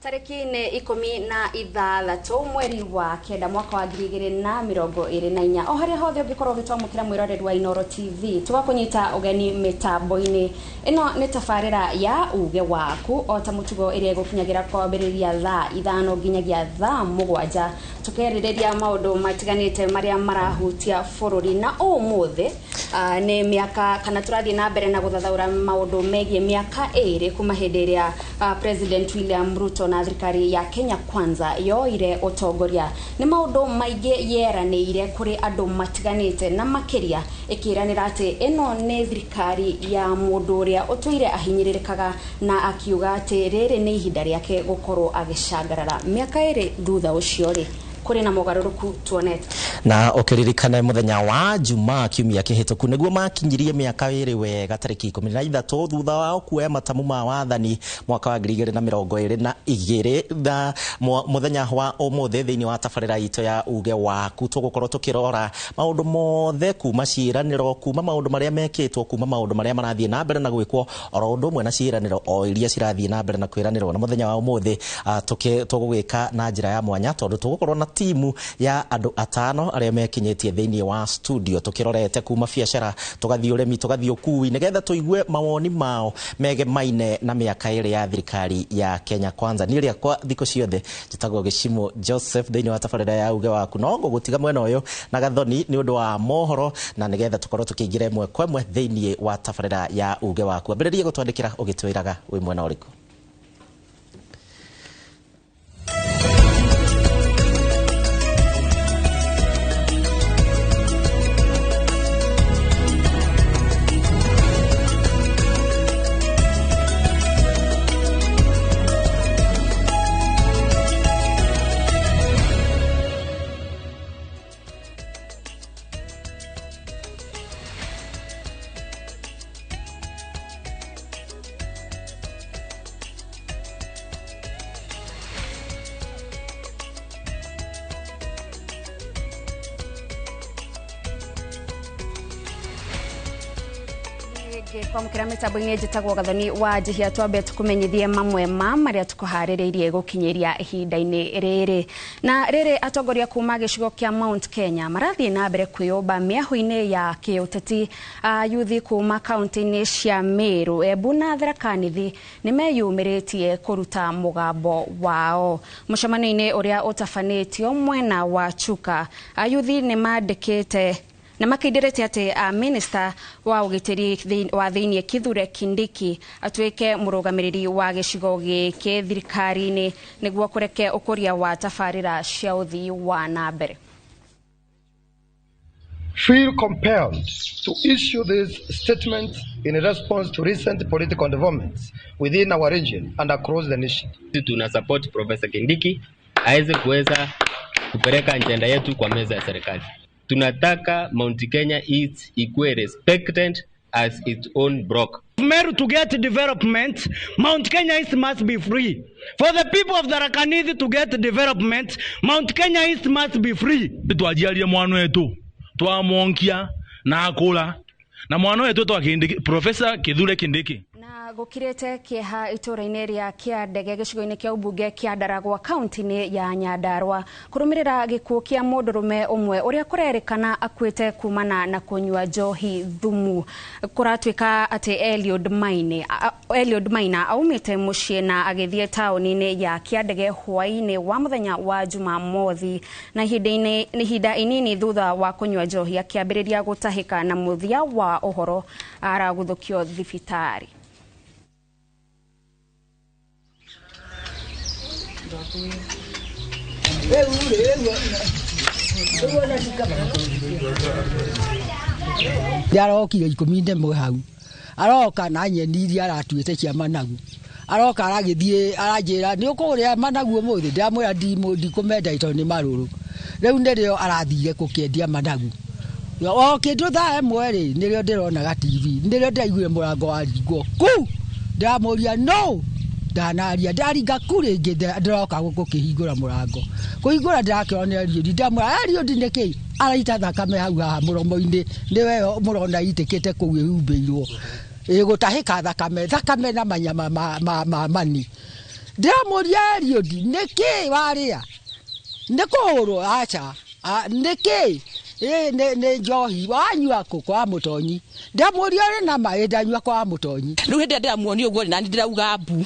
Tarĩki nĩ 16 mweri wa 9 mwaka wa 2024 o harĩa hothe ũngĩkorwo ũgĩtwamũkĩra mwĩroreri wa Inooro TV tũgakũnyita ũgeni mĩtambo-inĩ ĩno nĩ tabarĩra ya uge waku o ta mũtugo ĩrĩa ĩgũkinyagĩra kwambĩrĩria thaa 5 nginyagia thaa 7 tũkerĩrĩria maũndũ matiganĩte marĩa marahutia bũrũri na ũmũthĩ nĩ mĩaka kana tũrathiĩ na mbere na gũthathaũra maũndũ megiĩ mĩaka 2 kuma hĩndĩ ĩrĩa President William Ruto na thirikari ya Kenya Kwanza yoire ũtongoria nĩ maũndũ maingĩ yeranĩire kũrĩ andũ matiganĩte na makĩria ĩkĩranĩra atĩ ĩno nĩ thirikari ya mũndũ ũrĩa ũtũire ahinyĩrĩrĩkaga na akiuga atĩ rĩrĩ nĩ ihinda rĩake gũkorwo agĩcangarara mĩaka 2 thutha ũcio rĩ kũrĩ na mogarũrũku tuonete na ũkĩririkane mũthenya wa Jumaa kiumia kĩhĩtũku nĩguo makinyirie mĩaka 2 wega tarĩki 13 thutha wao kuoya matamu ma wathani mwaka wa 2022 na mũthenya wa ũmũthĩ thĩinĩ wa tabarĩra itũ ya uge waku tũgũkorwo tũkĩrora maũndũ mothe kuma ciĩranĩro kuma maũndũ marĩa mekĩtwo kuma maũndũ marĩa marathiĩ na mbere na gwĩkwo oro ũndũ ũmwe na ciĩranĩro o iria cirathiĩ na mbere na kwĩranĩrwo na mũthenya wa ũmũthĩ tũgũgĩka na njĩra ya mwanya tondũ tũgũkorwo na timu ya andũ 5 arĩa mekinyĩtie thĩinĩ wa studio tukirorete kuma biacara tugathiĩ ũrĩmi tugathiĩ ũkui nĩgetha tũigue mawoni mao megemaine na mĩaka 2 ya thirikari ya Kenya Kwanza. Niĩ rĩakwa thikũ ciothe njĩtagwo Gĩcimo Joseph thĩinĩ wa tabarĩra ya uge waku no ngũgũtiga mwena ũyũ na Gathoni nĩ ũndũ wa mohoro na nĩgetha tũkorwo tũkĩingĩra ĩmwe kwa ĩmwe thĩinĩ wa tabarĩra ya uge waku. Ambĩrĩria gũtwandĩkĩra ũgĩtwĩraga wĩ mwena ũrĩkũ. Kwamũkĩra mĩtambo-inĩ njĩtagwo Gathoni wa Njihia twambe tũkũmenyithie mamwe ma marĩa tũkũharĩrĩirie gũkinyĩria ihinda-inĩ rĩrĩ na rĩrĩ atongoria kuma gĩcigo kĩa Mount Kenya marathiĩ na mbere kwĩyũmba mĩahũ-inĩ ya kĩũteti yuthi kuma kaunti-inĩ cia Meru, Embu na Tharaka Nithi nĩmeyumĩrĩtie kũruta mũgambo wao mũcemanio-inĩ ũrĩa ũtabanĩtio mwena wa Chuka. Ayuthi nĩmandĩkĩte na makĩindĩrĩte atĩ minister wa ũgitĩri wa thĩinĩ Kithure Kindiki atuĩke mũrũgamĩrĩri wa gĩcigo gĩkĩ thirikari-inĩ nĩguo kũreke ũkũria wa tabarĩra cia ũthii wa na mbere. Feel compelled to issue this statement in response to recent political developments within our region and across the nation. Tuna support Professor Kindiki aweze kuweza kupeleka agenda yetu kwa meza ya serikali. Tunataka Mount Kenya East ikuwe respected as its own block. Meru to get development, Mount Kenya East must be free. For the people of Tharaka Nithi to get development, Mount Kenya East must be free. Twajiarie mwana wetu, twamwonkia na akula. Na mwana wetu twa Kindiki, Professor Kithure Kindiki. Na gũkirĩte kĩeha itũũra-inĩ rĩa Kĩandege gĩcigo-inĩ kĩa ũmbunge kĩa Ndaragwa kaunti-inĩ ya Nyandarua kũrũmĩrĩra gĩkuũ kĩa mũndũrũme ũmwe ũrĩa kũrerĩkana akuĩte kumana na kũnyua njohi thumu. Kũratuĩka atĩ Eliud Maina aumĩte mũciĩ na agĩthiĩ taũni-inĩ ya Kĩandege hwaĩ-inĩ wa mũthenya wa Jumamothi na ihinda inini thutha wa kũnyua njohi akĩambĩrĩria gũtahĩka na mũthia wa ũhoro araguthũkio thibitarĩ. Yarokire 11 hau aroka na nyeni iria aratuĩte cia managu aroka aragĩthiĩ aranjĩra nĩ ũkũrĩa managu ũmũthĩ ndamwĩra ndikũmenda tondũ nĩ marũrũ rĩu nĩrĩo arathire gũkĩendia managu o kĩndũ thaa 1 rĩ nĩrĩo ndĩronaga TV nĩrĩo ndĩraiguire mũrango waringwo ku ndĩramũria no ndanaria ndaringa ku rĩngĩ ndĩroka gũkĩhingũra mũrango kũhingũra ndĩrakĩona Eliud ndamwĩra Eliud nĩkĩ araita thakame hau haha mũromo-inĩ nĩwe mũrona itĩkĩte kũu ĩhumbĩirwo ĩgũtahĩka thakame thakame na manyama ma mani Ndĩramũria Eliud nĩkĩ warĩa nĩ kũhũrwo aca nĩkĩ nĩ njohi wanyua kũ kwa mũtonyi ndamũria ũrĩ na maĩ ndanyua kwa mũtonyi. Rĩu hĩndĩ ĩrĩa ndĩramuonia ũguo nani ndĩrauga mbu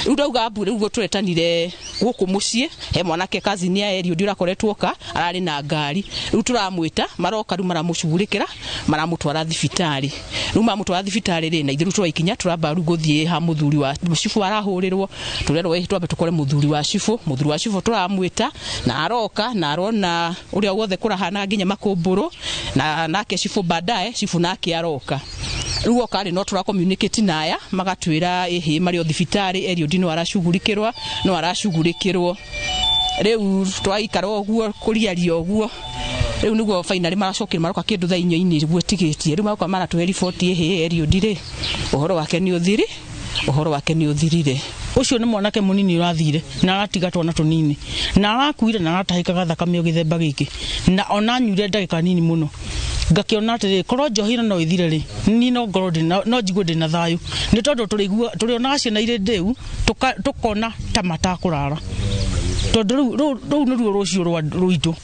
rĩu ndauga mbu rĩu tũretanire gũkũ mũciĩ he mwanake cousin ya Eliud ũrakoretwo oka ararĩ na ngari rĩu tũramwĩta maroka rĩu maramũcugurĩkĩra maramũtwara thibitarĩ rĩu mamũtwara thibitarĩ rĩ na ithuĩ rĩu tũraikinya tũramba rĩu gũthiĩ ha mũthuri wa cibũ arahũrĩrwo tũrerwo ĩ twambe tũkore mũthuri wa cibũ tũramwĩta na aroka na arona ũrĩa wothe kũrahana nginya makũmbũrũ na nake cibũ baadaye cibũ nake aroka rĩu oka rĩ no tũra communicate naya magatwĩra ĩhĩ marĩ o thibitarĩ Eliud no aracugurikĩrwo no aracugurikĩrwo rĩu twaikara ũguo kũriaria ũguo rĩu nĩguo finally maracokire maroka kĩndũ thaa inya-inĩ nĩguo tigĩtie rĩu maroka maratũhe riboti ĩhĩ Eliud rĩ ũhoro wake nĩ ũthiri ũhoro wake nĩ ũthirire. Ũcio nĩ mwanake mũnini ũrathire na aratiga twana tũnini na arakuire na aratahĩkaga thakame o gĩthemba gĩkĩ na ona anyuire ndagĩka nini mũno ngakĩona atĩrĩ korwo njohi ĩno no ĩthire rĩ niĩ no ngorwo no njigue ndĩna thayũ nĩ tondũ tũrĩonaga ciana irĩ ndĩu tũkona ta matakũrara tondũ rũu nĩruo rũciũ rwitũ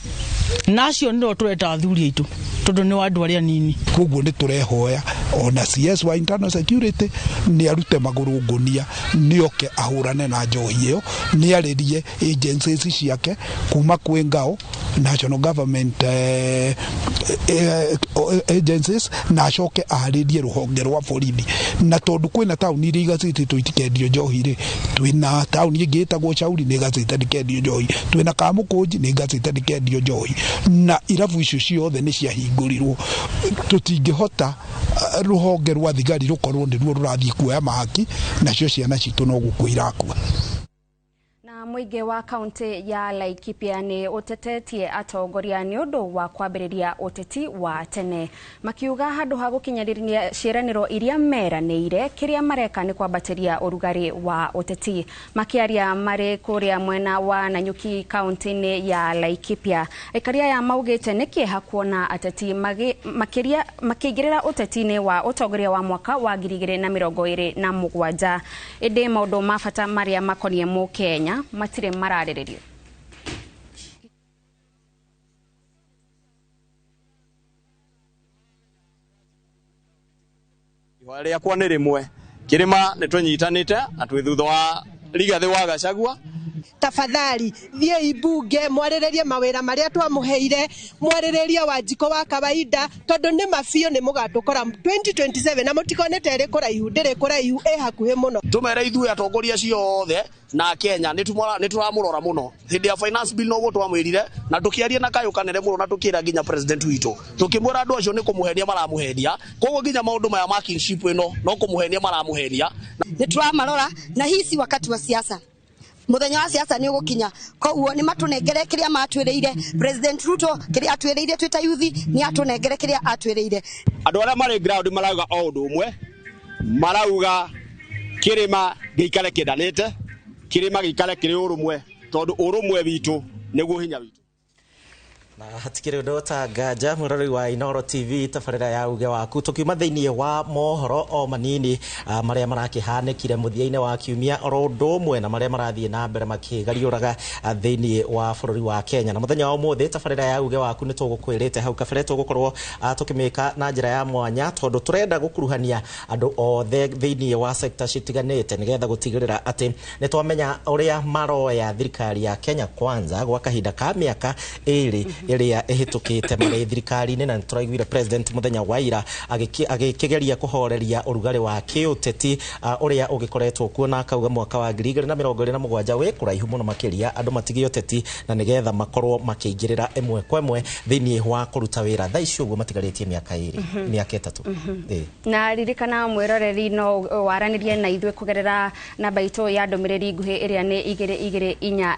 na acio nĩo tũreta athuri aitũ tondũ nĩ wa andũ arĩa nini. Koguo nĩ tũrehoya ona CS wa internal security nĩ arute magũrũ ngũnia nĩ oke ahũrane na njohi ĩyo nĩ arĩrie agencies ciake kuma kwĩ ngao national government agencies na acoke aharĩrie rũhonge rwa borithi na tondũ kwĩna taũni iria igacĩtĩtwo itikendio njohi rĩ twĩna taũni ĩngĩ ĩtagwo Shauri nĩ ĩgacĩte ndĩkendio njohi twĩna Kamũkũnji nĩ ĩgacĩte ndĩkendio njohi na irabu icio ciothe nĩ ciahingũrirwo tũtingĩhota rũhonge rwa thigari rũkorwo nĩruo rũrathiĩ kuoya mahaki nacio ciana citũ no gũkua irakua. Na mũingĩ wa kaunti ya Laikipia nĩ ũtetetie atongoria nĩ ũndũ wa kwambĩrĩria ũteti wa tene makiuga handũ ha gũkinyanĩria ciĩranĩro iria meranĩire kĩrĩa mareka nĩ kwambatĩria ũrugarĩ wa ũteti. Makĩaria marĩ kũrĩa mwena wa Nanyuki kaunti-inĩ ya Laikipia aikaria aya maugĩte nĩ kĩeha kuona ateti makĩingĩrĩra ũteti-inĩ wa ũtongoria wa mwaka wa 2027 ĩndĩ maũndũ ma bata marĩa makoniĩ mũkenya matirĩ mararĩrĩrio. Ihoya rĩakwa nĩ rĩmwe kĩrĩma nĩ tũnyitanĩte na twĩ thutha wa Rigathĩ wa Gachagua. Tafadhali thiĩi mbunge mwarĩrĩrie mawĩra marĩa twamũheire mwarĩrĩrie Wanjikũ wa kawaida tondũ nĩ mabiũ nĩ mũgatũkora 2027 na mũtikone ta ĩrĩ kũraihu ndĩrĩ kũraihu ĩ hakuhĩ mũno. Tũmere ithuĩ atongoria ciothe na Kenya nĩ tũramũrora mũno hĩndĩ ya finance bill noguo twamwĩrire na tũkĩaria na kayũ kanene mũno na tũkĩra nginya president witũ tũkĩmwĩra andũ acio nĩ kũmũhenia maramũhenia koguo nginya maũndũ maya ma kinship ĩno no kũmũhenia maramũhenia. Nĩ tũramarora na hii si wakati wa siasa muthenya wa siasa ni ugukinya koguo ni matunengere kiria matwiriire President Ruto kiria atwiriire twita yuthi ni atunengere kiria atwiriire. Andu aria mari ground marauga o undu umwe marauga kirima giikare kiendanite kirima giikare kiri urumwe tondu urumwe witu niguo hinya witu. Na hatikiri undu ta nganja mwiroreri wa Inooro TV tabarĩra ya uge waku tukiuma thĩinĩ wa mohoro o manini marĩa marakihanĩkire mũthia-inĩ wa kiumia oro ũndũ ũmwe na marĩa marathiĩ na mbere makĩgariũraga thĩinĩ wa bũrũri wa Kenya. Na mũthenya wa ũmũthĩ tabarĩra ya uge waku nĩ tũgũkwĩrĩte hau kabere tũgũkorwo tũkĩmĩka na njĩra ya mwanya tondũ tũrenda gũkuruhania andũ othe thĩinĩ wa sekta citiganĩte nĩgetha gũtigĩrĩra atĩ nĩ twamenya ũrĩa maroya thirikari ya Kenya Kwanza gwa kahinda ka mĩaka ĩrĩ ĩrĩa ĩhĩtũkĩte marĩ thirikari-inĩ. Na nĩtũraiguire president mũthenya wa ira agĩkĩgeria kũhoreria ũrugarĩ wa kĩũteti ũrĩa ũgĩkoretwo kuo na akauga mwaka wa 2027 wĩ kũraihu mũno makĩria andũ matige ũteti na nĩgetha makorwo makĩingĩrĩra ĩmwe kwa ĩmwe thĩinĩ wa kũruta wĩra. Thaa ici ũguo matigarĩtie mĩaka ĩrĩ mĩaka ĩtatũ. Na ririkana mwĩroreri no waranĩrie na ithuĩ kũgerera namba itũ ya ndũmĩrĩri nguhĩ ĩrĩa nĩ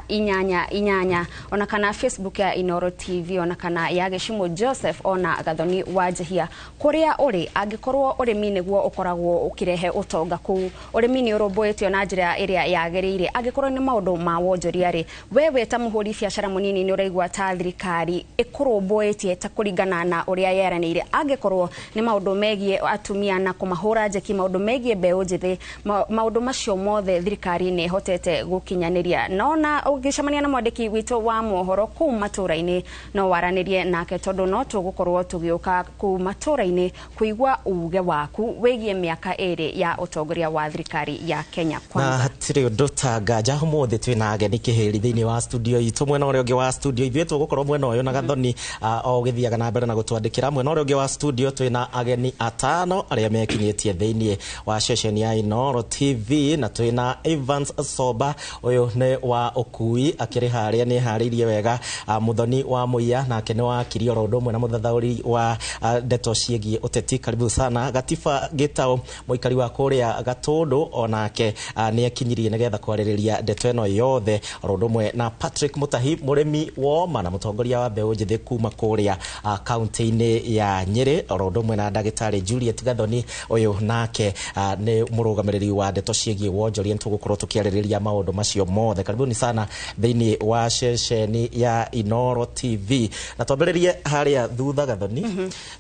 22488 ona kana Facebook ya Inooro TV. TV ona kana ya Gĩcimo Joseph ona Gathoni wa Njehia kũrĩa ũrĩ. Angĩkorwo ũrĩmi nĩguo ũkoragwo ũkĩrehe ũtonga kũu, ũrĩmi nĩ ũrũmbũĩtio na njĩra ĩrĩa yagĩrĩire? Angĩkorwo nĩ maũndũ ma wonjoria rĩ, we wĩ ta mũhũri biacara mũnini nĩ ũraigua ta thirikari ĩkũrũmbũĩtie ta kũringana na ũrĩa yeranĩire? Angĩkorwo nĩ maũndũ megiĩ atumia na kũmahũra njeki, maũndũ megiĩ mbeũ njĩthĩ, maũndũ macio mothe thirikari nĩ ĩhotete gũkinyanĩria? Nona ũngĩcemania na mwandĩki witũ wa mohoro kũu matũra-inĩ, no waranĩrie nake, tondũ no tũgũkorwo tũgĩũka kũu matũra-inĩ kũigua uge waku wĩgiĩ mĩaka 2 ya ũtongoria wa thirikari ya Kenya Kwanza. Na hatirĩ ũndũ ta nganja, ũmũthĩ twĩna ageni kĩhĩri thĩinĩ wa studio itũ. Mwena ũrĩa ũngĩ wa studio, ithuĩ tũgũkorwo mwena ũyũ na Gathoni o ũgĩthiaga na mbere na gũtwandĩkĩra. Mwena ũrĩa ũngĩ wa studio twĩna ageni 5 arĩa mekinyĩtie thĩinĩ wa ceceni ya Inooro TV, na twĩna Evans Soba, ũyũ nĩ wa ũkui, akĩrĩ harĩa nĩ harĩirie wega. Muthoni wa Muia nake nĩ wakiri oro ũndũ ũmwe na mũthathaũri wa ndeto ciĩgiĩ ũteti, karibu sana. Gatiba Gĩtaũ, mũikari wa kũrĩa Gatũndũ, onake nĩ akinyirie nĩgetha kwarĩrĩria ndeto ĩno yothe, oro ũndũ ũmwe na Patrick Mutahi, mũrĩmi woma na mũtongoria wa mbeũ njĩthĩ kuma kũrĩa kaunti-inĩ ya Nyĩrĩ, oro ũndũ ũmwe na ndagĩtarĩ Juliet Gathoni, ũyũ nake nĩ mũrũgamĩrĩri wa ndeto ciĩgiĩ wonjoria. Nĩtũgũkorwo tũkĩarĩrĩria maũndũ macio mothe. Karibuni sana thĩinĩ wa ceceni ya Inooro TV, na twambĩrĩrie harĩa thutha, Gathoni.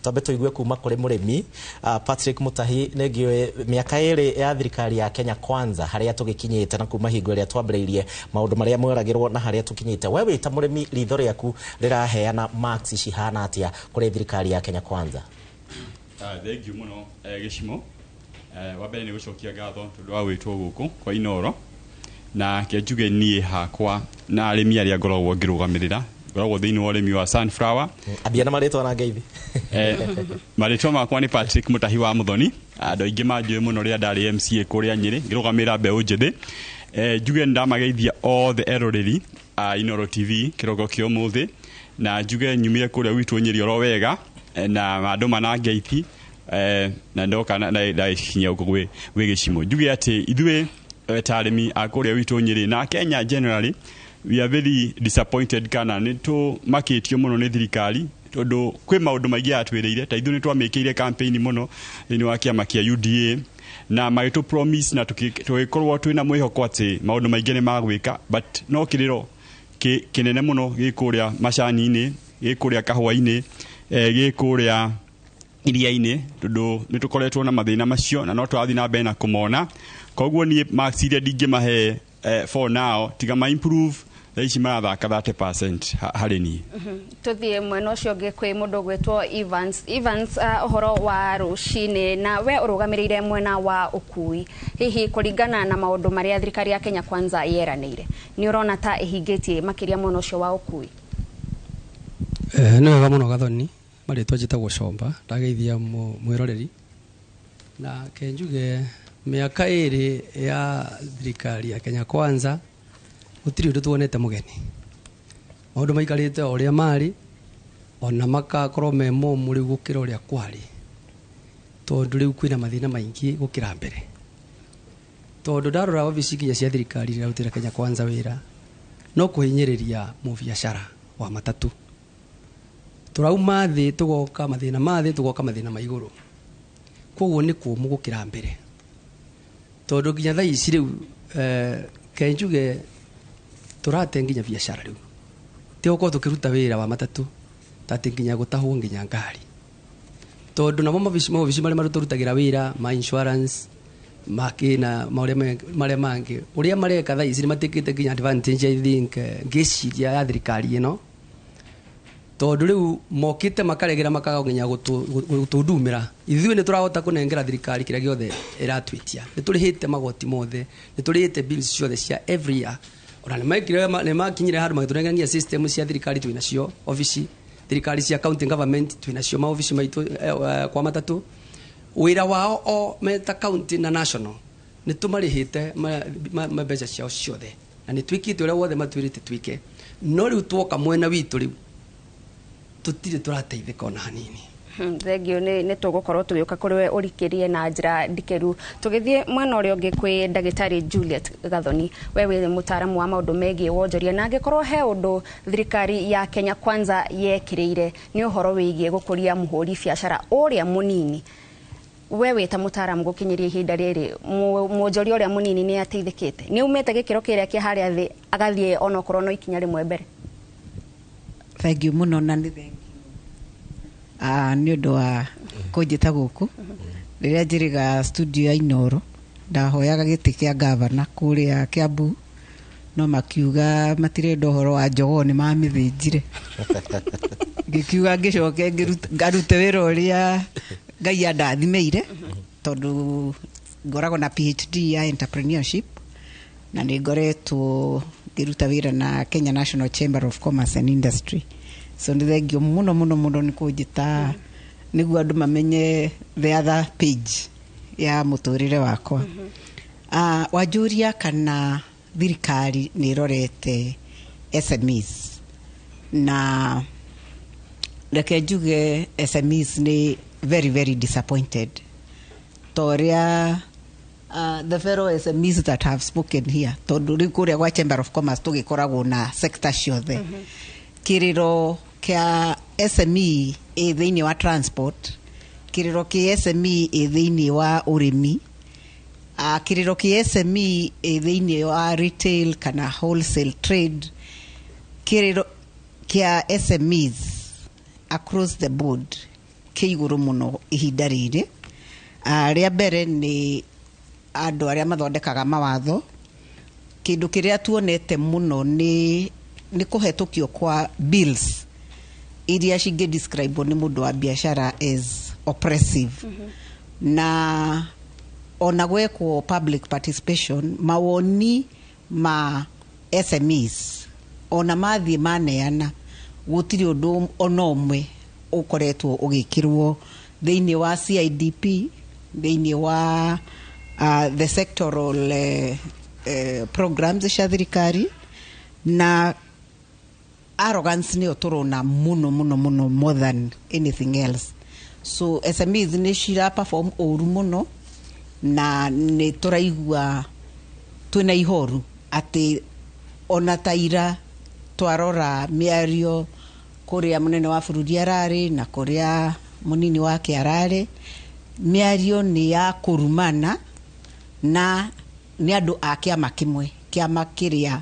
Twambe tũigue kuma kũrĩ mũrĩmi Patrick Mutahi, nĩngĩũĩ mĩaka 2 ya thirikari ya Kenya Kwanza, harĩa tũgĩkinyĩte na kuma hingo ĩrĩa twambĩrĩirie, maũndũ marĩa mweragĩrwo na harĩa tũkinyĩte. We wĩ ta mũrĩmi, ritho rĩaku rĩraheana marks cihana atĩa kũrĩ thirikari ya Kenya Kwanza? Thank you mũno, Gĩcimo. Wa mbere nĩ gũcokia ngatho tondũ wa gwĩtwo gũkũ kwa Inooro, na ke njuge niĩ hakwa na arĩmi arĩa ngoragwo ngĩrũgamĩrĩra, ngoragwo thĩinĩ wa ũrĩmi wa sunflower. Ambia na marĩtwa na ngeithi. Marĩtwa makwa nĩ Patrick Mutahi wa Muthoni. Andũ aingĩ manjũĩ mũno rĩrĩa ndarĩ MCA kũrĩa Nyĩrĩ, ngĩrũgamĩrĩra mbeũ njĩthĩ. Njuge nĩ ndamageithia othe eroreri a Inooro TV kĩroko kĩa ũmũthĩ, na njuge nyumire kũrĩa gwitũ Nyĩrĩ oro wega, na andũ manangeithi, na ndoka ndakinya gũkũ gwĩ Gĩcimo. Njuge atĩ ithuĩ ta arĩmi a kũrĩa gwitũ Nyĩrĩ na Kenya generally, we are very disappointed, kana nĩ tũmakĩtio mũno nĩ thirikari, tondũ kwĩ maũndũ maingĩ yatwĩrĩire. Ta ithuĩ nĩ twamĩkĩire campaign mũno thĩinĩ wa kĩama kĩa UDA, na magĩtũ promise na tũgĩkorwo twĩna mwĩhoko atĩ maũndũ maingĩ nĩ magwĩka, but no kĩrĩro kĩnene mũno gĩ kũrĩa macani-inĩ, gĩ kũrĩa kahũa-inĩ, gĩ kũrĩa iria-inĩ, tondũ nĩ tũkoretwo na mathĩna macio na no tũrathiĩ na mbere na kũmona. Koguo niĩ marks iria ndingĩmahe for now, tiga ma improve, thaa ici marathaka 30% harĩ niĩ. Tuthiĩ mwena ũcio ũngĩ kwĩ mũndũ ũgwĩtwo Evans. Evans, ũhoro wa rũcinĩ, na we ũrũgamĩrĩire mwena wa ũkui. Hihi kũringana na maũndũ marĩa thirikari ya Kenya Kwanza yeranĩire, nĩ ũrona ta ĩhingĩtie makĩria mwena ũcio wa ũkui? Nĩ wega mũno, Gathoni. Marĩtwa njĩtagwo Comba, ndageithia mwĩroreri, na kenjuge mĩaka 2 ya thirikari ya Kenya Kwanza gũtirĩ ũndũ tuonete mũgeni. Maũndũ maikarĩte o ũrĩa marĩ, ona makakorwo me momũ rĩu gũkĩra ũrĩa kwarĩ, tondũ rĩu kwĩna mathĩna maingĩ gũkĩra mbere, tondũ ndarora obici nginya cia thirikari irarutĩra Kenya Kwanza wĩra no kũhinyĩrĩria mũbiacara wa matatũ. Tũrauma thĩ tũgoka mathĩna ma thĩ, tũgoka mathĩna ma igũrũ, koguo nĩ kũmũ gũkĩra mbere, tondũ nginya thaa ici rĩu, kenjuge tũrate nginya biacara rĩu, ti gũkorwo tũkĩruta wĩra wa matatũ, tatĩ nginya gũtahwo nginya ngari, tondũ namo maobici marĩa marutũrutagĩra wĩra ma insurance makĩna marĩa mangĩ, ũrĩa mareka thaa ici nĩ matikĩte nginya advantage, I think, ngĩciria ya thirikari ĩno, tondũ rĩu mokĩte makaregera makaga nginya gũtũndumĩra. Ithuĩ nĩ tũrahota kũnengera thirikari kĩrĩa gĩothe ĩratwĩtia, nĩ tũrĩhĩte magoti mothe, nĩ tũrĩhĩte bills ciothe cia every year, ona nĩ makinyire handũ magĩtũnengera nginya system cia thirikari twĩnacio obici, thirikari cia county government twĩnacio maobici maitũ kwa matatũ. Wĩra wao o meta county na national nĩ tũmarĩhĩte mbeca ciao ciothe, na nĩ twĩkĩte ũrĩa wothe matwĩrĩte twĩke, no rĩu twoka mwena witũ rĩu tũtirĩ tũrateithĩka ona hanini. Thengio nĩ tũgũkorwo tũgĩũka kũrĩ we ũrikĩrie na njĩra ndikĩru. Tũgĩthiĩ mwena ũrĩa ũngĩ kwĩ ndagĩtarĩ Juliet Gathoni, we wĩ mũtaaramu wa maũndũ megiĩ wonjoria, na angĩkorwo he ũndũ thirikari ya Kenya Kwanza yekĩrĩire nĩ ũhoro wĩgiĩ gũkũria mũhũri biacara ũrĩa mũnini, we wĩ ta mũtaaramu gũkinyĩria ihinda rĩrĩ mwonjoria ũrĩa mũnini nĩ ateithĩkĩte, nĩ umĩte gĩkĩro kĩrĩa kĩa harĩa thĩ agathiĩ onokorwo no ikinya rĩmwe mbere? Thank you mũno, na nĩ thank you nĩ ũndũ wa kũnjĩta gũkũ. Rĩrĩa njĩrĩga studio ya Inoro, ndahoyaga gĩtĩ kĩa gavana kũrĩa Kiambu, no makiuga matirenda ũhoro wa jogoo, nĩ mamĩthĩnjire. Ngĩkiuga ngĩcoke ngarute wĩra ũrĩa Ngai andathimĩire, tondũ ngoragwo na PhD ya entrepreneurship na nĩ ngoretwo ngĩruta wĩra na Kenya National Chamber of Commerce and Industry. So nĩ thengio mũno mũno mũno nĩ kũnjĩta nĩguo andũ mamenye the other page ya mũtũrĩre wakwa. Wanjũria kana thirikari nĩ ĩrorete SMEs, na reke njuge SMEs nĩ very very disappointed, ta ũrĩa the fellow SMEs that have spoken here, tondũ rĩu kũrĩa gwa Chamber of Commerce tũgĩkoragwo na sector ciothe. Kĩrĩro kĩa SME ĩ thĩinĩ wa transport, kĩrĩro kĩa SME ĩ thĩinĩ wa ũrĩmi, kĩrĩro kĩa SME ĩ thĩinĩ wa retail kana wholesale trade, kĩrĩro kĩa SMEs across the board kĩ igũrũ mũno ihinda rĩrĩ. Rĩa mbere nĩ andũ arĩa mathondekaga mawatho. Kĩndũ kĩrĩa tuonete mũno nĩ kũhetũkio kwa bills iria cingĩ describe nĩ mũndũ wa biacara as oppressive, na ona gwekwo public participation, mawoni ma SMEs ona mathiĩ maneana, gũtirĩ ũndũ ona ũmwe ũkoretwo ũgĩkĩrwo thĩinĩ wa CIDP, thĩinĩ wa the sectoral programs cia thirikari. Na arrogance nĩyo tũrona mũno mũno mũno, more than anything else. So SMEs nĩ cira perform ũru mũno, na nĩ tũraigua twĩna ihoru atĩ ona ta ira twarora mĩario kũrĩa mũnene wa bũrũri ararĩ na kũrĩa mũnini wake ararĩ, mĩario nĩ ya kũrumana, na nĩ andũ a kĩama kĩmwe, kĩama kĩrĩa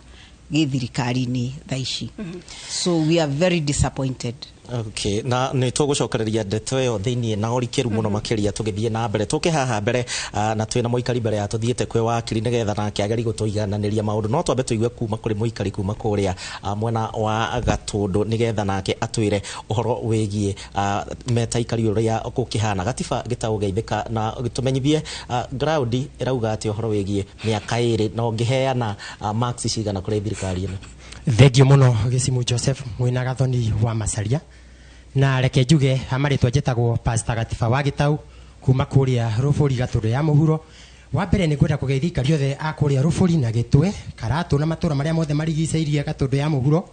gĩ thirikari-inĩ thaa ici. So we are very disappointed. Okay, na nä tågåcokereria ndeto ä yo thä inä na ũrikĩru mũno makĩria tũgĩthiĩ na mbere. Tũke haha mbere na twĩna mũikari mbere ya tũthiĩte kwĩ wakiri nĩgetha nake agerie gũtũigananĩria maũndũ, no twambe tũigue kuma kũrĩ mũikari kuma kũrĩa mwena wa Gatũndũ nĩgetha nake atwĩre ũhoro wĩgiĩ meta ikari ũrĩa gũkĩhana. Gatiba gĩtaũ geithĩka na tũmenyithie ground ĩrauga atĩ ũhoro wĩgiĩ mĩaka 2, na ũngĩheana marks cigana kũrĩ thirikari ĩno? Thengio mũno Gĩcimu Joseph mwĩna Gathoni wa Macaria, na reke njuge amarĩtwa njĩtagwo Pastor Gatiba wa Gĩtau kuma kũrĩa Rũbũri, Gatũndũ ya mũhuro. Wa mbere nĩ ngwenda kũgeithia aikari othe a kũrĩa Rũbũri na Gĩtwe, Karatũ na matũra marĩa mothe marigicĩirie Gatũndũ ya mũhuro,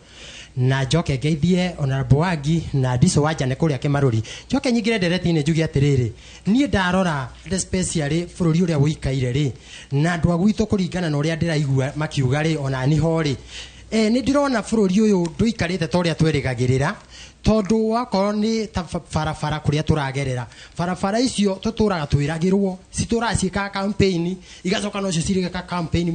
na njoke ngeithie Honorable Wangi na Diso wa Njane kũrĩa Kĩmarũri. Njoke nyingĩre ndereti-inĩ njuge atĩrĩrĩ, niĩ ndarora especially bũrũri ũrĩa ũikaire rĩ, na andũ a gwitũ, kũringana na ũrĩa ndĩraigua makiuga rĩ, ona niho rĩ, nĩ ndĩrona bũrũri ũyũ ndũikarĩte ta ũrĩa twerĩgagĩrĩra, tondũ wakorwo nĩ ta barabara kũrĩa tũragerera, barabara icio tũtũraga twĩragĩrwo citũraga ciĩkaga campaign, igacoka nocio cirĩka campaign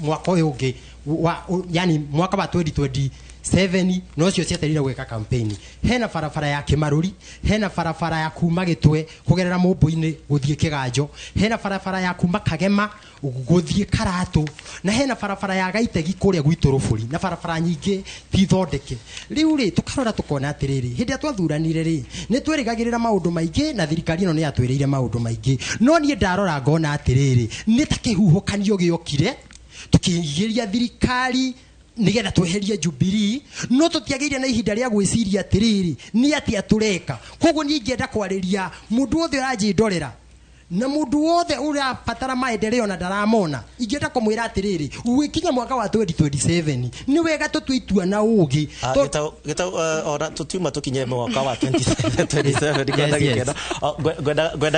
mwaka ũyũ ũngĩ wa, yani mwaka wa 2027 nocio cieterire gwĩka campaign. Hena barabara ya Kĩmarũri, hena barabara ya kuma Gĩtwe kũgerera Mũmbũ-inĩ gũthiĩ Kĩganjo, hena barabara ya kuma Kagema gũthiĩ Karatũ, na hena barabara ya Gaitegi kũrĩa gwitũ Rũbũri, na barabara nyingĩ ti thondeke. Rĩu rĩ, tũkarora tũkona atĩrĩrĩ, hĩndĩ ĩrĩa twathuranire rĩ, nĩ twĩrĩgagĩrĩra maũndũ maingĩ, na thirikari ĩno nĩ yatwĩrĩire maũndũ maingĩ, no niĩ ndarora ngona atĩrĩrĩ, nĩ ta kĩhuhũkanio gĩokire tũkĩingĩria thirikari nigetha tweherie Jubilee, no tũtiagĩire na ihinda rĩa gwĩciria atĩrĩrĩ, nĩ atĩa tũreka. Koguo niĩ ingĩenda kwarĩria mũndũ wothe ũranjĩndorera Na mundu wothe urabatara maendeleo na ndaramona, ingĩenda kũmwĩra atĩrĩrĩ, gũgĩkinya mwaka wa 2027 nĩ wega tũtue itua na ũgĩ. Gĩtau, ona tũtiuma tũkinye mwaka wa 2027 ngwenda Yes. gĩkeno.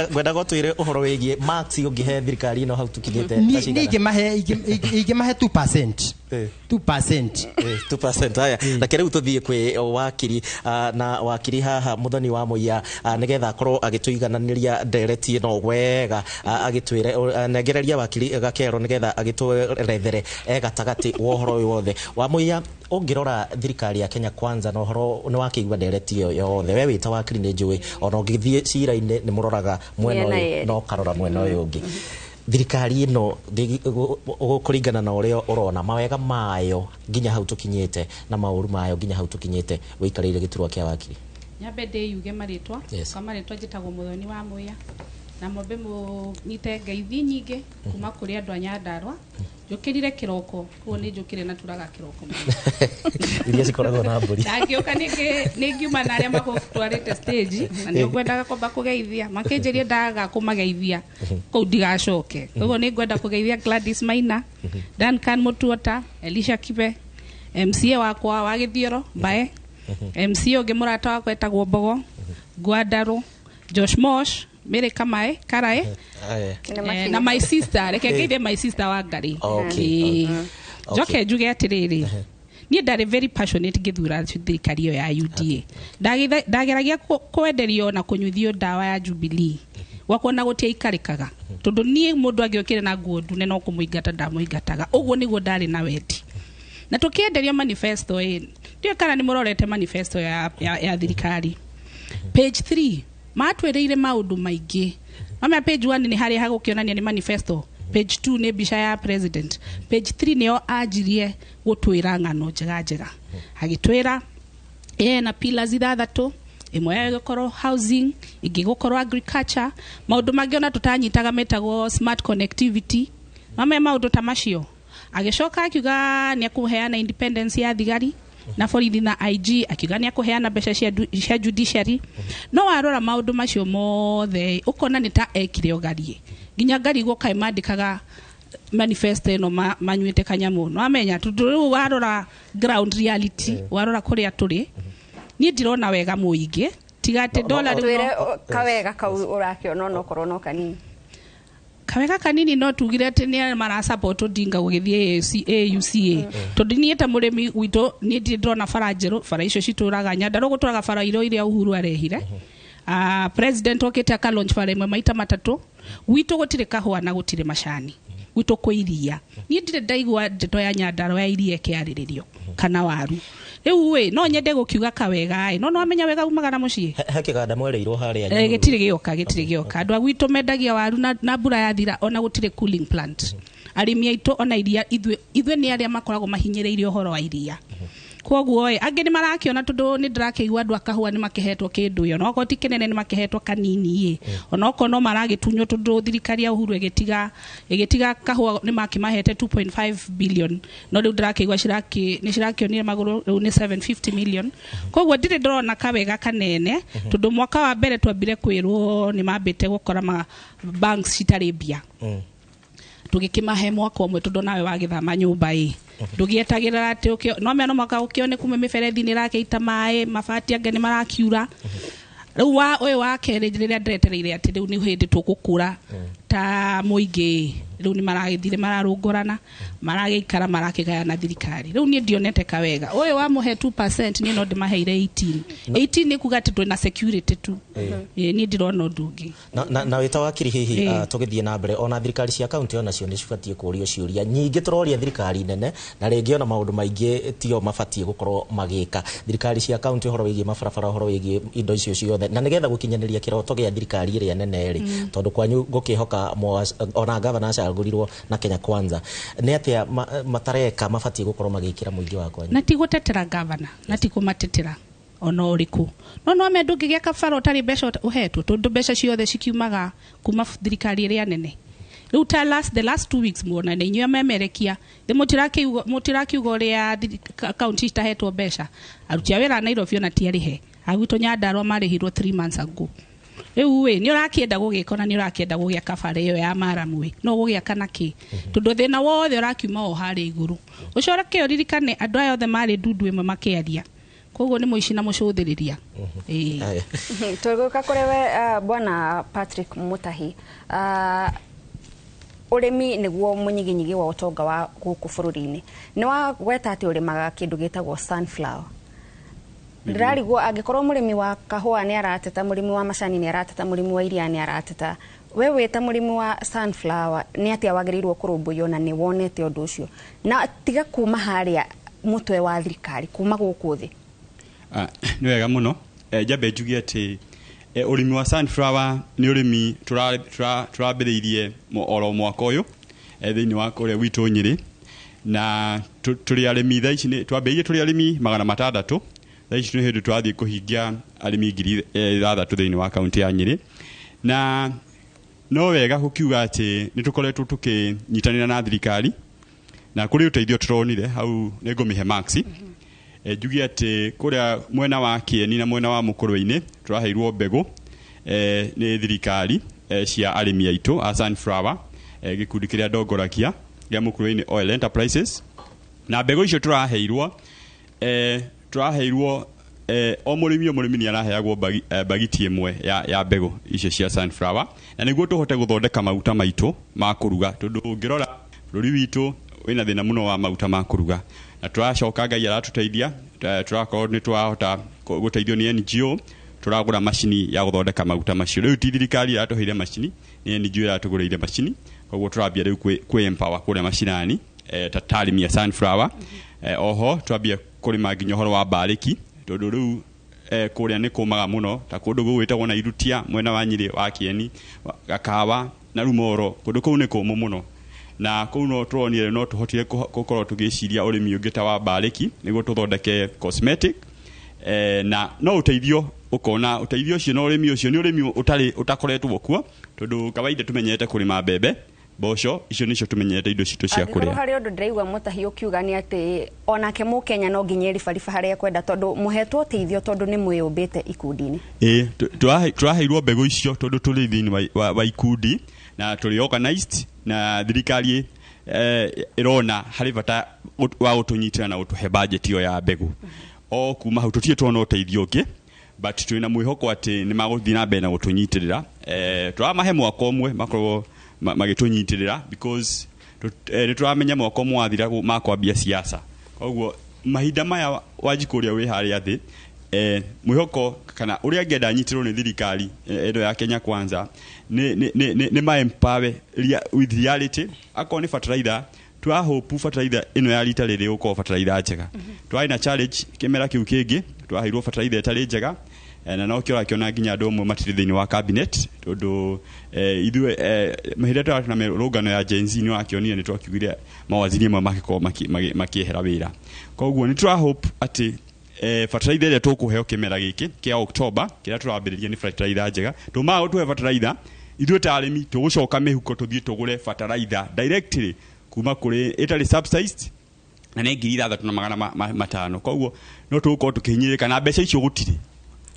Ngwenda gũtwĩre ũhoro wĩgiĩ marks ũngĩhe thirikari ĩno hau tũkinyĩte ta Niĩ cigana? Ingĩmahe 2%. 2%. 2%. Haya, reke rĩu tũthiĩ kwĩ wakiri, na wakiri haha Mũthoni wa Mũiya, nĩgetha akorwo agĩtũigananĩria ndereti ĩno wega, agĩtwĩre, nengereria wakiri Gakero nĩgetha agĩtwerethere e gatagatĩ wa ũhoro ũyũ wothe. Wa Mũiya, ũngĩrora thirikari ya Kenya Kwanza na ũhoro nĩ wakĩigua ndereti ĩyo yothe, we wĩ ta wakiri nĩ njũĩ ona ũngĩthiĩ cira-inĩ nĩ mũroraga mwena Mĩena ũyũ yerĩ. na ũkarora mwena ũyũ ũngĩ. Thirikari ĩno kũringana na ũrĩa ũrona mawega mayo nginya hau tũkinyĩte na maũru mayo nginya hau tũkinyĩte, wĩikarĩire gĩturwa kĩa wakiri. Nyambe ndĩyuge marĩtwa. Yes. Kwa marĩtwa njĩtagwo Mũthoni wa Mũya, na mwambe mũnyite ngeithi nyingĩ kuma kũrĩ andũ a Nyandarũa. Njũkĩrire kĩroko, koguo nĩ njũkĩre na turaga kĩroko mũno. Iria cikoragwo na mbũri. Ndangĩũka nĩ ngiuma na arĩa magũtwarĩte stage, na nĩ ngwendaga kwamba kũgeithia, makĩnjĩrie ndaga kũmageithia kũu ndigacoke. Koguo nĩ ngwenda kũgeithia Gladys Maina, Duncan Mutuota, Elisha Kibe, MCA wakwa wa Gĩthioro Mbae, MCA ũngĩ mũrata wakwa etagwo Mbogo Ngwandarũ, Josh Mosh, Mary Kamae Karae. Aya. Na my sister, reke ngeithie my sister wa Ngarĩ. Okay, Ĩĩ. okay. Njoke njuge atĩrĩrĩ, niĩ ndarĩ very passionate ngĩthura thirikari ĩyo ya UDA. Ndageragia kwenderio na kũnyuithio ndawa ya Jubilee gwakwa na gũtiaikarĩkaga, tondũ niĩ mũndũ angĩokire na nguo ndune no kũmũingata ndamũingataga. Ũguo nĩguo ndarĩ na wendi na tũkĩenderio manifesto ĩ, ndiũĩ kana nĩ mũrorete manifesto ya thirikari page 3, matwĩrĩire maũndũ maingĩ. Mama, page 1 nĩ harĩa hagũkĩonania nĩ manifesto, page 2 nĩ mbica ya president, page 3 nĩyo anjirie gũtwĩra ng'ano njega njega, agĩtwĩra ena pillars ithathatũ, ĩmwe yayo ĩgũkorwo housing, ĩngĩ gũkorwo agriculture, maũndũ mangĩ ona tũtanyitaga metagwo smart connectivity, mame maũndũ ta macio. Agĩcoka akiuga nĩ akũheana independence ya thigari na borithi na IG, akiuga nĩ akũheana mbeca cia judiciary. No warora maũndũ macio mothe ũkona nĩ ta ekire ũgarie nginya ngarigwo kaĩ mandĩkaga manifesto ĩno manyuĩte kanyamũ. No amenya tondũ rĩu warora ground reality, warora kũrĩa tũrĩ, niĩ ndirona wega mũingĩ tiga atĩ dola rĩu Twĩre kawega kau ũrakĩona onokorwo no kanini. Kawega kanini no tugire atĩ nĩ marasupport Odinga gũgĩthiĩ AUC, AUCA, tondũ niĩ ta mũrĩmi gwitũ niĩ ndirĩ ndĩrona bara njerũ. Bara icio citũraga Nyandarũa, gũtũraga bara irĩa iria Uhuru arehire. President okĩte aka launch bara ĩmwe maita matatũ. Gwitũ gũtirĩ kahũa na gũtirĩ macani, gwitũ kwĩ iria. Niĩ ndirĩ ndaigua ndeto ya Nyandarũa ya iria ĩkĩarĩrĩrio kana waru. Rĩu ĩ no nyende gũkiuga kawega ĩ, no nĩwamenya wega umaga na mũciĩ. He kĩganda mwereirwo harĩa Eh, gĩtirĩ gĩoka, gĩtirĩ gĩoka. Andũ a gwitũ mendagia waru na mbura yathira ona gũtirĩ cooling plant. Arĩmi aitũ ona iria, ithuĩ nĩ arĩa makoragwo mahinyĩrĩirie ũhoro wa iria. Koguo ĩ angĩ nĩ marakĩona, tondũ nĩ ndĩrakĩigua andũ a kahũa nĩ makĩhetwo kĩndũ ĩyo, no okorwo ti kĩnene nĩ makĩhetwo kanini ĩ, onokorwo no maragĩtunywo, tondũ thirikari ya Uhuru ĩgĩtiga kahũa nĩ makĩmahete 2.5 billion, no rĩu ndĩrakĩigua nĩ cirakĩonire magũrũ, rĩu nĩ 750 million. Koguo ndirĩ ndĩrona kawega kanene, tondũ mwaka wa mbere twambire kwĩrwo nĩ mambĩte gũkora ma banks citarĩ mbia, tũgĩkĩmahe mwaka ũmwe, tondũ nawe wagĩthama nyũmba ĩ ndũgĩetagĩrĩra atĩ no mea no mwaka ũkĩone kuma mĩberethi nĩ ĩrakĩita maĩ, mabati angĩ nĩ marakiura. Rĩu wa ũyũ wa kerĩ rĩrĩa ndĩretereire atĩ rĩu nĩ hĩndĩ tũgũkũra ta mũingĩ, rĩu nĩ maragĩthire mararũngũrana, maragĩikara marakĩgayana thirikari. Rĩu niĩ ndionete kawega ũyũ wa mũhe 2%, niĩ no ndĩmaheire 18. 18 nĩ kuga atĩ twĩna security tu. Ĩĩ, niĩ ndirona ũndũ ũngĩ. Na wĩta wakiri hihi, tũgĩthiĩ na mbere, ona thirikari cia kaunti onacio nĩ cibatiĩ kũũrio ciũria nyingĩ. Tũroria thirikari nene na rĩngĩ ona maũndũ maingĩ tio mabatiĩ gũkorwo magĩka thirikari cia kaunti, ũhoro wĩgiĩ mabarabara, ũhoro wĩgiĩ indo icio ciothe, na nĩgetha gũkinyanĩria kĩroto gĩa thirikari ĩrĩa nene rĩ, tondũ kwanyu ngũkĩhoka ona gavana acagũrirwo na Kenya Kwanza, nĩ atĩa matareka mabatiĩ gũkorwo magĩkĩra mũingĩ wa kwanyu? Na ti gũtetera gavana na ti kũmatetera ona ũrĩkũ, no no ame ndũngĩgĩaka bara ũtarĩ mbeca ũhetwo, tondũ mbeca ciothe cikiumaga kuma thirikari ĩrĩa nene. Rĩu ta the last 2 weeks muona nĩ inyuĩ amemerekia thĩ, mũtirakiuga ũrĩa kaunti citahetwo mbeca. Aruti a wĩra a Nairobi ona ti arĩhe, agwitũ Nyandarũa marĩhirwo 3 months ago. Rĩu ĩ nĩ ũrakĩenda gũgĩka ona nĩ ũrakĩenda gũgĩaka bara ĩyo ya maramu ĩ no gũgĩaka na kĩ? Tondũ thĩna wothe ũrakiuma o harĩa igũrũ. Ũcoke ũririkane andũ aya othe marĩ ndundu ĩmwe makĩaria, koguo nĩ mũici na mũcũthĩrĩria. Ĩĩ. Tũgũka kũrĩ we, bwana Patrick Mutahi, ũrĩmi nĩguo mũnyiginyigi wa ũtonga wa gũkũ bũrũri-inĩ. Nĩ wagweta atĩ ũrĩmaga kĩndũ gĩtagwo sunflower. Ndĩrarigwo angĩkorwo mũrĩmi wa kahũa nĩ arateta, mũrĩmi wa macani nĩ arateta, mũrĩmi wa iria nĩ arateta, we wĩta mũrĩmi wa sunflower nĩ atĩa wagĩrĩirwo kũrũmbũiyo na nĩ wonete ũndũ ũcio, na tiga kuma harĩa mũtwe wa thirikari, kuma gũkũ thĩ? Nĩ wega mũno. Njambe njuge atĩ ũrĩmi wa sunflower nĩ ũrĩmi tũrambĩrĩirie oro mwaka ũyũ thĩinĩ wa kũrĩa gwitũ Nyĩrĩ, na tũrĩ arĩmi thaa ici twambĩrĩirie tũrĩ arĩmi 600. Thaa ici nĩ hĩndĩ tũrathiĩ kũhingia arĩmi 6,000 thĩinĩ wa kaunti ya Nyĩrĩ. Na no wega gũkiuga atĩ nĩ tũkoretwo tũkĩnyitanĩra na thirikari na kũrĩ ũteithio tũronire hau, nĩ ngũmĩhe max. Njuge atĩ kũrĩa mwena wa Kĩeni na mwena wa Mũkũrwe-inĩ tũraheirwo mbegũ nĩ thirikari cia arĩmi aitũ a sunflower, gĩkundi kĩrĩa ndongoragia kĩa Mũkũrwe-inĩ Oil Enterprises. Na mbegũ icio tũraheirwo, tũraheirwo o mũrĩmi, o mũrĩmi nĩ araheagwo bagiti ĩmwe ya mbegũ icio cia sunflower, na nĩguo tũhote gũthondeka maguta maitũ ma kũruga, tondũ ũngĩrora bũrũri witũ wĩna thĩna mũno wa maguta ma kũruga. Na tũracoka Ngai aratũteithia, tũrakorwo nĩ tũrahota gũteithio nĩ NGO, tũragũra macini ya gũthondeka maguta macio. Rĩu ti thirikari ĩratũheire macini, nĩ NGO ĩratũgũrĩire macini. Koguo tũrambia rĩu kwĩ empower kũrĩa macinani ta arĩmi a sunflower. Oho twambia kũrĩma nginya ũhoro wa mbarĩki, tondũ rĩu kũrĩa nĩ kũmaga mũno, ta kũndũ gũgwĩtagwo na Irutia mwena wa Nyĩrĩ wa Kĩeni, Gakawa na Rumoro, kũndũ kũu nĩ kũmũ mũno, na kũu no tũronire no tũhotire gũkorwo tũgĩciria ũrĩmi ũngĩ ta wa mbarĩki nĩguo tũthondeke cosmetic. Na no ũteithio ũkona ũteithio ũcio na ũrĩmi ũcio nĩ ũrĩmi ũtarĩ ũtakoretwo kuo, tondũ kawaida tũmenyerete kũrĩma mbembe, mboco, icio nĩcio tũmenyerete indo citũ cia Angĩkorwo kũrĩa. harĩ ũndũ ndĩraigua Mũtahi ũkiuga nĩ atĩ onake mũkenya no nginya eribariba harĩa ekwenda, tondũ mũhetwo ũteithio tondũ nĩ mwĩyũmbĩte ikundi-inĩ. Ĩĩ, tũraheirwo mbegũ icio tondũ tũrĩ thĩinĩ wa ikundi na tũrĩ organized, na thirikari ĩrona harĩ bata wa gũtũnyitĩra na gũtũhe budget ĩyo ya mbegũ. O kuma hau tũtirĩ tuona ũteithio ũngĩ, but twĩna mwĩhoko atĩ nĩ magũthiĩ na mbere na gũtũnyitĩrĩra. Tũramahe mwaka ũmwe makorwo magĩtũnyitĩrĩra, because nĩ tũramenya mwaka ũmwe wathira makwambia siasa. Koguo mahinda maya Wanjikũ ũrĩa wĩ harĩa thĩ, mwĩhoko kana ũrĩa angĩenda anyitĩrwo nĩ thirikari ĩno ya Kenya Kwanza nĩ ma empower with reality. Akorwo nĩ fertilizer, twa hope fertilizer ĩno ya rita rĩrĩ gũkorwo fertilizer njega. Twarĩ na challenge kĩmera kĩu kĩngĩ, twaheirwo fertilizer ĩtarĩ njega, na nokĩo ũrakĩona nginya andũ amwe matirĩ thĩinĩ wa cabinet, tondũ ithuĩ mahinda tũrarĩ na mĩrũngano ya Gen Z nĩ wakĩonire nĩ twakiugire mawaziri amwe magĩkorwo makĩehera wĩra. Koguo nĩ tũra hope atĩ fertilizer ĩrĩa tũkũheo kĩmera gĩkĩ kĩa October kĩrĩa tũrambĩrĩria nĩ fertilizer njega. Tũmaga gũtũhe fertilizer, ithuĩ ta arĩmi tũgũcoka mĩhuko tũthiĩ tũgũre fertilizer directly kuma kũrĩ ĩtarĩ subsidized, na nĩ 6,500. Koguo no tũgũkorwo tũkĩhinyĩrĩrĩka na mbeca icio gũtirĩ.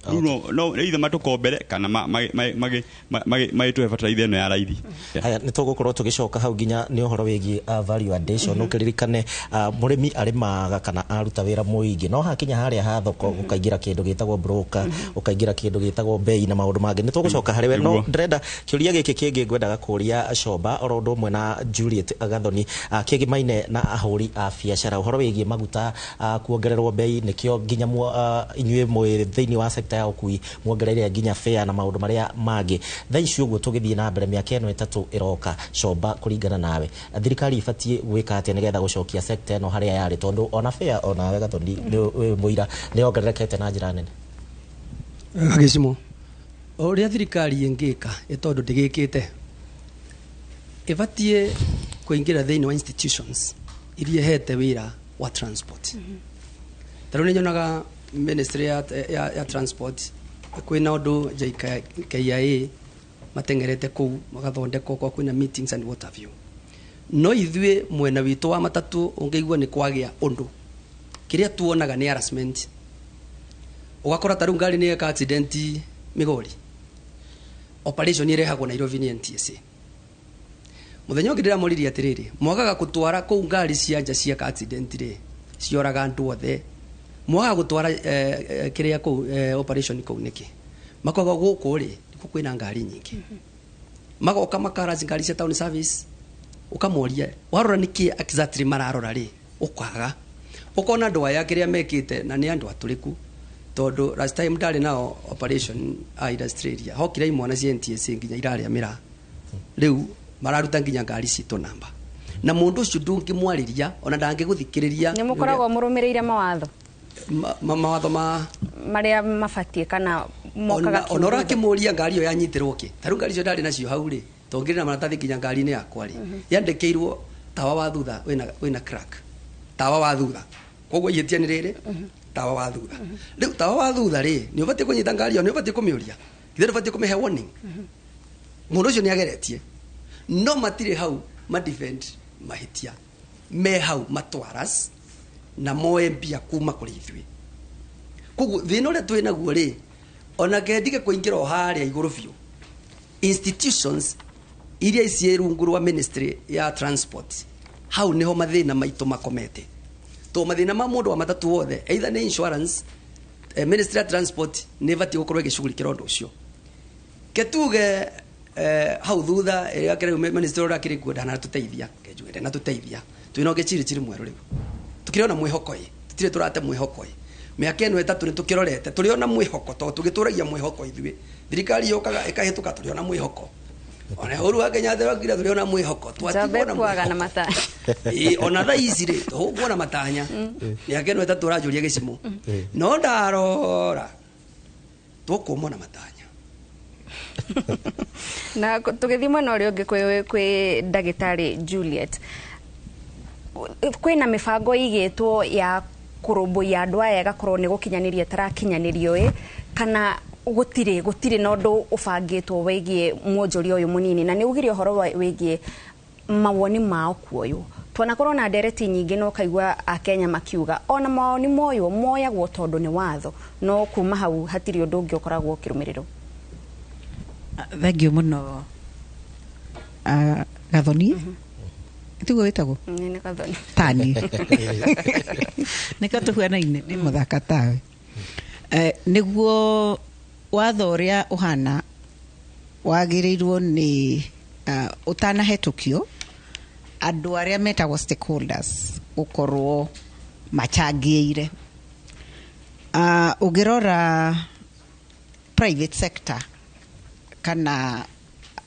Rĩu no either matũkombere kana magĩtũhe fertilizer ĩno ya raithi. Haya, nĩ tũgũkorwo tũgĩcoka hau nginya nĩ ũhoro wĩgiĩ value addition. Ũkĩririkane mũrĩmi arĩmaga kana aruta wĩra mũingĩ, no hakinya harĩa ha thoko gũkaingĩra kĩndũ gĩtagwo broker, ũkaingĩra kĩndũ gĩtagwo bei na maũndũ mangĩ. Nĩ tũgũcoka harĩ we, no ndĩrenda kĩũria gĩkĩ kĩngĩ ngwendaga kũria Comba oro ũndũ ũmwe na Juliet Gathoni, kĩgĩmaine na ahũri a biacara, ũhoro wĩgiĩ maguta kuongererwo bei, nĩkĩo nginya inyuĩ mwĩ thĩinĩ wa sector ya ũkui muongereire nginya fare na maũndũ marĩa mangĩ. Thaa ici ũguo tũgĩthiĩ na mbere mĩaka ĩno 3 ĩroka, Comba, kũringana nawe thirikari ibatiĩ gwĩka atĩa nĩgetha gũcokia sector ĩno harĩa yarĩ, tondũ ona fare onawe Gathoni nĩ wĩ mũira nĩ yongererekete na njĩra nene? Gagĩcimo ũrĩa thirikari ĩngĩka, ĩ tondũ ndĩgĩkĩte, ĩbatiĩ kũingĩra thĩinĩ wa institutions iria ĩhete wĩra wa transport. Ta rĩu nĩ nyonaga ministry ya transport kwĩna ũndũ JKIA mateng'erete kũu magathondekwo kwa kwĩna meetings and what have you. No ithuĩ mwena witũ wa matatũ ũngĩigua nĩ kwagĩa ũndũ, kĩrĩa tuonaga nĩ harassment. Ũgakora ta rĩu ngari nĩ yeka accident Migori, Operation ĩrehagwo Nairobi nĩ NTSA. Mũthenya ũngĩ ndĩramũririe atĩrĩrĩ, mwagaga gũtwara kũu ngari cia nja cieka accident rĩ, cioraga andũ othe, mwagaga gũtwara kĩrĩa kũu operation kũu nĩkĩ? Makoiga gũkũ rĩ nĩkuo kwĩna ngari nyingĩ, magoka makara ngari cia town service. Ũkamoria warora nĩkĩ exactly mararora rĩ, ũkaga ũkona andũ aya kĩrĩa mekĩte na nĩ andũ atũrĩku, tondũ last time ndarĩ nao operation a Australia, hokire imwana cia NTSA nginya irarĩa mĩraa, rĩu mararuta nginya ngari citũ namba, na mũndũ ũcio ndũngĩmwarĩria ona ndangĩgũthikĩrĩria. Nĩ mũkoragwo mũrũmĩrĩire mawatho? Mawatho ma marĩa mabatiĩ kana mokaga? Ona ũrakĩmũria ngari ĩyo yanyitirwo kĩ, ta rĩu ngari icio ndarĩ nacio hau rĩ, tondũ ngĩrĩ na maratathi nginya ngari-inĩ yakwa rĩ, yandĩkĩirwo tawa wa thutha wĩna crack, tawa wa thutha. Koguo ihĩtia nĩ rĩrĩ, tawa wa thutha. Rĩu tawa wa thutha rĩ, nĩ ũbatiĩ kũnyita ngari ĩyo, nĩ ũbatiĩ kũmĩũria, githĩ ndũbatiĩ kũmĩhe warning? Mũndũ ũcio nĩ ageretie, no matirĩ hau ma defend mahĩtia, me hau matwaras na moe mbia kuma kũrĩ ithuĩ. Koguo thĩna ũrĩa twĩ naguo rĩ, ona kendige kũingĩra o harĩa igũrũ biũ, institutions iria ciĩ rungu rwa ministry ya transport, hau niho mathĩna maitũ makomete, to mathĩna ma mũndũ wa matatũ wothe, either nĩ insurance, ministry ya transport nĩ ĩbatiĩ gũkorwo ĩgĩcugurikĩra ũndũ ũcio. Ketuge hau thutha ĩrĩa kĩrĩ ministry ũrĩa kĩrĩ kuo ndanatũteithia, kenjuge ndanatũteithia, twĩna ũngĩ chiri mwerũ rĩu, tukĩrĩ ona mwĩhoko ĩ, tũtirĩ tũrate mwĩhoko ĩ. Mĩaka ĩno 3 nĩ tũkĩrorete, tũrĩ ona mwĩhoko, tondũ tũgĩtũragia mwĩhoko ithuĩ. Thirikari yũkaga ĩkahĩtũka, tũrĩ ona mwĩhoko. Ona Uhuru wa Kenyatta rokire, tũrĩ ona mwĩhoko, twatigwo na Kuaga na matanya. Ĩ, ona thaa ici rĩ, tũgũkuona matanya. Mĩaka ĩno 3 ũranjũria gĩcimo, no ndarora tũkũmwo na matanya. Na tũgĩthiĩ mwena ũrĩa ũngĩ kwĩ ndagĩtarĩ Juliet, kwĩna mĩbango ĩigĩtwo ya kũrũmbũiya andũ aya, ĩgakorwo nĩ gũkinyanĩria ĩtarakinyanĩrio ĩ, kana gũtirĩ na ũndũ ũbangĩtwo wĩgiĩ mwonjoria ũyũ mũnini? Na nĩ ugire ũhoro wĩgiĩ mawoni mao kuoywo, twanakorwo na ndereti nyingĩ no kaigua akenya makiuga ona mawoni moywo moyagwo tondũ nĩ watho, no kuma hau hatirĩ ũndũ ũngĩ ũkoragwo ũkĩrũmĩrĩrwo. Thank you mũno, Gathoni tiguo wĩtagwo? Nĩ Gathoni. Tani nĩkĩo tũhuanaine, nĩ mũthaka tawe. Nĩguo watho ũrĩa ũhana wagĩrĩirwo nĩ ũtanahetũkio, andũ arĩa metagwo stakeholders gũkorwo machangĩire. Ũngĩrora private sector kana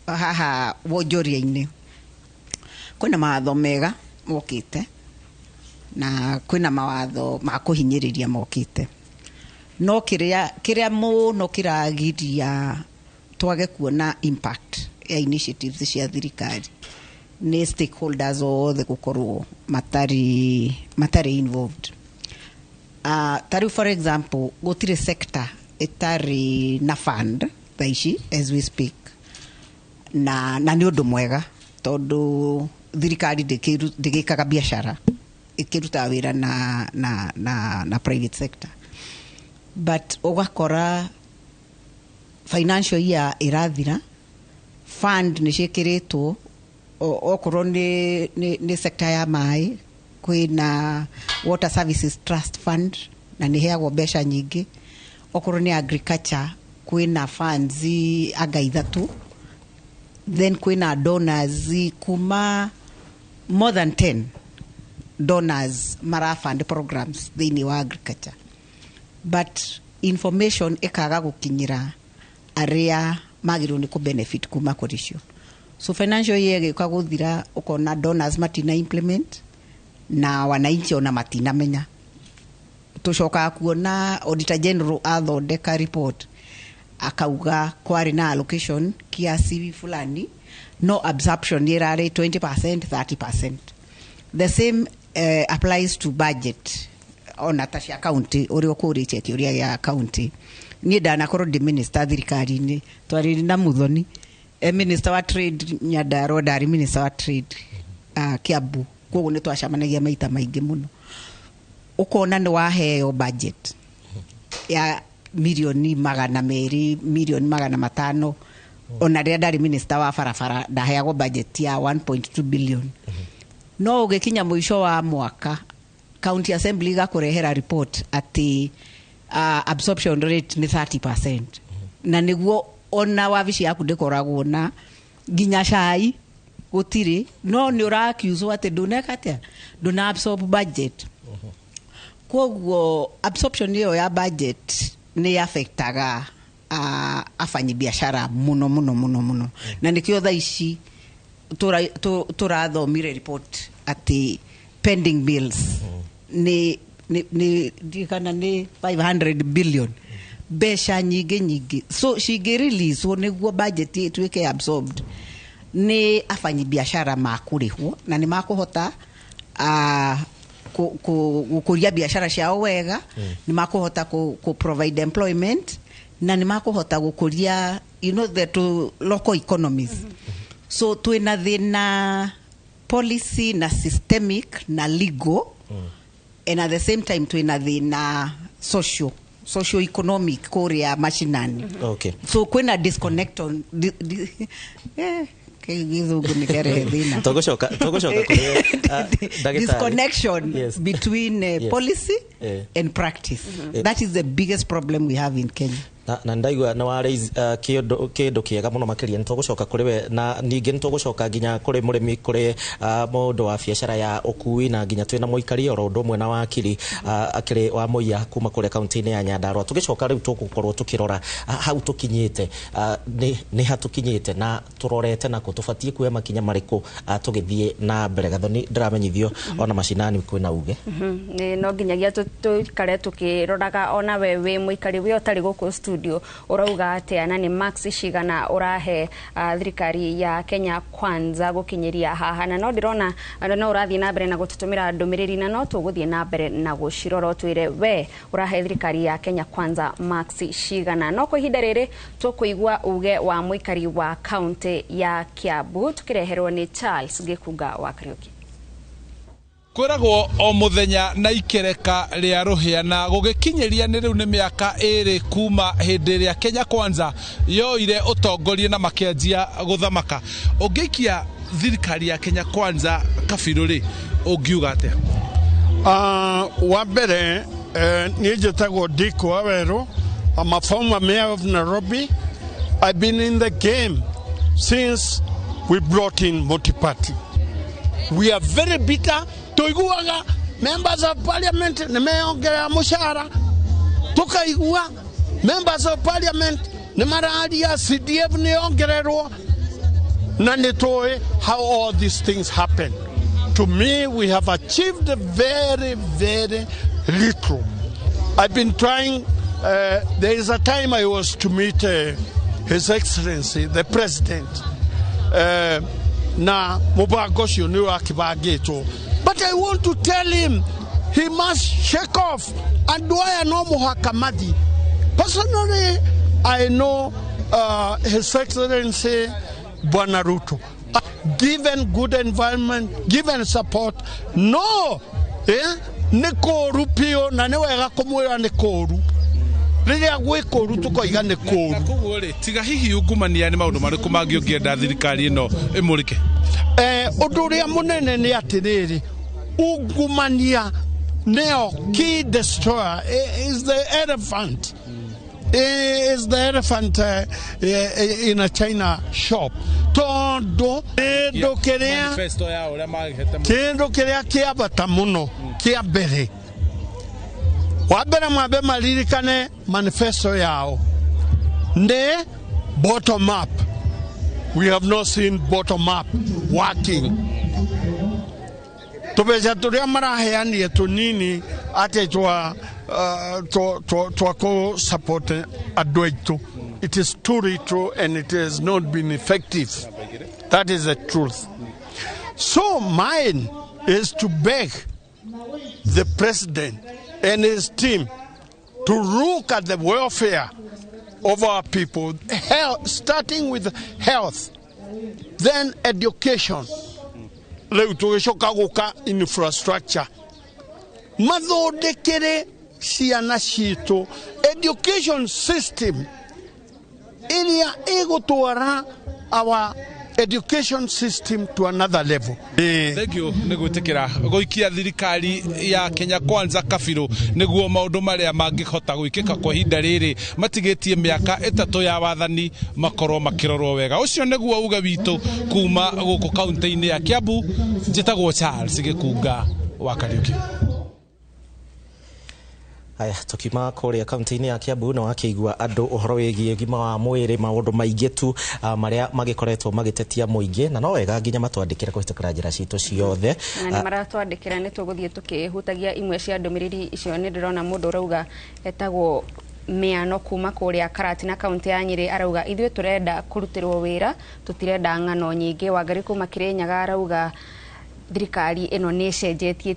haha wonjoria-inĩ, kwĩna mawatho mega mokĩte na kwĩna mawatho ma kũhinyĩrĩria mokĩte, no kĩrĩa mũno kĩragiria twage kuona impact ya initiatives cia thirikari nĩ stakeholders othe gũkorwo matarĩ involved. Ta rĩu, for example, gũtirĩ sector ĩtarĩ na fund thaa ici as we speak, na nĩ ũndũ mwega tondũ thirikari ndĩgĩkaga biacara, ĩkĩrutaga wĩra na private sector, but ũgakora financial year ĩrathira, fund nĩ ciĩkĩrĩtwo, okorwo nĩ sector ya maĩ, kwĩna Water Services Trust Fund na nĩ heagwo mbeca nyingĩ. Okorwo nĩ agriculture, kwĩna funds anga 3, then kwĩna donors kuma more than 10 donors marafund programs thĩinĩ wa agriculture, but information ĩkaga gũkinyĩra arĩa magĩrĩirwo nĩ kũ-benefit kuma kũrĩ cio. So financial year ĩgĩũka gũthira, ũkona donors matina implement na wananchi ona matinamenya. Tũcokaga kuona Auditor General athondeka report, akauga kwarĩ na allocation kiasi fulani, no absorption ĩrarĩ 20%, 30%. The same applies to budget ona ta cia county, ũrĩa ũkũrĩtie kĩũria gĩa county. Niĩ ndanakorwo ndĩ minister thirikari-inĩ, twarĩ na Muthoni e minister wa trade Nyandarua, ndarĩ minister wa trade Kiambu, koguo nĩ twacemanagia maita maingĩ mũno. Ũkona nĩ waheo budget ya mirioni 200, mirioni 500. Ona rĩrĩa ndarĩ minister wa barabara, ndaheagwo budget ya 1.2 billion, no ũgĩkinya mũico wa mwaka, county assembly igakũrehera report atĩ absorption rate nĩ 30%, na nĩguo ona wabici yaku ndĩkoragwo na nginya cai gũtirĩ, no nĩ ũrakiuzwo atĩ ndũneka atĩa, ndũna absorb budget. Koguo absorption ĩyo ya budget nĩ affectaga afanyibiashara muno muno muno muno, na nĩkĩo thaa ici tũrathomire report atĩ pending bills nĩ ndirikana nĩ 500 billion, mbeca nyingĩ nyingĩ. So cingĩ-releasewo nĩguo budget ĩtuĩke absorbed, nĩ afanyibiashara makũrĩhwo na nĩ makũhota gũkũria biashara ciao wega, nĩ makũhota ku provide employment na nĩ makũhota gũkũria the to local economies. So twĩna thĩna policy na systemic na legal, and at the same time twĩna thĩna socio economic kũrĩa mashinani. So kwĩna disconnect on gĩthũngũ nĩ kĩrehe thĩna. Tũgũcoka kũrĩ ndagĩtarĩ. Disconnection between policy and practice. That is the biggest problem we have in Kenya. Na ndaigua nĩ wa raise kĩndũ kĩega mũno makĩria. Nĩ tũgũcoka kũrĩ we, na ningĩ nĩ tũgũcoka nginya kũrĩ mũrĩmi, kũrĩ mũndũ wa biacara ya ũkui, na nginya twĩna mũikari oro ũndũ ũmwe na wakiri akĩrĩ wa mũiya kuma kũrĩa kaunti-inĩ ya Nyandarua. Tũgĩcoka rĩu tũgũkorwo tũkĩrora hau tũkinyĩte, nĩ ha tũkinyĩte na tũrorete nako, tũbatiĩ kuoya makinya marĩkũ tũgĩthiĩ na mbere. Gathoni, ndĩramenyithio ona macinani kwĩna uge. Nĩ no nginyagia tũikare tũkĩroraga ona we wĩ mũikari wĩ ũtarĩ gũkũ studio ũrauga atĩa, na nĩ marks cigana ũrahe thirikari ya Kenya Kwanza gũkinyĩria haha. Na no ndĩrona no ũrathiĩ na mbere na gũtũtũmĩra ndũmĩrĩri, na no tũgũthiĩ na mbere na gũcirora, ũtwĩre we ũrahe thirikari ya Kenya Kwanza marks cigana. No kwa ihinda rĩrĩ tũkũigua uge wa mũikari wa kaunti ya Kiambu, tũkĩreherwo nĩ Charles Gĩkunga wa Kariũki. Kwĩragwo o mũthenya na ikereka rĩa rũhĩa, na gũgĩkinyĩria nĩ rĩu nĩ mĩaka 2 kuma hĩndĩ ĩrĩa Kenya Kwanza yoire ũtongoria na makĩanjia gũthamaka. Ũngĩikia thirikari ya Kenya Kwanza kabirũ rĩ, ũngiuga atĩa? Wa mbere, niĩ njĩtagwo Dick Waweru. I'm a former mayor of Nairobi. I've been in the game since we brought in multi-party. We are very bitter. Tuiguaga members of parliament nĩ meongerera mũcara, tukaigua members of parliament nĩ mararia CDF nĩ yongererwo, na nĩ tũĩ how all these things happen. To me, we have achieved very, very little. I've been trying, there is a time I was to meet His Excellency, the President, na mũbango ũcio nĩ wakĩbangĩtwo. But I want to tell him he must shake off andũ aya, no mũhaka mathi. Personally, I know His Excellency Bwana Ruto. Given good environment, given support, no, nĩ kũũru biũ, na nĩ wega kũmwĩra nĩ kũũru. Rĩrĩa gwĩ kũũru tũkoiga nĩ kũũru. Na koguo rĩ, tiga hihi ungumania, nĩ maũndũ marĩkũ mangĩ ũngĩenda thirikari ĩno ĩmũrĩke? Ũndũ ũrĩa mũnene nĩ atĩrĩrĩ, ungumania nĩyo key destroyer, is the elephant, is the elephant in a china shop, tondũ kĩndũ kĩrĩa Manifesto yao ũrĩa magĩhete. Kĩndũ kĩrĩa kĩa bata mũno kĩa mbere, wa mbere, mwambe maririkane manifesto yao nĩ bottom up. We have not seen bottom up working. Tũbeca tũrĩa maraheanire tũnini atĩ twa kũ support andũ aitũ, it is too little and it has not been effective. That is the truth. So mine is to beg the president and his team to look at the welfare of our people, health, starting with health, then education, rĩu tũgĩcoka gũka infrastructure, mathondekere ciana citũ education system. ĩrĩa ĩgũtwara our education system to another level. Thank you nĩ gwĩtĩkĩra gũikia thirikari ya Kenya Kwanza kabirũ nĩguo maũndũ marĩa mangĩhota gwĩkĩka kwa ihinda rĩrĩ matigĩtie mĩaka 3 ya wathani makorwo makĩrorwo wega. Ũcio nĩguo uge witũ kuma gũkũ kaunti-inĩ ya Kiambu. Njĩtagwo Charles Gĩkunga wa Kariuki. Haya, tukiuma kuria kaunti-inĩ ya Kiambu na wakĩigua andũ ũhoro wĩgiĩ ũgima wa mwĩrĩ maũndũ maingĩ tu marĩa magĩkoretwo magĩtetia mũingĩ, na no wega nginya matwandĩkĩre kũhĩtũkĩra njĩra citũ ciothe. Na nĩ maratwandĩkĩra, nĩ tũgũthiĩ tũkĩhutagia imwe cia ndũmĩrĩri icio. Nĩ ndĩrona mũndũ ũrauga etagwo Mĩano kuma kũrĩa Karatina kaunti ya Nyĩrĩ, arauga ithuĩ tũrenda kũrutĩrwo wĩra, tũtirenda ng'ano nyingĩ. Wangari kuma Kĩrĩnyaga arauga thirikari ĩno nĩ ĩcenjetie,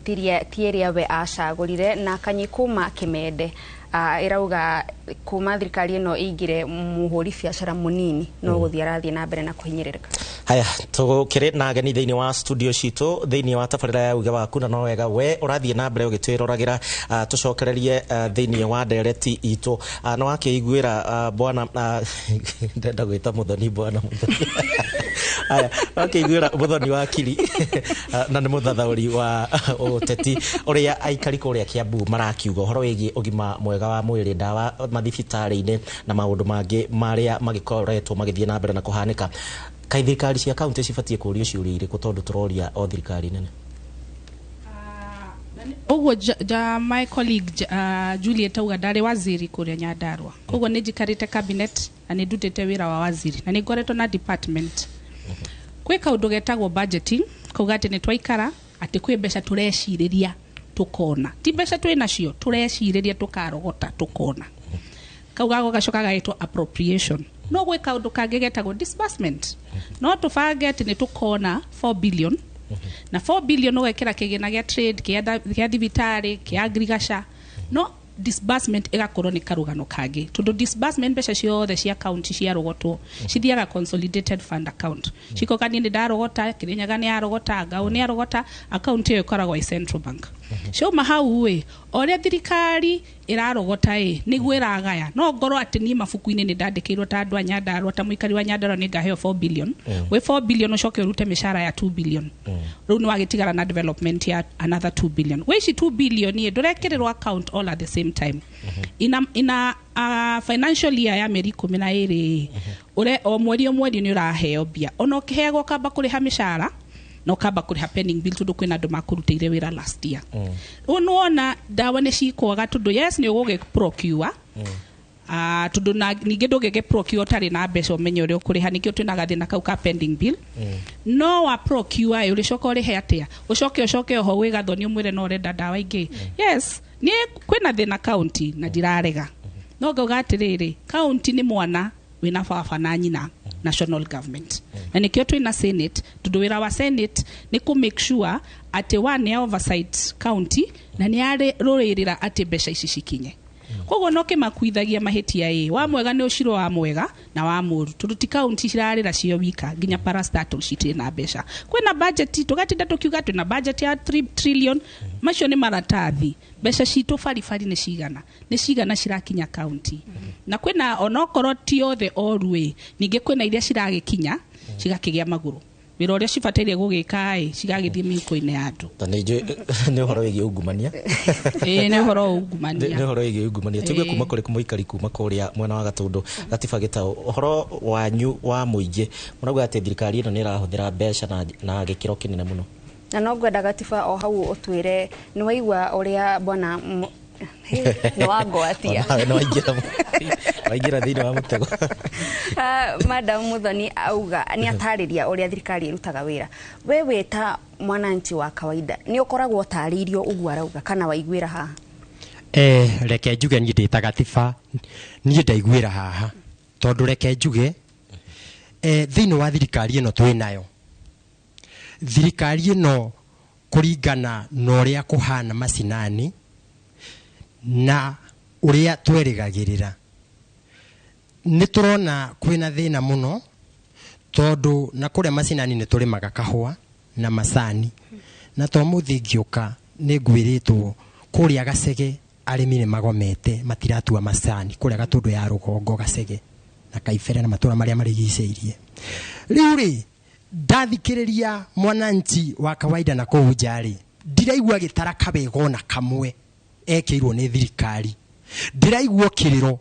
ti ĩrĩa we acagũrire. Na Kanyi kuma Kĩmende ĩrauga kuma thirikari ĩno ĩingĩre mũhũri biacara mũnini no gũthiĩ arathiĩ na mbere na kũhinyĩrĩrĩka. Haya, tũkĩrĩ na ageni thĩinĩ wa studio citũ thĩinĩ wa tabarĩra ya uge waku, na no wega we ũrathiĩ na mbere ũgĩtwĩroragĩra. Tũcokererie thĩinĩ wa ndereti itũ. No wakĩiguĩra bwana, ndenda gwĩta Mũthoni, bwana Mũthoni. Haya, wakĩiguĩra Mũthoni wa Kiri na nĩ mũthathaũri wa ũteti, ũrĩa aikari kũrĩa Kiambu marakiuga ũhoro wĩgiĩ ũgima mwega wa mwĩrĩ, ndawa mathibitarĩ-inĩ na maũndũ mangĩ marĩa magĩkoretwo magĩthiĩ na mbere na kũhanĩka. Kaĩ thirikari cia kaunti cibatiĩ kũrio ciũria irĩkũ, tondũ tũroria o thirikari nene? Ũguo ja my colleague Juliet auga ndarĩ waziri kũrĩa Nyandarua, koguo nĩ njikarĩte cabinet na nĩ ndutĩte wĩra wa waziri na nĩ ngoretwo na department. Kwĩ kaũndũ getagwo budgeting, kauga atĩ nĩ twaikara atĩ kwĩ mbeca tũrecirĩria tũkona, ti mbeca twĩ nacio, tũrecirĩria tũkarogota tũkona. Kau gago gacoka gagetwo appropriation. No gwĩ kaũndũ kangĩ getagwo disbursement. No tũbange atĩ nĩ tũkona 4 billion, na 4 billion ũgekĩra kĩgĩna gĩa trade, kĩa thibitarĩ, kĩa agriculture, no disbursement ĩgakorwo nĩ karũgano kangĩ, tondũ disbursement mbeca ciothe cia county ciarogotwo cithiaga consolidated fund account. Cikoka niĩ nĩ ndarogota, Kĩrĩnyaga nĩ yarogota, Ngau nĩ yarogota, account ĩyo ĩkoragwo ĩ Central Bank. Ciauma hau ĩ, o ũrĩa thirikari ĩrarogota ĩ, nĩguo ĩragaya. No ngorwo atĩ niĩ mabuku-inĩ nĩ ndandĩkĩirwo ta andũ a Nyandarua, ta mũikari wa Nyandarua nĩ ngaheo 4 billion. Wĩ 4 billion ũcoke ũrute mĩcara ya 2 billion. Rĩu nĩ wagĩtigara na development ya another 2 billion. Gwĩ ici 2 billion ĩ, ndũrekĩrĩrwo account all at the same time. Ina financial year ya mĩeri 12 ĩ, o mweri o mweri nĩ ũraheo mbia. Ona ũkĩheagwo ũkamba kũrĩha mĩcara na ũkamba kũrĩha pending bill, tondũ kwĩna andũ makũrutĩire wĩra last year. Rĩu nĩwona ndawa nĩ cikwaga, tondũ yes nĩ ũgũgĩ procure, tondũ ningĩ ndũngĩgĩ procure ũtarĩ na mbeca ũmenye ũrĩa ũkũrĩha, nĩkĩo twĩna gathĩna kau ka pending bill. No wa procure ĩ, ũrĩcoka ũrĩhe atĩa? Ũcoke ũcoke oho gwĩ Gathoni ũmwĩre no ũrenda ndawa ingĩ. Yes, niĩ kwĩna thĩna county na ndirarega, no ngauga atĩrĩrĩ, county nĩ mwana wĩna baba na nyina national government, na nĩkĩo twĩna senate, tondũ wĩra wa senate nĩ kũ make sure atĩ one nĩ oversight county na nĩ arũĩrĩra atĩ mbeca ici cikinye. Koguo no kĩmakuithagia mahĩtia ĩ, wa mwega nĩ ũcirwo wa mwega na wa mũru, tondũ ti county cirarĩra cio wika, nginya parastatal citirĩ na mbeca. Kwĩna budget, tũgatinda tũkiuga twĩna budget ya 3 trillion, macio nĩ maratathi. Mbeca citũ baribari nĩ cigana, nĩ cigana cirakinya county. Na kwĩna onokorwo ti othe oru ĩ, ningĩ kwĩna iria ciragĩkinya cigakĩgĩa magũrũ, wĩra ũrĩa cibataire gũgĩka ĩ, cigagĩthiĩ mĩhuko-inĩ ya andũ. Ta nĩ njũĩ nĩ ũhoro wĩgiĩ ungumania. Ĩĩ, nĩ ũhoro wa ungumania. Nĩ ũhoro wĩgiĩ ungumania. Tũigue kuma kũrĩ mũikari kuma kũrĩa mwena wa Gatũndũ, Gatiba Gĩtaũ, ũhoro wanyu wa mũingĩ mũrauga atĩ thirikari ĩno nĩ ĩrahũthĩra mbeca na gĩkĩro kĩnene mũno. Na no ngwenda Gatiba o hau ũtwĩre nĩ waigua ũrĩa bwana nĩ wangwatia. Nĩ waingĩra thĩinĩ wa mũtego. Madam Muthoni auga nĩ atarĩria ũrĩa thirikari ĩrutaga wĩra. We wĩ ta mwananchi wa kawaida nĩ ũkoragwo ũtarĩirio ũguo arauga kana waiguĩra haha? Reke njuge niĩ ndĩ ta Gatiba, niĩ ndaiguĩra haha, tondũ reke njuge thĩinĩ wa thirikari ĩno twĩ nayo, thirikari ĩno kũringana na ũrĩa kũhana macinani na ũrĩa twerĩgagĩrĩra, nĩ tũrona kwĩna thĩna mũno, tondũ na kũrĩa macinani nĩ tũrĩmaga kahũa na macani, na to mũthĩ ngĩũka nĩ ngwĩrĩtwo kũrĩa Gacege arĩmi nĩ magomete, matiratua macani kũrĩa Gatũndũ ya rũgongo Gacege na na Kaibere na matũra marĩa marigicĩirie. Rĩu rĩ, ndathikĩrĩria mwananchi wa kawaida na kũu nja rĩ, ndiraigua gĩtara kawega ona kamwe ekĩirwo nĩ thirikari. Ndĩraigua kĩrĩro,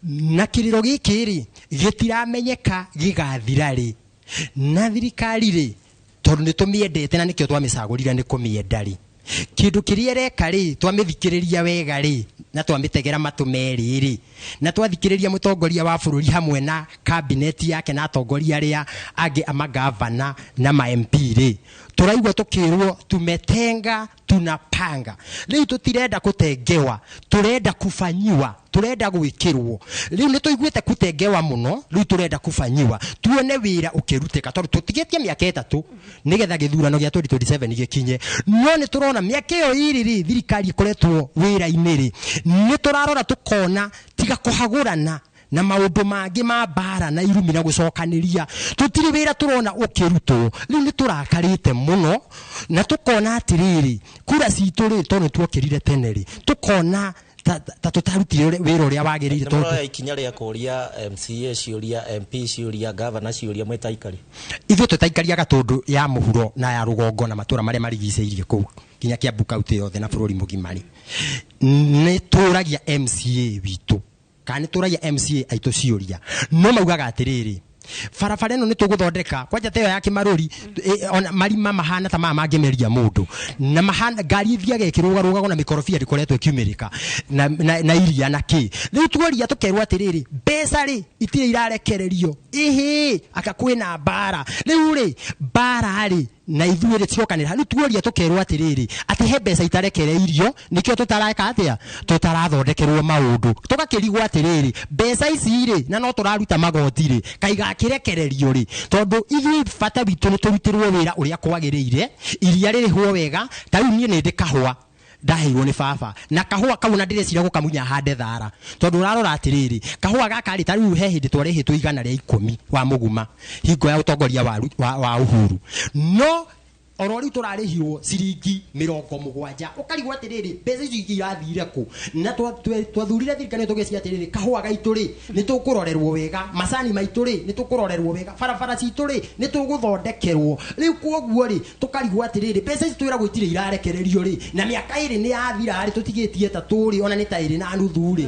na kĩrĩro gĩkĩ rĩ gĩtiramenyeka gĩgathira rĩ. Na thirikari rĩ, tondũ nĩ tũmĩendete na nĩkĩo twamĩcagũrire nĩ kũmĩenda rĩ, kĩndũ kĩrĩa ĩreka rĩ, twamĩthikĩrĩria wega rĩ, na twamĩtegera matũ merĩ rĩ, na twathikĩrĩria mũtongoria wa bũrũri hamwe na kabineti yake na atongoria arĩa angĩ a magavana na ma MP rĩ, tũraigua tũkĩrwo tumetenga tunapanga. Rĩu tũtirenda kũtengewa, tũrenda kufanyiwa, tũrenda gwĩkĩrwo. Rĩu nĩ tũiguĩte kũtengewa mũno, rĩu tũrenda kufanyiwa, tuone wĩra ũkĩrutĩka, tondũ tũtigĩtie mĩaka 3 nĩgetha gĩthurano gĩa 2027 gĩkinye. No nĩ tũrona mĩaka ĩyo ĩrĩ rĩ, thirikari ĩkoretwo wĩra-inĩ rĩ, nĩ tũrarora tũkona tiga kũhagũrana na maũndũ mangĩ ma mbara na irumi na gũcokanĩria, tũtirĩ wĩra tũrona ũkĩrutwo. Rĩu nĩ tũrakarĩte mũno na tũkona atĩrĩrĩ, kura citũ rĩ, tondũ nĩ tuokĩrire tene rĩ, tũkona ta tũtarutire wĩra ũrĩa wagĩrĩire. Nĩ mũroya ikinya rĩa kũria MCA ciũria, MP ciũria, gavana ciũria, mwĩ ta aikari? Ithuĩ tũtaikaria Gatũndũ ya mũhuro na ya rũgongo na matũra marĩa marigicĩirie kũu nginya Kiambu kaunti yothe na bũrũri mũgima rĩ, nĩ tũragia MCA witũ kana nĩ tũragia MCA aitũ ciũria, no maugaga atĩrĩrĩ, barabara ĩno nĩ tũgũthondeka kwanja ta ĩyo ya Kĩmarũri, ona marima mahana ta maya mangĩmeria mũndũ, na mahana ngari ithiaga ĩkĩrũgarũgagwo na mĩkorobia ndĩkoretwo ĩkiumĩrĩka na iria na kĩ. Rĩu tuoria tũkerwo atĩrĩrĩ, mbeca rĩ itirĩ irarekererio, ĩhĩ aka kwĩna mbara. Rĩu rĩ, mbara rĩ na ithuĩ rĩ ciokanĩra. Rĩu tuoria tũkerwo atĩrĩrĩ, atĩ he mbeca itarekereirio, nĩkĩo tũtareka atĩa, tũtarathondekerwo maũndũ. Tũgakĩrigwo atĩrĩrĩ, mbeca ici rĩ, na no tũraruta magoti rĩ, kaigakĩrekererio rĩ, tondũ ithuĩ bata witũ nĩ tũrutĩrwo wĩra ũrĩa kwagĩrĩire, iria rĩrĩhwo wega. Ta rĩu niĩ nĩ ndĩ kahũa ndaheirwo nĩ baba, na kahũa kau na ndĩreciria gũkamunya hande thara, tondũ ũrarora atĩrĩrĩ, kahũa gaka rĩ, ta rĩu he hĩndĩ twarĩhĩtwo 110 wa mũguma hingo ya ũtongoria wa Uhuru, no oro rĩu tũrarĩhirwo ciringi 70. Ũkarigwo atĩrĩrĩ, mbeca icio irathire kũ? Na twathurire thirikari tũgĩciria atĩrĩrĩ, kahũa gaitũ rĩ nĩ tũkũrorerwo wega, macani maitũ rĩ nĩ tũkũrorerwo wega, barabara citũ rĩ nĩ tũgũthondekerwo. Rĩu kwoguo rĩ, tũkarigwo atĩrĩrĩ, mbeca ici twĩragwo itirĩ irarekererio rĩ, na mĩaka 2 nĩ yathira rĩ, tũtigĩtie 3 rĩ, ona nĩ ta 2.5 rĩ,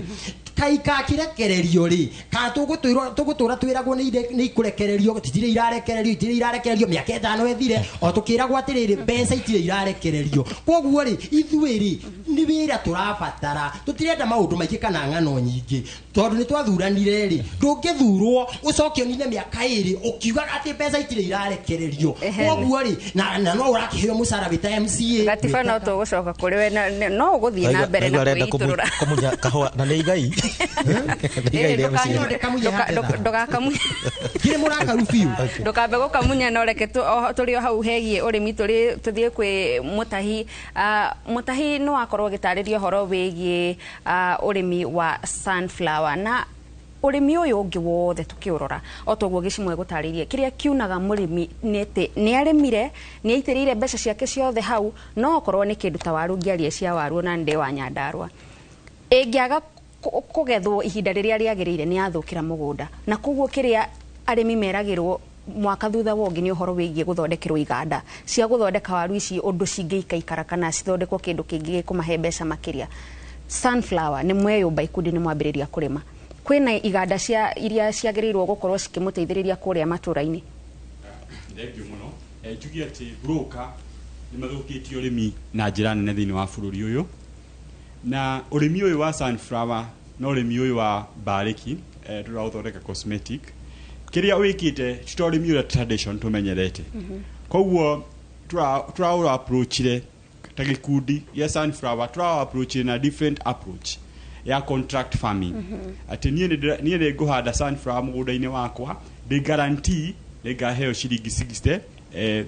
kaikakirekererio rĩ, kana tũgũtũra twĩragwo nĩ ikũrekererio, itirĩ irarekererio, itirĩ irarekererio, mĩaka 5 ĩthire o tũkĩragwo atĩrĩrĩ, mbeca itirĩ irarekererio. Kwoguo rĩ, ithuĩ rĩ nĩ wĩra tũrabatara, tũtirenda maũndũ maingĩ kana ng'ano nyingĩ, tondũ nĩ twathuranire rĩ, ndũngĩthurwo ũcoke ũnine mĩaka 2 ũkiugaga atĩ mbeca itirĩ irarekererio. Kwoguo rĩ, na no ũrakĩheo mũcara wĩ ta MCA. Gatiba, no tũgũcoka kũrĩ we, no ũgũthiĩ na mbere na kwĩitũrũra kũmunya kahũa na nĩ igai. Ndũkambe gũkamunya, no reke tũrĩ o hau hegiĩ ũrĩmi, tũthiĩ kwĩ Mũtahi. Mũtahi nĩ wakorwo ũgĩtarĩria ũhoro wĩgiĩ ũrĩmi wa sunflower na ũrĩmi ũyũ ũngĩ wothe tũkĩũrora o toguo gĩcimwe gũtarĩirie, kĩrĩa kiunaga mũrĩmi nĩ atĩ nĩ arĩmire, nĩ aitĩrĩire mbeca ciake ciothe hau, no okorwo nĩ kĩndũ ta waru, ngĩaria cia waru na ndĩ wa Nyandarua, ĩngĩaga kũgethwo ihinda rĩrĩa rĩagĩrĩire nĩ yathũkĩra mũgũnda. Na koguo kĩrĩa arĩmi meragĩrwo mwaka thutha wa ũngĩ nĩ ũhoro wĩgiĩ gũthondekerwo iganda cia gũthondeka waru ici ũndũ cingĩikaikara kana cithondekwo kĩndũ kĩngĩ gĩkũmahe mbeca makĩria. Sunflower nĩ mweyũmba ikundi, nĩ mwambĩrĩria kũrĩma, kwĩna iganda cia iria ciagĩrĩirwo gũkorwo cikĩmũteithĩrĩria kũrĩa matũra-inĩ? Thengiũ mũno. Njuge atĩ broker nĩ mathũkĩtie ũrĩmi na njĩra nene thĩinĩ wa bũrũri ũyũ, na ũrĩmi ũyũ wa sunflower na ũrĩmi ũyũ wa mbarĩki, tũraũthondeka cosmetic, kĩrĩa wĩkĩte ti ta ũrĩmi ũrĩa tradition tũmenyerete. Koguo tũraũra approachire ta gĩkundi gĩa sunflower, tũraũ approachire na different approach ya contract farming, atĩ niĩ nĩ ngũhanda sunflower mũgũnda-inĩ wakwa, ndĩ guarantee nĩ ngaheo ciringi 60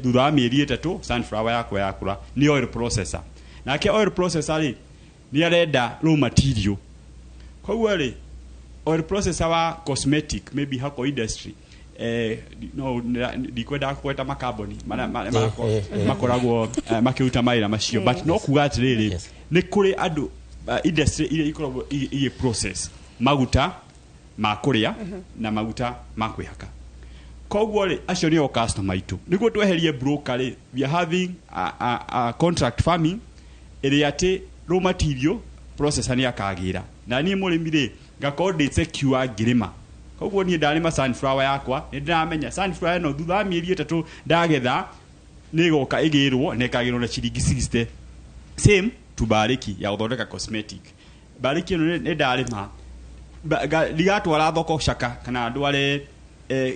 thutha wa mĩeri 3 sunflower yakwa yakũra. Nĩ oil processor, nake oil processor rĩ nĩ arenda raw material. Koguo rĩ, oil processor wa cosmetic, maybe hako industry, no ndikwendaga kũgweta makambuni marĩa makoragwo makĩruta mawĩra macio, but no kuga atĩrĩrĩ, nĩ kũrĩ andũ, industry iria ikoragwo igĩ process maguta Ma kũrĩa na maguta ma kwĩhaka. Koguo rĩ, acio nĩo customer aitũ. Nĩguo tweherie broker rĩ, we are having a contract farming ĩrĩa atĩ raw material processor nĩ akagĩra, na niĩ mũrĩmi rĩ, ngakorwo ndĩ secure ngĩrĩma. Koguo niĩ ndarĩma sunflower yakwa, nĩ ndĩramenya sunflower ĩno thutha wa mĩeri 3 ndagetha nĩ ĩgoka ĩgĩrwo na ĩkagĩrwo na ciringi 60. Same to bariki ya gũthondeka cosmetic. Bariki ĩno nĩ ndarĩma, ndigatwara thoko caka kana ndware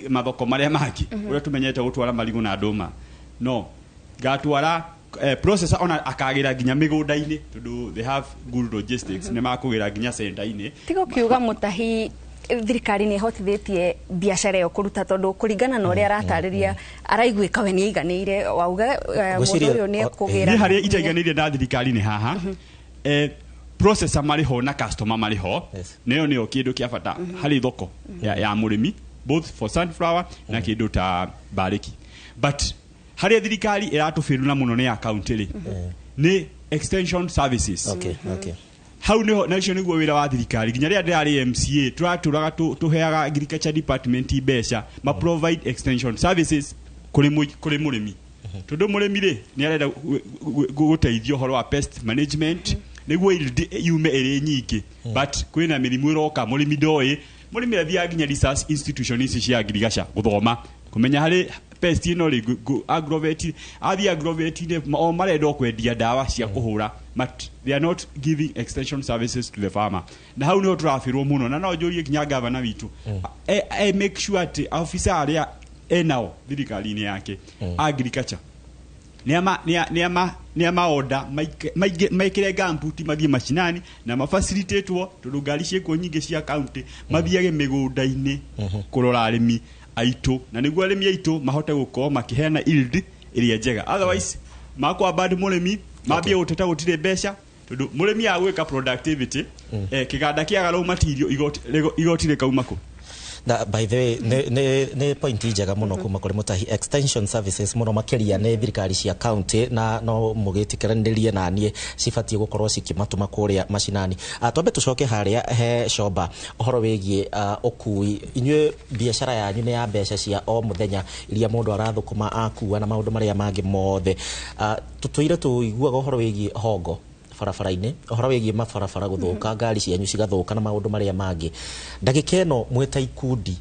mathoko marĩa mangĩ ũrĩa tũmenyete gũtwara marigũ na ndũma, no ngatwara processor ona akagĩra nginya mĩgũnda-inĩ, tondũ they have good logistics, nĩ makũgĩra nginya center-inĩ. Tiga ũkiuga mũtahi thirikari nĩ ĩhotithĩtie biacara ĩyo kũruta, tondũ kũringana na ũrĩa aratarĩria araiguĩka we nĩ aiganĩire, wauga mũndũ ũyũ nĩ ekũgĩra. Niĩ harĩa itaiganĩire na thirikari nĩ haha, processor marĩ ho na customer marĩ ho, nĩyo nĩyo kĩndũ kĩa bata harĩ thoko ya mũrĩmi, both for sunflower na kĩndũ ta bariki. But harĩa thirikari ĩratũbĩrũra mũno nĩ ya county rĩ, nĩ extension services. Hau niho na icio nĩguo wĩra wa thirikari. Nginya rĩrĩa ndĩrarĩ MCA, tũratũraga tũheaga agriculture department mbeca ma provide extension services kũrĩ mũrĩmi, tondũ mũrĩmi rĩ, nĩ arenda gũteithio ũhoro wa pest management nĩguo yield yume ĩrĩ nyingĩ, but kwĩna mĩrimũ ĩroka mũrĩmi ndoĩ. Mũrĩmi athiaga nginya research institution ici cia ngirigaca gũthoma kũmenya harĩ pest ĩno rĩ, agrovet athiĩ agrovet-inĩ, o marenda o kwendia ndawa cia kũhũra, but they are not giving extension services to the farmer, na hau niho tũrabĩrwo mũno. Na no njũrie nginya gavana witũ e make sure atĩ officer arĩa enao thirikari-inĩ yake agriculture nĩ amaonda mekĩre gambuti, mathiĩ macinani na mafacilitatwo, tondũ ngari ciĩkuo nyingĩ cia county, mathiage mĩgũnda-inĩ kũrora arĩmi aitũ, na nĩguo arĩmi aitũ mahote gũkorwo makĩheana yield ĩrĩa njega. Otherwise makwa bad mũrĩmi mambie gũteta gũtirĩ mbeca, tondũ mũrĩmi agwĩka productivity, kĩganda kĩaga raw material, igoti rĩkauma kũ? Na by the way, nĩ point njega mũno kuma kũrĩ mũtahi. Extension services mũno makĩria nĩ thirikari cia county, na no mũgĩtĩkĩranĩrie na niĩ cibatiĩ gũkorwo cikĩmatũma kũrĩa macinani. Twambe tũcoke harĩa he Shomba ũhoro wĩgiĩ ũkui. Inyuĩ biacara yanyu nĩ ya mbeca cia o mũthenya iria mũndũ arathũkũma akua na maũndũ marĩa mangĩ mothe. Tũtũire tũiguaga ũhoro wĩgiĩ hongo barabara-inĩ, ũhoro wĩgiĩ mabarabara gũthũka, ngari cianyu cigathũka na maũndũ marĩa mangĩ. Ndagĩka ĩno mwĩ ta ikundi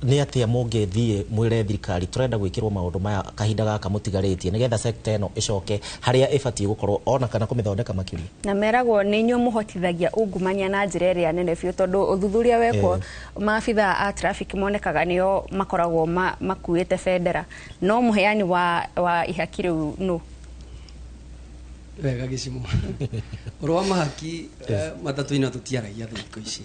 nĩ atĩa mũngĩthiĩ mwĩre thirikari tũrenda gwĩkĩrwo maũndũ maya kahinda gaka mũtigarĩtie, nĩgetha sector ĩno ĩcoke harĩa ĩbatiĩ gũkorwo ona kana kũmĩthondeka makĩria? Na meragwo nĩ inyuĩ mũhotithagia ungumania na njĩra ĩrĩa nene biũ, tondũ ũthuthuria wekwo, maabitha a traffic monekaga nĩo makoragwo makuĩte bendera, no mũheani wa ihaki rĩu nũ? Wega gĩcimo ũhoro wa mahaki matatũ-inĩ tũtiaragia thikũ ici.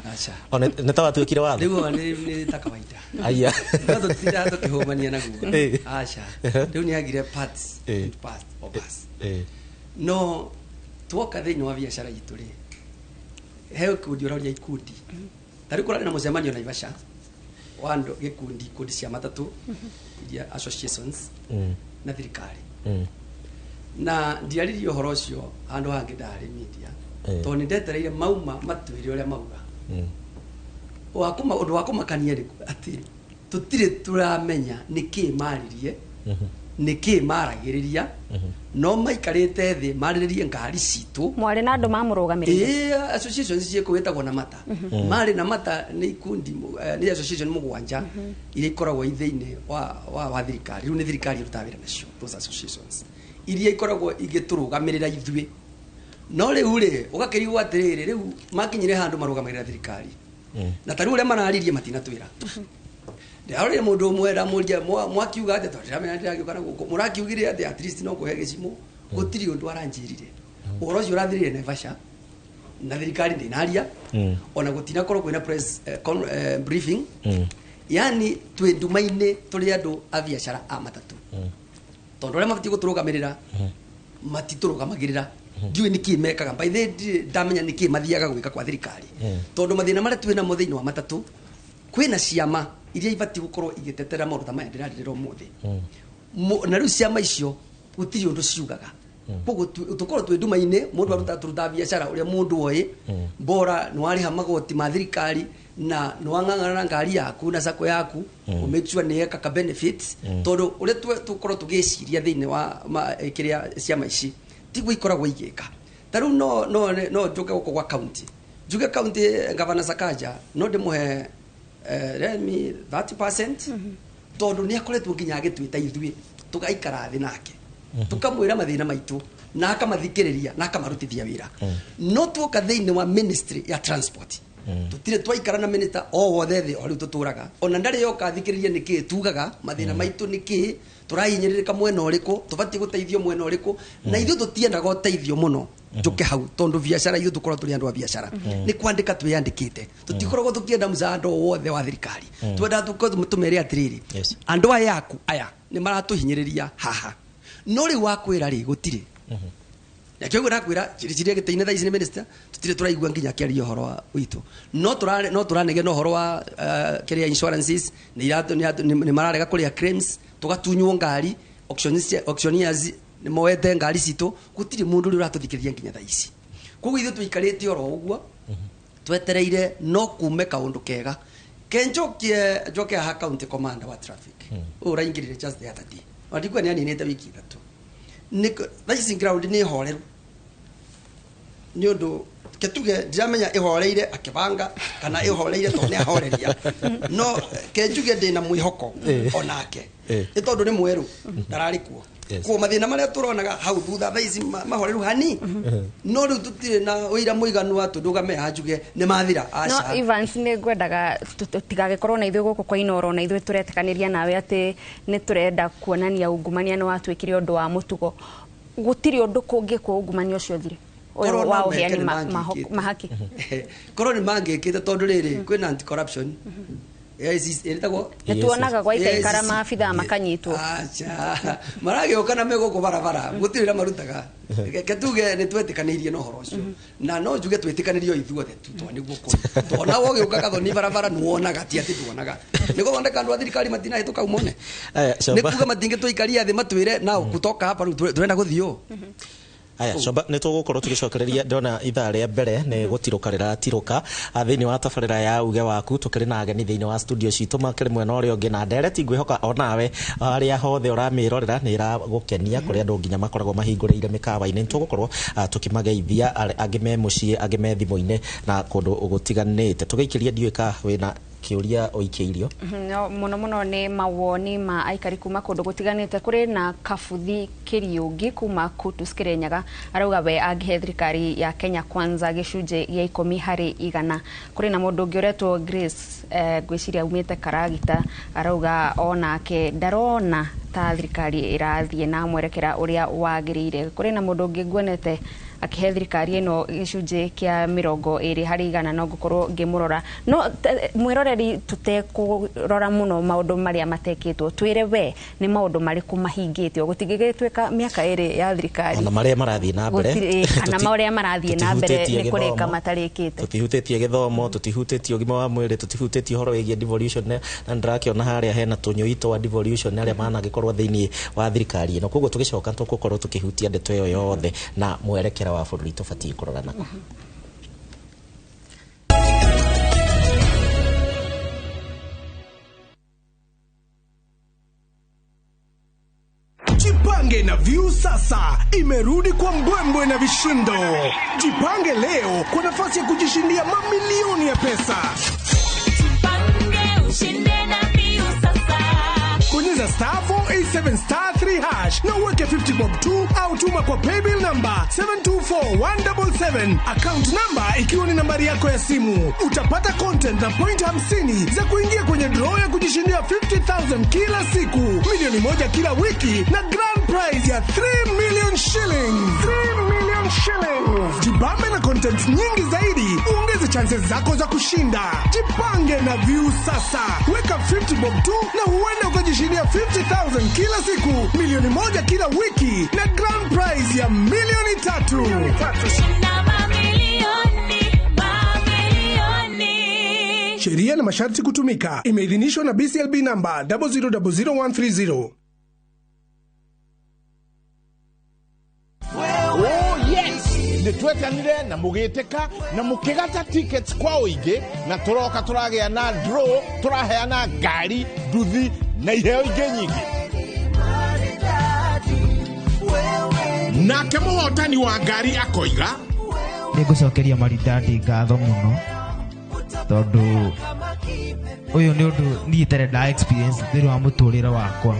Aca. O nĩ ta watuĩkire watho. Rĩu ona nĩ ta kawaida. Aya. No tũtindaga tũkĩhũmania naguo. Aca, rĩu nĩ agire parts and parts of us. No twoka thĩinĩ wa biacara itũ rĩ, he gĩkundi ũroria ikundi, ta rĩu kũrarĩ na mũcemanio Naivasha wa andũ gĩkundi, ikundi cia matatũ iria associations na thirikari, na ndiaririe ũhoro ũcio handũ hangĩ ndarĩ media, tondũ nĩ ndetereire mauma matuĩre ũrĩa mauga. Ũndũ wa kũmakania nĩ atĩ tũtirĩ tũramenya nĩ kĩĩ maririe, nĩ kĩĩ maragĩrĩria, no maikarĩte thĩ marĩrĩrie ngari citũ. Mwarĩ na andũ mamũrũgamĩrĩire? Ĩĩ, associations ciĩkũ ĩtagwo na mata. Marĩ na mata nĩ ikundi nĩ association 7 iria ikoragwo i thĩinĩ wa thirikari. Rĩu nĩ thirikari ĩrutaga wĩra nacio, those associations iria ikoragwo igĩtũrũgamĩrĩra ithuĩ. No rĩu rĩ, ũgakĩrigwo atĩrĩrĩ, rĩu makinyire handũ marũgamagĩrĩra thirikari, na ta rĩu ũrĩa mararirie matinatwĩra. Ndĩrarorire mũndũ ũmwe, ndamũria, "Mwakiuga atĩa? Tondũ ndĩramenya ndĩragĩũka na gũkũ, mũrakiugire atĩa? At least no kũhe gĩcimo." Gũtirĩ ũndũ aranjĩrire. Ũhoro ũcio ũrathirire Naivasha na thirikari ndĩnaria, ona gũtinakorwo kwĩna press briefing. Yani twĩ nduma-inĩ, tũrĩ andũ a biacara a matatũ, tondũ arĩa mabatiĩ gũtũrũgamĩrĩra matitũrũgamagĩrĩra. Ndiũĩ nĩkĩ mekaga. By the way, ndirĩ ndamenya nĩkĩ mathiaga gwĩka kwa thirikari, tondũ mathĩna marĩa twĩ namo thĩinĩ wa matatũ, kwĩna ciama iria ibatiĩ gũkorwo igĩtetera maũndũ ta maya ndĩrarĩrĩra ũmũthĩ. Na rĩu ciama icio gũtirĩ ũndũ ciugaga. Koguo tukorwo twĩ nduma-inĩ, mũndũ aruta tũrutaga biacara ũrĩa mũndũ oĩ, bora nĩ warĩha magoti ma thirikari na nĩ wang'ang'ana na ngari yaku na sako yaku, mm. Make sure nĩ eka ka benefits, tondũ ũrĩa tũkorwo tũgĩciria thĩinĩ wa kĩrĩa ciama ici tiguo ikoragwo igĩka. Ta rĩu no njũke gũkũ gwa county, njuge county Governor Sakaja no ndĩmũhe let me 30%, tondũ nĩ akoretwo nginya agĩtwĩta ithuĩ tũgaikara thĩ nake, tukamwĩra mathĩna maitũ na akamathikĩrĩria na akamarutithia wĩra. No tuoka thĩinĩ wa ministry ya transport, tutire twaikara na minister o wothe thĩ o rĩu tũtũraga, ona ndarĩ yoka thikĩrĩria nĩkĩĩ tugaga mathĩna maitũ, nĩkĩĩ tũrahinyĩrĩrĩka mwena ũrĩkũ, tũbatiĩ gũteithio mwena ũrĩkũ. Na ithuĩ tũtiendaga ũteithio mũno, njũke hau, tondũ biacara ithuĩ tũkorwo tũrĩ andũ a biacara, nĩ kwandĩka twĩyandĩkĩte, tũtikoragwo tũkĩenda msaada o wothe wa thirikari. Twendaga tũkorwo tũmere atĩrĩrĩ, andũ aya aku aya nĩ maratũhinyĩrĩria haha, no rĩu wakwĩra rĩ gũtirĩ. Nakĩo ũguo ndakwĩra njĩrĩciria gĩtĩ-inĩ thaa ici nĩ minister, tũtirĩ tũraigua nginya akĩaria ũhoro wa witũ, no tũranegena ũhoro wa kĩrĩa insurances nĩ mararega kũrĩha claims, tũgatunywo ngari, auctioneers nĩ moete ngari citũ, gũtirĩ mũndũ ũrĩa ũratũthikĩrĩria nginya thaa ici. Koguo ithuĩ tũikarĩte oro ũguo twetereire no kume kaũndũ kega. Kenjokie njoke haha county commander wa traffic ũyũ ũraingĩrire just the other day, ona ndikuwa nĩ aninĩte wiki 3. Nĩ thaa ici ground nĩ horeru, nĩ ũndũ ketuge ndiramenya ĩhoreire akĩbanga kana ĩhoreire tondũ nĩ ahoreria, no kenjuge ndĩna mwĩhoko onake nĩ tondũ nĩ mwerũ, ndararĩ kuo. Koguo mathĩna marĩa tũronaga hau thutha thaa ici mahoreru hani, no rĩu tũtirĩ na ũira mũiganu wa tũndũgame haha njuge nĩ mathira. No aca. Evans, nĩ ngwendaga tũtigagĩkorwo na ithuĩ gũkũ kwa Inooro na ithuĩ tũretĩkanĩria nawe atĩ nĩ tũrenda kuonania ungumania nĩ watuĩkire ũndũ wa mũtugo. Gũtirĩ ũndũ kũngĩkwo ungumania ũcio ũthire, ũyũ Korwo wa no meke ũheani nĩ mangĩkĩte. mahaki? Korwo nĩ mangĩkĩte, tondũ rĩrĩ kwĩna anti corruption ACC, ĩtagwo Nĩ tuonaga gwaikaikara ACC. maabithaa makanyitwo. Acha, maragĩũka na megũkũ barabara, gũtirĩ ũrĩa marutaga. Ketuge nĩ twetĩkanĩirie na ũhoro ũcio, na no njuge twĩtĩkanĩrie o ithuothe tu, tondũ nĩguo kũrĩ tona wogĩũka Gathoni barabara nĩwonaga, ti atĩ nduonaga. Nĩ gũthondeka andũ a thirikari matinahĩtũka umone, nĩ kuga matingĩtũikaria thĩ matwĩre nao kutoka hapa rĩu tũrenda gũthiĩ ũũ. Aya, Comba, nĩ tũgũkorwo tũgĩcokereria. Ndona ithaa rĩa mbere nĩ gũtirũka rĩratirũka. Thĩinĩ wa tabarĩra ya uge waku tũkĩrĩ na ageni thĩinĩ wa studio citũ makĩrĩ mwena ũrĩa ũngĩ, na ndereti ngwĩhoka onawe harĩa hothe ũramĩrorera nĩ ĩragũkenia, kũrĩa andũ nginya makoragwo mahingũrĩire mĩkawa-inĩ. Nĩ tũgũkorwo tũkĩmageithia, angĩ me mũciĩ, angĩ me thimũ-inĩ na kũndũ gũtiganĩte. Tũgĩikĩria, ndiũĩ ka wĩna kĩũria ũikĩirio. No, mũno mũno nĩ mawoni ma aikari kuma kũndũ gũtiganĩte. Kũrĩ na Kabuthi Kĩriũngi kuma Kutus Kĩrĩnyaga, arauga we angĩhe thirikari ya Kenya Kwanza gĩcunjĩ gĩa 10%. Kũrĩ na mũndũ ũngĩ ũretwo Grace, ngwĩciria aumĩte Karagita, arauga onake ndarona ta thirikari ĩrathiĩ na mwerekera ũrĩa wagĩrĩire. Kũrĩ na mũndũ ũngĩ nguonete akĩhe thirikari ĩno gĩcunjĩ kĩa 20%, no ngũkorwo ngĩmũrora. No mwĩroreri, tũtekũrora mũno maũndũ marĩa matekĩtwo, twĩre we nĩ maũndũ marĩkũ mahingĩtio gũtingĩgĩtuĩka mĩaka 2 ya thirikari ona marĩa marathiĩ na mbere. Kana marĩa marathiĩ na mbere tũtihutĩtie nĩ kũrĩka gĩthomo. matarĩkĩte. Tũtihutĩtie gĩthomo, tũtihutĩtie ũgima wa mwĩrĩ, tũtihutĩtie ũhoro wĩgiĩ devolution, na ndĩrakĩona harĩa hena tũnyũi twa devolution arĩa managĩkorwo thĩinĩ wa thirikari ĩno. Koguo tũgĩcoka tũgũkorwo tũkĩhutia ndeto ĩyo yothe na mwerekera wa bũrũri tũbatiĩ kũrora nako. Jipange na View sasa imerudi kwa mbwembwe na vishindo. Jipange leo kwa nafasi ya kujishindia mamilioni ya pesa. Bonyeza star 487 star 3 hash na uweke 50 bob tu, au tuma kwa paybill number 724177, account number ikiwa ni nambari yako ya simu. Utapata content na point 50 za kuingia kwenye draw ya kujishindia 50,000 kila siku, 1 milioni kila wiki na grand prize ya 3 million shillings. 3 million shillings. Jibambe na content nyingi zaidi, uongeze chances zako za kushinda. Jipange na View sasa. Weka 50 bob tu na huenda ukajishindia 50,000 kila siku, 1 milioni kila wiki na grand prize ya 3 milioni. Sheria na masharti kutumika. Imeidhinishwa na BCLB namba 0000130. Nĩ twetanire na mũgĩtĩka na mũkĩgata tickets kwa ũingĩ, na tũroka tũragĩa na draw, tũraheana ngari, nduthi na iheo ingĩ nyingĩ. Nake mũhotani wa ngari akoiga, nĩ ngũcokeria Maridadi ngatho mũno tondũ ũyũ nĩ ũndũ niĩ itarĩ nda experience thĩinĩ wa mũtũrĩre wakwa.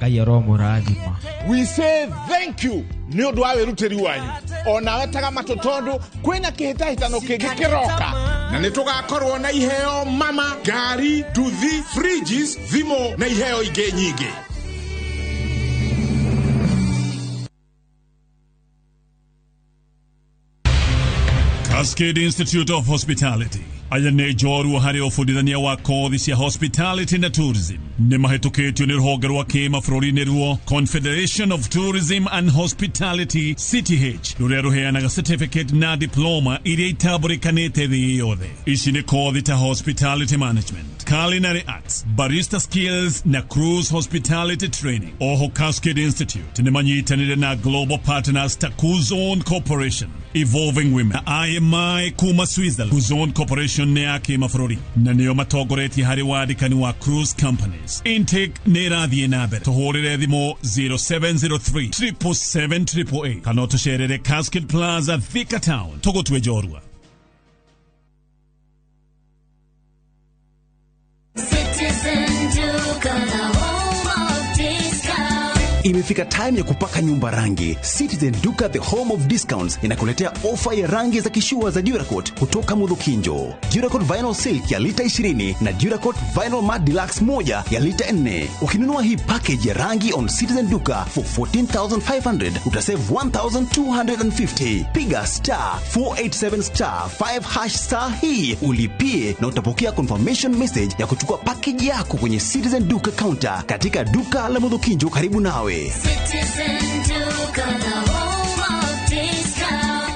Ngai aromũrathima. We say thank you nĩ ũndũ wa wĩrutĩri wanyu. Onawe taga matũ tondũ kwĩna kĩhĩtahĩtano kĩngĩ kĩroka, na nĩ tũgakorwo na iheo mama, ngari, nduthi, fridges, thimũ na iheo ingĩ nyingĩ. Cascade Institute of Hospitality aya nĩ njorua harĩ ũbundithania wa kothi cia hospitality na tourism. Nĩ mahĩtũkĩtio nĩ rũhonge rwa kĩmabũrũri nĩruo Confederation of Tourism and Hospitality CTH, rũrĩa rũheanaga certificate na diploma iria itambũrĩkanĩte thĩ yothe. Ici nĩ kothi ta hospitality management, culinary arts, barista skills na cruise hospitality training. Oho Cascade Institute nĩ manyitanĩire na global partners ta Kuzon Corporation, Evolving Women na IMI kuma Switzerland. Kuzon Corporation nĩ ya kĩmabũrũri na nĩo matongoretie harĩ wandĩkani wa cruise companies. Intake nĩ ĩrathiĩ na mbere. Tũhũrĩre thimũ 0703 777 888 kana ũtũcerere Cascade Plaza, Thika Town. Tũgũtue njorua. Imefika time ya kupaka nyumba rangi. Citizen Duka, the home of discounts, inakuletea ofa ya rangi za kishua za Duracoat kutoka Muthukinjo. Duracoat Vinyl Silk ya lita 20 na Duracoat Vinyl Matte Deluxe 1 ya lita 4. Ukinunua hii package ya rangi on Citizen Duka for 14,500, utasave 1,250. Piga star 487 star 5 hash star hii ulipie na utapokea confirmation message ya kuchukua package yako kwenye Citizen Duka counter katika duka la Muthukinjo karibu nawe. Citizen Duka, the home of discount.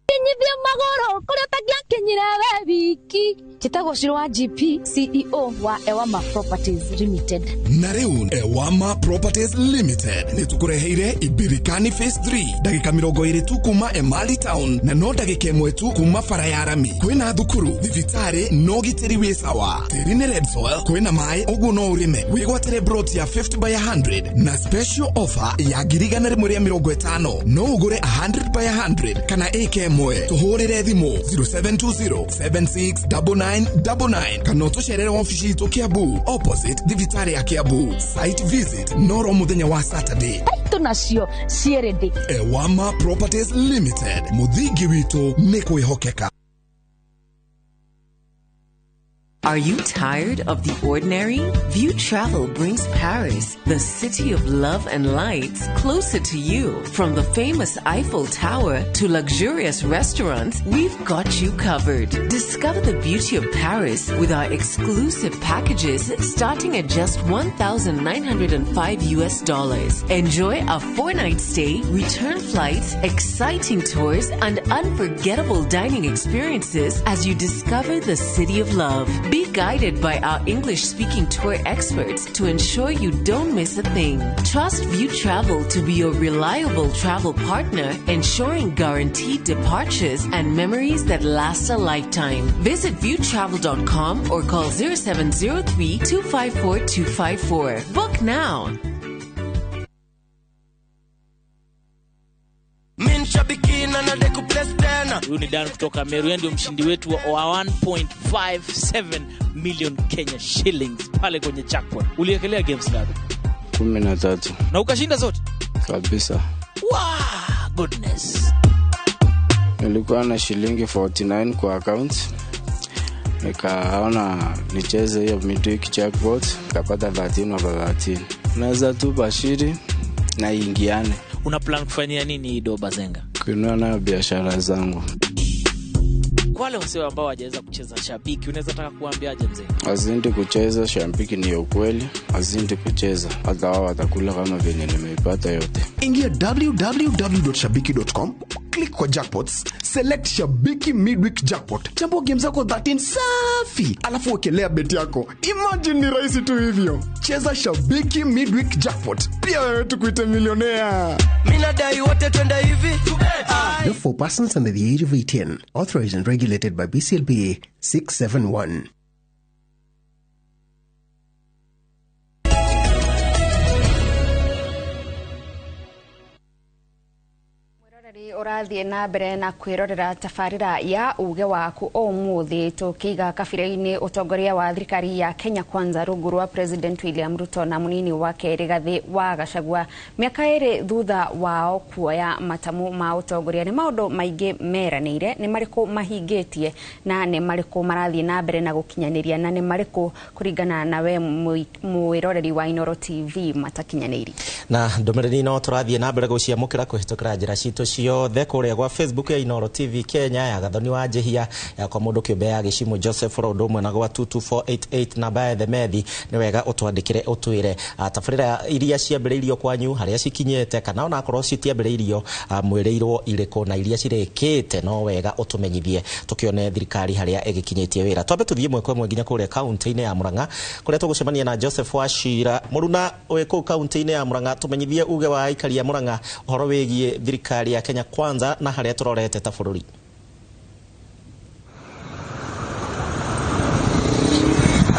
Kinyithia magũrũ kũrĩa ũtangĩakinyire we wiki. Njĩtagwo Shiro wa GP, CEO wa Ewama Properties Limited. Na rĩu Ewama Properties Limited nĩ tũkũreheire Ibirikani Phase 3, ndagĩka 20 tu kuma Emali Town na no ndagĩka 1 tu kuma bara ya rami. Kwĩna thukuru, thibitarĩ na ũgitĩri wĩ sawa. Tĩri nĩ red soil, kwĩna maĩ ũguo no ũrĩme. Wĩgwatĩre broti ya 50 by 100 na special offer ya 150,000. No ũgũre 100 by 100 kana ĩka 1. Tũhũrĩre thimũ 0720 7699 99 kana ũtũcerere wabici itũ Kiambu, opposite thibitarĩ ya Kiambu. Site visit noro mũthenya wa Saturday. Taitũ nacio ciĩrĩndĩ. Ewama Properties Limited, mũthingi witũ nĩ kwĩhokeka. Are you tired of the ordinary? View Travel brings Paris, the city of love and lights, closer to you. From the famous Eiffel Tower to luxurious restaurants, we've got you covered. Discover the beauty of Paris with our exclusive packages starting at just $1,905 US. Enjoy a 4-night stay, return flights, exciting tours, and unforgettable dining experiences as you discover the city of love. Be guided by our English-speaking tour experts to ensure you don't miss a thing. Trust View Travel to be your reliable travel partner, ensuring guaranteed departures and memories that last a lifetime. Visit viewtravel.com or call 0703 254 254. Book now. Huyu ni Dan kutoka Meru, yeye ndio mshindi wetu wa 1.57 million Kenya shillings pale kwenye jackpot. Uliekelea games ngapi? 13. Na ukashinda zote? Kabisa. Wow, goodness. Nilikuwa na shilingi 49 kwa account. Nikaona nicheze hiyo midweek jackpot, nikapata 13 over 13. Naweza tu bashiri na ingiane. Una plan kufanyia nini hii doba Zenga? Kununua nayo biashara zangu. Kwa wale wasio ambao hawajaweza kucheza Shabiki, unaweza taka kuambiaje mzee? Wazidi kucheza Shabiki ni ukweli, wazidi kucheza hata wao watakula kama vile nimeipata yote. Ingia www.shabiki.com Click kwa jackpots, select Shabiki Midweek Jackpot, chambua game zako 13 safi, alafu wekelea bet yako. Imagine ni rahisi tu hivyo. Cheza Shabiki Midweek Jackpot, pia wewe tukuite milionea. Minadai wote twende hivi. Not for persons under the age of 18. Authorized and regulated by BCLB 671. Ũrathiĩ na mbere na kwĩrorera tabarĩra ya uge waku ũmũthĩ tũkĩiga kabira-inĩ ũtongoria wa thirikari ya Kenya Kwanza rungu rwa President William Ruto na mũnini wake Rigathi wa Gachagua mĩaka 2 thutha wao kuoya matamu ma ũtongoria. Nĩ maũndũ maingĩ meranĩire, nĩ marĩkũ mahingĩtie na nĩ marĩkũ marathiĩ na mbere na gũkinyanĩria, na nĩ marĩkũ kũringana na we mwĩroreri wa Inooro TV matakinyanĩirie. Na ndũmĩrĩri no tũrathiĩ na mbere gũciamũkĩra kũhĩtũkĩra njĩra citũ ciothe kũrĩa gwa Facebook ya Inooro TV Kenya, ya Gathoni wa Njihia, ya kwa mũndũ kĩũmbe ya Gĩcimu Joseph Rodo ũmwe na gwa 22488 namba ya themethi. Nĩ wega ũtwandĩkĩre ũtwĩre tabarĩra iria ciambĩrĩirio kwanyu harĩa cikinyĩte, kana ona akorwo citiambĩrĩirio mwĩrĩirwo irĩkũ na iria cirĩkĩte, no wega ũtũmenyithie tũkĩone thirikari harĩa ĩgĩkinyĩtie wĩra. Twambe tũthiĩ ĩmwe kwa ĩmwe nginya kũrĩa kaunti-inĩ ya Murang'a kũrĩa tũgũcemania na Joseph Wachira. Mũruna wĩ kũu kaunti-inĩ ya Murang'a, tũmenyithie uge wa aikari a Murang'a ũhoro wĩgiĩ thirikari ya Kenya Kwanza na harĩa tũrorete ta bũrũri.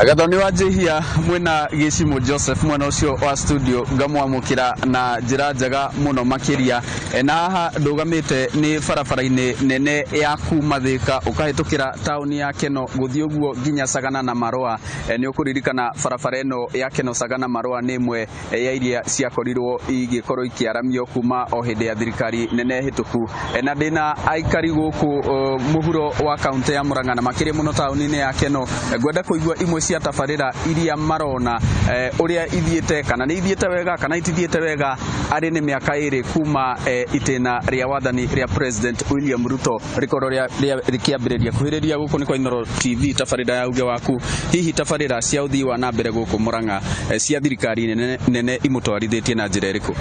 Gathoni wa Njihia mwena Gĩcimu Joseph mwena ũcio wa studio ngamwamũkĩra na njĩra njega mũno makĩria. Na haha ndũgamĩte nĩ barabara-inĩ nene ya kuma Thika ũkahĩtũkĩra taũni ya Keno gũthiĩ ũguo nginya Sagana na Marũa. Nĩ ũkũririkana barabara ĩno ya Keno Sagana Marũa nĩ ĩmwe ya iria ciakorirwo igĩkorwo ikĩaramio kuma o hĩndĩ ya thirikari nene hĩtũku. Na ndĩna aikari gũkũ mũhuro wa kaũntĩ ya Murang'a na makĩria mũno taũni-inĩ ya Keno. Ngwenda kũigua imwe cia tabarĩra iria marona ũrĩa ithiĩte, kana nĩ ithiĩte wega kana itithiĩte wega, arĩ nĩ mĩaka 2 kuma itĩna rĩa wathani rĩa President William Ruto rĩkorwo rĩkĩambĩrĩria. Kuhĩrĩria gũkũ nĩ kwa Inooro TV tabarĩra ya uge waku. Hihi tabarĩra cia ũthii wa na mbere gũkũ Murang'a cia thirikari nene imũtwarithĩtie na njĩra ĩrĩkũ?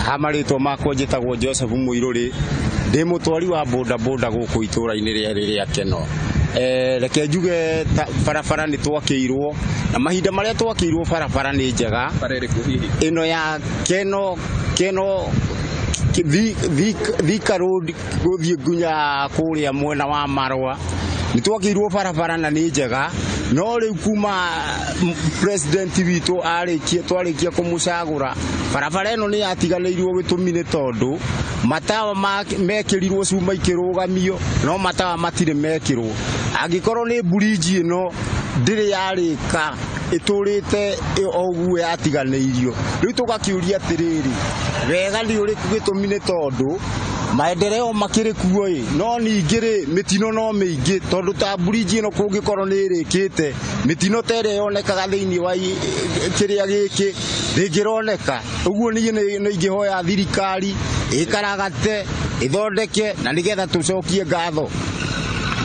Ha marĩtwa makwa njĩtagwo Joseph Mũirũrĩ, ndĩ mũtwari wa boda boda gũkũ itũra-inĩ rĩa Keno. Reke njuge barabara nĩ twakĩirwo, na mahinda marĩa twakĩirwo barabara nĩ njega. Ĩno ya Keno Keno Thika Road gũthiĩ nginya kũrĩa mwena wa Marũa nĩ twakĩirwo barabara na nĩ njega. No rĩu kuma president witũ arĩkia twarĩkia kũmũcagũra, barabara ĩno nĩ yatiganĩirwo gĩtũmi nĩ tondũ matawa mekĩrirwo cuma ikĩrũgamio, no matawa matirĩ mekĩrwo. Angĩkorwo nĩ bridge ĩno ndĩrĩ yarĩka, ĩtũrĩte o ũguo yatiganĩirio. Rĩu tũgakĩũria atĩrĩrĩ, wega nĩ ũrĩkũ? Gĩtũmi nĩ tondũ maendeleo makĩrĩ kuo ĩ, no ningĩ rĩ mĩtino no mĩingĩ, tondũ ta bridge ĩno kũngĩkorwo nĩ ĩrĩkĩte, mĩtino ta ĩrĩa yonekaga thĩinĩ wa kĩrĩa gĩkĩ ndĩngĩroneka. Ũguo niĩ nĩ ingĩhoya thirikari ĩkaragate, ĩthondeke, na nĩgetha tũcokie ngatho.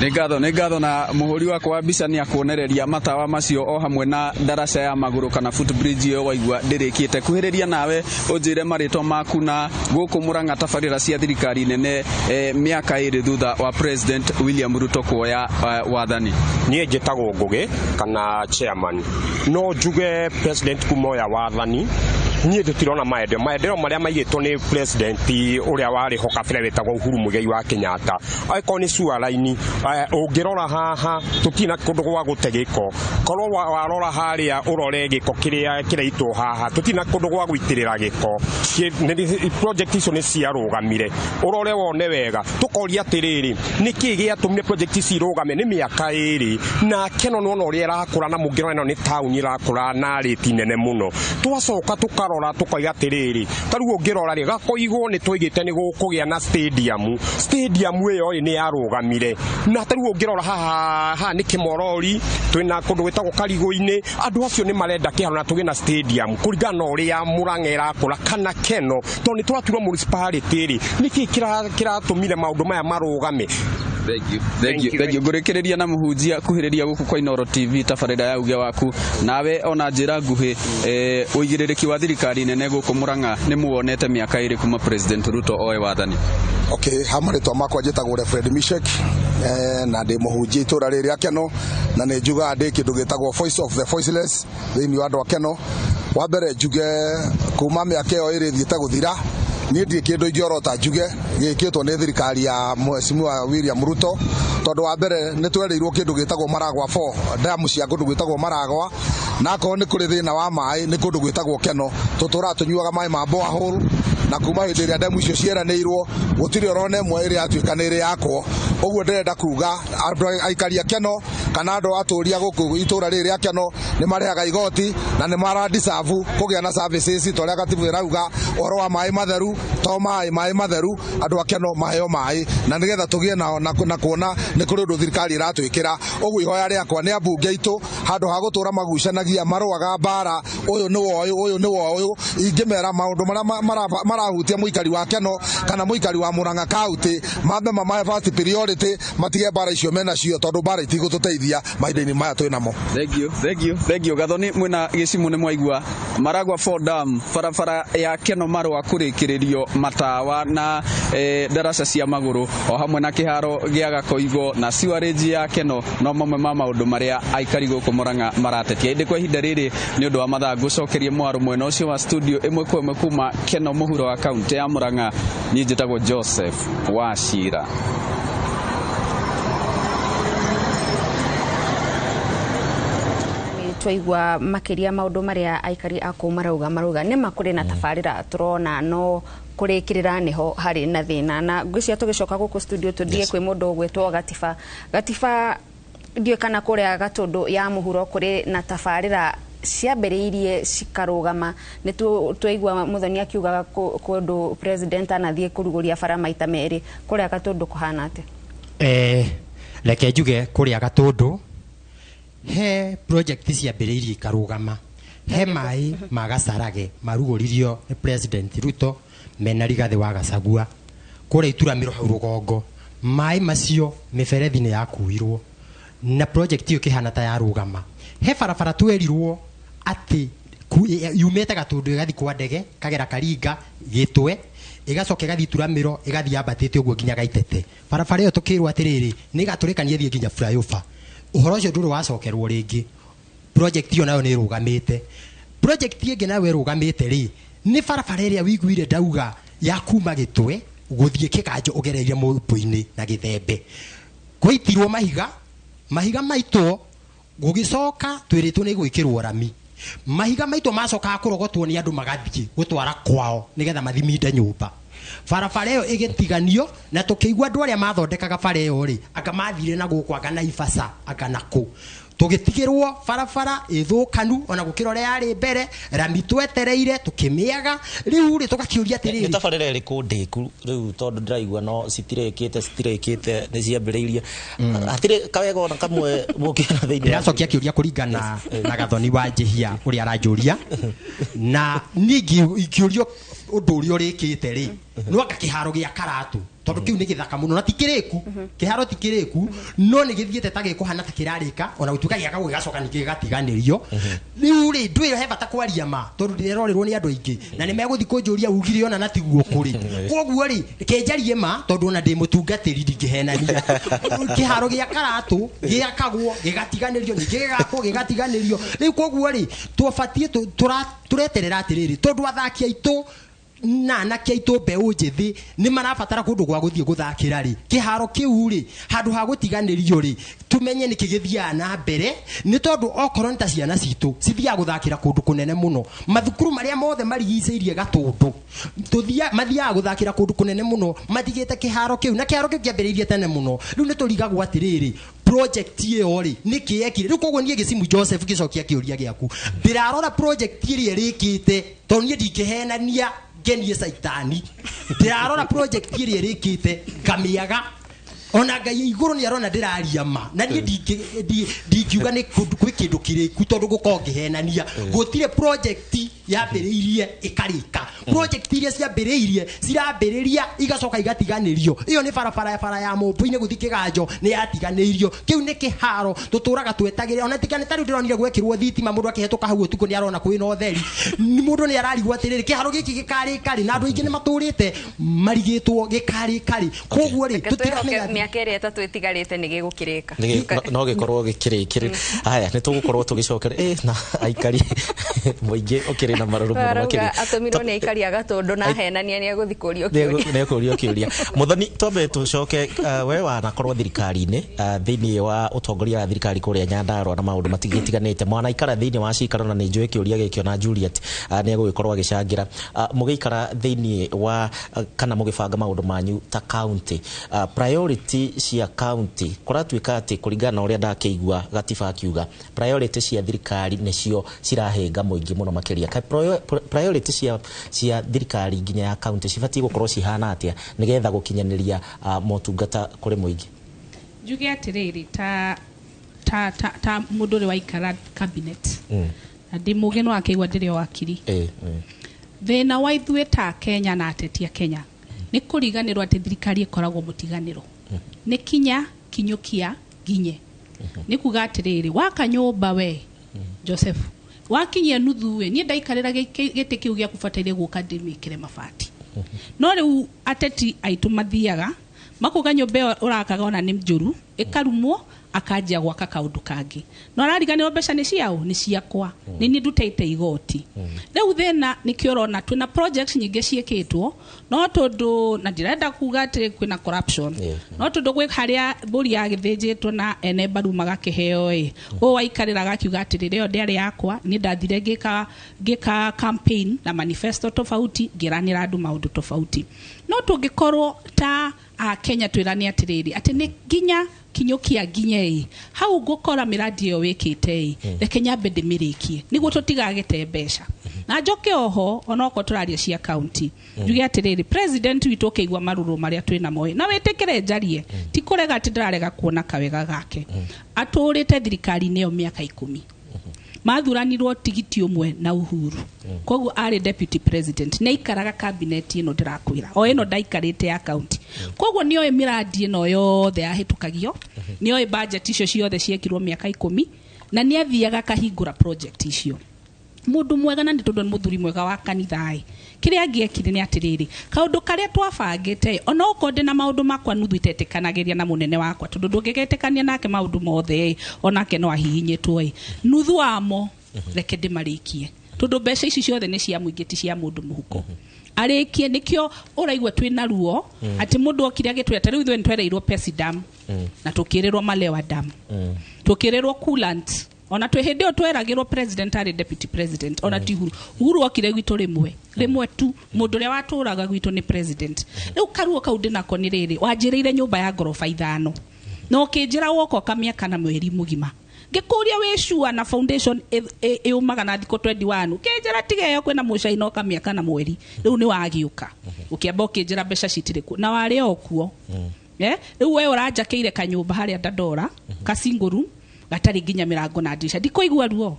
Nĩ ngatho na mũhũri wakwa wa mbica nĩ akuonereria matawa macio o hamwe na ndaraca ya magũrũ kana footbridge ĩyo waigua ndĩrĩkĩte. Kuhĩrĩria nawe ũnjĩre marĩtwa maku na gũkũ Murang'a tabarĩra cia thirikari nene mĩaka 2 thutha wa President William Ruto kuoya wathani. Niĩ njĩtagwo Ngũgĩ kana chairman. No njuge president kuma oya wathani niĩ tũtirona maendeleo marĩa maigĩtwo nĩ president ũrĩa warĩ ho kabere wĩtagwo Uhuru Muigai wa Kenyatta. Angĩkorwo nĩ sewer line, ũngĩrora haha tũtirĩ na kũndũ gwa gũte gĩko. Korwo warora harĩa ũrore gĩko kĩrĩa kĩraitwo haha, tũtirĩ na kũndũ gwa gũitĩrĩra gĩko. Project icio nĩ ciarũgamire. Ũrore wone wega. Tũkoria atĩrĩrĩ, nĩkĩ gĩatũmire project ici irũgame nĩ mĩaka 2 na Keno nĩwona ũrĩa ĩrakũra, na mũngĩrora ĩno nĩ taũni ĩrakũra na rĩti nene mũno. Twacoka tũkarora tũkoiga atĩrĩrĩ, ta rĩu ũngĩrora rĩ, gakoigwo nĩ twaigĩte nĩ gũkũgĩa na stadium. Stadium ĩyo rĩ nĩ yarũgamire. Na ta rĩu ũngĩrora haha nĩ Kĩmorori, twĩna kũndũ gwĩtagwo Karigũ-inĩ, andũ acio nĩ marenda kĩharo na tũgĩe na stadium kũringana na ũrĩa Murang'a ĩrakũra kana Keno, tondũ nĩ tũraturwo municipality rĩ, nĩkĩ kĩratũmire maũndũ maya marũgame? Thank you. Thank you. Thank you. Ngũrĩkĩrĩria na mũhunjia kuhĩrĩria gũkũ kwa Inooro TV tabarĩra ya uge waku nawe ona njĩra nguhĩ ũigĩrĩrĩki wa thirikari nene gũkũ Murang'a nĩ muonete mĩaka ĩrĩ kuma President Ruto oe wathani. Okay, ha marĩtwa makwa njĩtagwo Reverend Mishek na ndĩ mũhunjia itũra rĩrĩ rĩa Keno na nĩ njugaga ndĩ kĩndũ gĩtagwo Voice of the Voiceless thĩinĩ wa andũ a Keno. Wa mbere njuge kuma mĩaka ĩyo ĩrĩ ĩthiĩte gũthira niĩ ndirĩ kĩndũ ingĩorota njuge gĩkĩtwo nĩ thirikari ya Mheshimiwa William Ruto tondũ wa mbere nĩ twerĩirwo kĩndũ gĩtagwo Maragwa 4 damu cia kũndũ gwĩtagwo Maragwa na akorwo nĩ kũrĩ thĩna wa maĩ nĩ kũndũ gwĩtagwo Keno tũtũraga tũnyuaga maĩ ma borehole na kuma hĩndĩ ĩrĩa ndemu icio cieranĩirwo gũtirĩ orona ĩmwe ĩrĩa yatuĩka nĩ ĩrĩ yakwo. Ũguo ndĩrenda kuga andũ aikari a Keno kana andũ atũria gũkũ itũra rĩrĩ rĩa Keno nĩ marĩhaga igoti na nĩ mara deserve kũgĩa na services ta ũrĩa gatibu ĩrauga ũhoro wa maĩ matheru to maĩ matheru andũ a Keno maheo maĩ na nĩgetha tũgĩe na kuona nĩ kũrĩ ũndũ thirikari ĩratwĩkĩra. Ũguo ihoya rĩakwa nĩ ambunge aitũ handũ ha gũtũra magucanagia marũaga mbara ũyũ nĩ wa ũyũ ũyũ nĩ wa ũyũ ingĩmera maũndũ marĩa marahutia mũikari wa Keno kana mũikari wa Murang'a County mambe mamahe first priority matige mbara icio menacio tondũ mbara itigũtũteithia mahinda-inĩ maya twĩ namo. Thank you, thank you, thank you. Gathoni mwĩna gĩcimu nĩ mwaigua Maragwa 4 dam barabara ya Keno Marũa kũrĩkĩrĩrio matawa na ndaraca cia magũrũ o hamwe na kĩharo gĩa Gakoigo na sewerage ya Keno no mamwe ma maũndũ marĩa aikari gũkũ Murang'a maratetia. Ĩndĩ kwa ihinda rĩrĩ nĩ ũndũ wa mathaa ngũcokerie mwaro mwena ũcio wa studio ĩmwe kwa ĩmwe kuma Keno mũhuro wa kaunti ya Murang'a. Niĩ njĩtagwo Joseph Wachira. Twaigua makiria maundu maria aikari a kũu marauga nĩ makũrĩ na tabarĩra tũrona no kũrĩkĩrĩra nĩho harĩ na thĩna na ngwĩciria tũgĩcoka gũkũ studio tũthiĩ kwĩ mũndũ ũgwĩtwo Gatiba. Gatiba ndiũĩ kana kũrĩa Gatũndũ ya mũhuro kũrĩ na tabarĩra ciambĩrĩirie cikarũgama. Nĩ twaigua Muthoni akiugaga kũndũ president anathiĩ kũrugũria bara maita merĩ. Kũrĩa Gatũndũ kũhana atĩa? Reke njuge kũrĩa Gatũndũ he project ciambĩrĩirie ikarũgama. He maĩ ma Gacarage marugũririo nĩ President Ruto mena Rigathĩ wa Gachagua kũrĩa ituramĩro hau rũgongo. Maĩ macio mĩberethi nĩ yakuirwo na project ĩyo ĩkĩhana ta yarũgama. He barabara twerirwo atĩ yumĩte Gatũndũ ĩgathiĩ kwa ndege kagera Karinga Gĩtwe ĩgacoka ĩgathiĩ ituramĩro ĩgathiĩ yambatĩte ũguo nginya Gaitete. Barabara ĩyo tũkĩrwo atĩrĩrĩ nĩ ĩgatũrĩkania ĩthiĩ nginya flyover. Ũhoro ũcio ndũrĩ wacokerwo rĩngĩ. Project ĩyo nayo nĩ ĩrũgamĩte. Project ĩngĩ nayo ĩrũgamĩte rĩ nĩ barabara ĩrĩa wiguire ndauga ya kuma Gĩtwe gũthiĩ Kĩganjo ũgereire Mũmbũ-inĩ na Gĩthembe. Gwaitirwo mahiga, mahiga maitwo gũgĩcoka twĩrĩtwo nĩ gwĩkĩrwo rami. Mahiga maitwo macokaga kũrogotwo nĩ andũ magathiĩ gũtwara kwao nĩgetha mathiminde nyũmba. Barabara ĩyo ĩgĩtiganio na tũkĩigua andũ arĩa mathondekaga bara ĩyo rĩ anga mathire na gũkũ anga Naivasha anga nakũ. Tũgĩtigĩrwo barabara ĩthũkanu ona gũkĩra ũrĩa yarĩ mbere, rami twetereire tũkĩmĩaga. Rĩu rĩ tũgakĩũria atĩrĩrĩ, nĩ tabarĩra ĩrĩkũ ndĩku rĩu tondũ ndĩraigua no citirĩkĩte nĩ ciambĩrĩirie hatirĩ kawega ona kamwe mũkĩona thĩinĩ. Ndĩracokia kĩũria kũringana na Gathoni wa Njĩhia ũrĩa aranjũria na niĩ ingĩũrio ũndũ ũrĩa ũrĩkĩte rĩ no anga kĩharo gĩa Karatu tondũ kĩu nĩ gĩthaka mũno na ti kĩrĩku kĩharo ti kĩrĩku no nĩ gĩthiĩte ta gĩkũhana ta kĩrarĩka ona gũtuĩka gĩakagwo gĩgacoka ningĩ gĩgatiganĩrio. Rĩu rĩ ndwĩyo he bata kwaria ma tondũ ndĩrerorerwo nĩ andũ aingĩ na nĩ megũthiĩ kũnjũria ugire ona na tiguo kũrĩ. Koguo rĩ reke njarie ma tondũ ona ndĩ mũtungatĩri ndingĩhenania. Kĩharo gĩa Karatu gĩakagwo gĩgatiganĩrio ningĩ gĩgakwo gĩgatiganĩrio. Rĩu koguo rĩ twabatiĩ tũreterera atĩrĩrĩ tondũ athaki aitũ na anake aitũ mbeũ njĩthĩ nĩ marabatara kũndũ gwa gũthiĩ gũthakĩra rĩ kĩharo kĩu rĩ handũ ha gũtiganĩrio rĩ tumenye nĩkĩ gĩthiaga na mbere nĩ tondũ okorwo nĩ ta ciana citũ cithiaga gũthakĩra kũndũ kũnene mũno. Mathukuru marĩa mothe marigicĩirie Gatũndũ mathiaga gũthakĩra kũndũ kũnene mũno matigĩte kĩharo kĩu na kĩharo kĩu kĩambĩrĩirie tene mũno. Rĩu nĩ tũrigagwo atĩrĩrĩ project ĩyo rĩ nĩkĩ yekire. Rĩu koguo niĩ Gĩcimu Joseph ngĩcokia kĩũria gĩaku ndĩrarora project ĩrĩa ĩrĩkĩte tondũ niĩ ndingĩhenania ngenie caitani. Ndĩrarora project ĩrĩa ĩrĩkĩte ngamĩaga ona Ngai igũrũ nĩ arona ndĩraria ma na niĩ ndingiuga nĩ kwĩ kĩndũ kĩrĩku tondũ gũkorwo ngĩhenania. Gũtirĩ project Yambĩrĩirie ĩkarĩka, project iria ciambĩrĩirie cirambĩrĩria igacoka igatiganĩrio. Ĩyo nĩ barabara, bara ya Mũmbũ-inĩ gũthiĩ Kĩganjo nĩ yatiganĩirio. Kĩu nĩ kĩharo tũtũraga twetagĩrĩra. Ona tiga nĩ tarĩu ndĩronire gwekĩrwo thitima, mũndũ akĩhetũka hau ũtukũ nĩ arona kwĩna ũtheri. Mũndũ nĩ ararigwo atĩrĩrĩ, kĩharo gĩkĩ gĩkarĩka rĩ? Na andũ aingĩ nĩ matũrĩte marigĩtwo gĩkarĩka rĩ. Koguo rĩ, Reke twĩhoke tũtiramenya. mĩaka ĩrĩa 3 ĩtigarĩte nĩ gĩgũkĩrĩka. No gĩkorwo gĩkĩrĩkĩrĩ. Haya, nĩ tũgũkorwo tũgĩcokera na aikari mũingĩ ũkĩrĩ na marũrũ mũno Arauga makĩria. atũmirwo nĩ aikari a Gatũndũ na ahenania nĩ egũthiĩ kũrio kĩũria. Nĩ kũrio kĩũria. Mũthoni, twambe tũcoke, we wanakorwo thirikari-inĩ, thĩinĩ wa ũtongoria wa thirikari kũrĩa Nyandarũa na maũndũ matigĩtiganĩte, mwanaikara thĩinĩ wa cikaro, na nĩ njũĩ kĩũria gĩkĩ ona Juliet nĩ egũgĩkorwo agĩcangĩra. Mũgĩikara thĩinĩ wa kana mũgĩbanga maũndũ manyu ta county, priority cia county kũratuĩka atĩ kũringana na ũrĩa ndakĩigua gatiba akiuga, priority cia thirikari nĩcio cirahĩnga mũingĩ mũno makĩria. Kaĩ priority cia thirikari nginya ya county cibatiĩ gũkorwo cihana atĩa nĩgetha gũkinyanĩria motungata kũrĩ mũingĩ? Njuge atĩrĩrĩ, ta mũndũ ũrĩa waikara cabinet na ndĩ mũgĩ, no akĩigua ndĩrĩ o wakiri. Thĩna wa ithuĩ ta Kenya na ateti a Kenya nĩ kũriganĩrwo atĩ thirikari ĩkoragwo mũtiganĩro nĩ kinya kinyũkia nginye. Nĩ kuga atĩrĩrĩ, waka nyũmba we Joseph wakinyia nuthu ĩ, niĩ ndaikarĩra gĩtĩ kĩu gĩaku bataire gũka ndĩmĩkĩre mabati. No rĩu ateti aitũ mathiaga makuga nyũmba ĩyo ũrakaga ona nĩ njũru, ĩkarumwo, akanjia gwaka kaũndũ kangĩ, no arariganĩrwo mbeca nĩ ciao, nĩ ciakwa, nĩ niĩ ndutĩte igoti. Rĩu thĩna nĩkĩo ũrona twĩna projects nyingĩ ciĩkĩtwo, no tondũ na ndirenda kuga atĩ kwĩna corruption, no tondũ gwĩ harĩa mbũri yagĩthĩnjĩtwo na ene mbaru magakĩheo ĩ, ũũ waikarĩra agakiuga atĩrĩrĩ, ĩyo ndĩarĩ yakwa, niĩ ndathire ngĩka campaign na manifesto tofauti, ngĩranĩra andũ maũndũ tofauti. No tũngĩkorwo ta a Kenya twĩrane atĩrĩrĩ, atĩ nĩ nginya kinyũkia nginye ĩ, hau ngũkora mĩradi ĩyo wĩkĩte ĩ, reke nyambe ndĩmĩrĩkie nĩguo tũtigagĩte mbeca. Na njoke oho, onokorwo tũraria cia county, njuge atĩrĩrĩ, president witũ ũkĩigua marũrũ marĩa twĩ namo ĩ, na wĩtĩkĩre njarie, ti kũrega atĩ ndĩrarega kuona kawega gake. Atũrĩte thirikari-inĩ ĩyo mĩaka 10, mathuranirwo tigiti ũmwe na Uhuru, koguo arĩ deputy president, nĩ aikaraga cabinet ĩno ndĩrakwĩra, o ĩno ndaikarĩte ya county. Koguo nĩ oĩ mĩradi ĩno yothe yahĩtũkagio, nĩ oĩ budget icio ciothe ciekirwo mĩaka 10, na nĩ athiaga akahingũra project icio. Mũndũ mwega, na nĩ tondũ nĩ mũthuri mwega wa kanitha ĩ, kĩrĩa angĩekire nĩ atĩrĩrĩ, kaũndũ karĩa twabangĩte, ona okorwo ndĩ na maũndũ makwa nuthu itetĩkanagĩria na mũnene wakwa, tondũ ndũngĩgetĩkania nake maũndũ mothe ĩ, onake no ahihinyĩtwo ĩ, nuthu wamo reke ndĩmarĩkie, tondũ mbeca ici ciothe nĩ cia mũingĩ, ti cia mũndũ mũhuko. Arĩkie nĩkĩo ũraigua twĩna ruo atĩ mũndũ okire agĩtwĩra, ta rĩu ithuĩ nĩtwereirwo Pesi Dam na tũkĩrĩrwo Malewa Dam, tũkĩrĩrwo coolant. Ona twĩ hĩndĩ ĩyo tweragĩrwo president arĩ deputy president, ona ti Uhuru. Uhuru okire gwitũ rĩmwe rĩmwe tu, mũndũ ũrĩa watũraga gwitũ nĩ president. Rĩu karuo kau ndĩnako nĩ rĩrĩ, wanjĩrĩire nyũmba ya ngoroba 5 na ũkĩnjĩra woka ũkamĩaka na mweri mũgima. Ngĩkũria wĩ sure na foundation ĩumaga na thikũ 21? Ũkĩnjĩra tiga ĩyo, kwĩna mũcaina ũkamĩaka na mweri. Rĩu nĩ wagĩũka ũkĩamba ũkĩnjĩra mbeca citirĩ kuo na warĩ o kuo. Rĩu we ũranjakĩire kanyũmba harĩa Dandora ka single room gatarĩ nginya mĩrango na ndirisha, ndikũigua ruo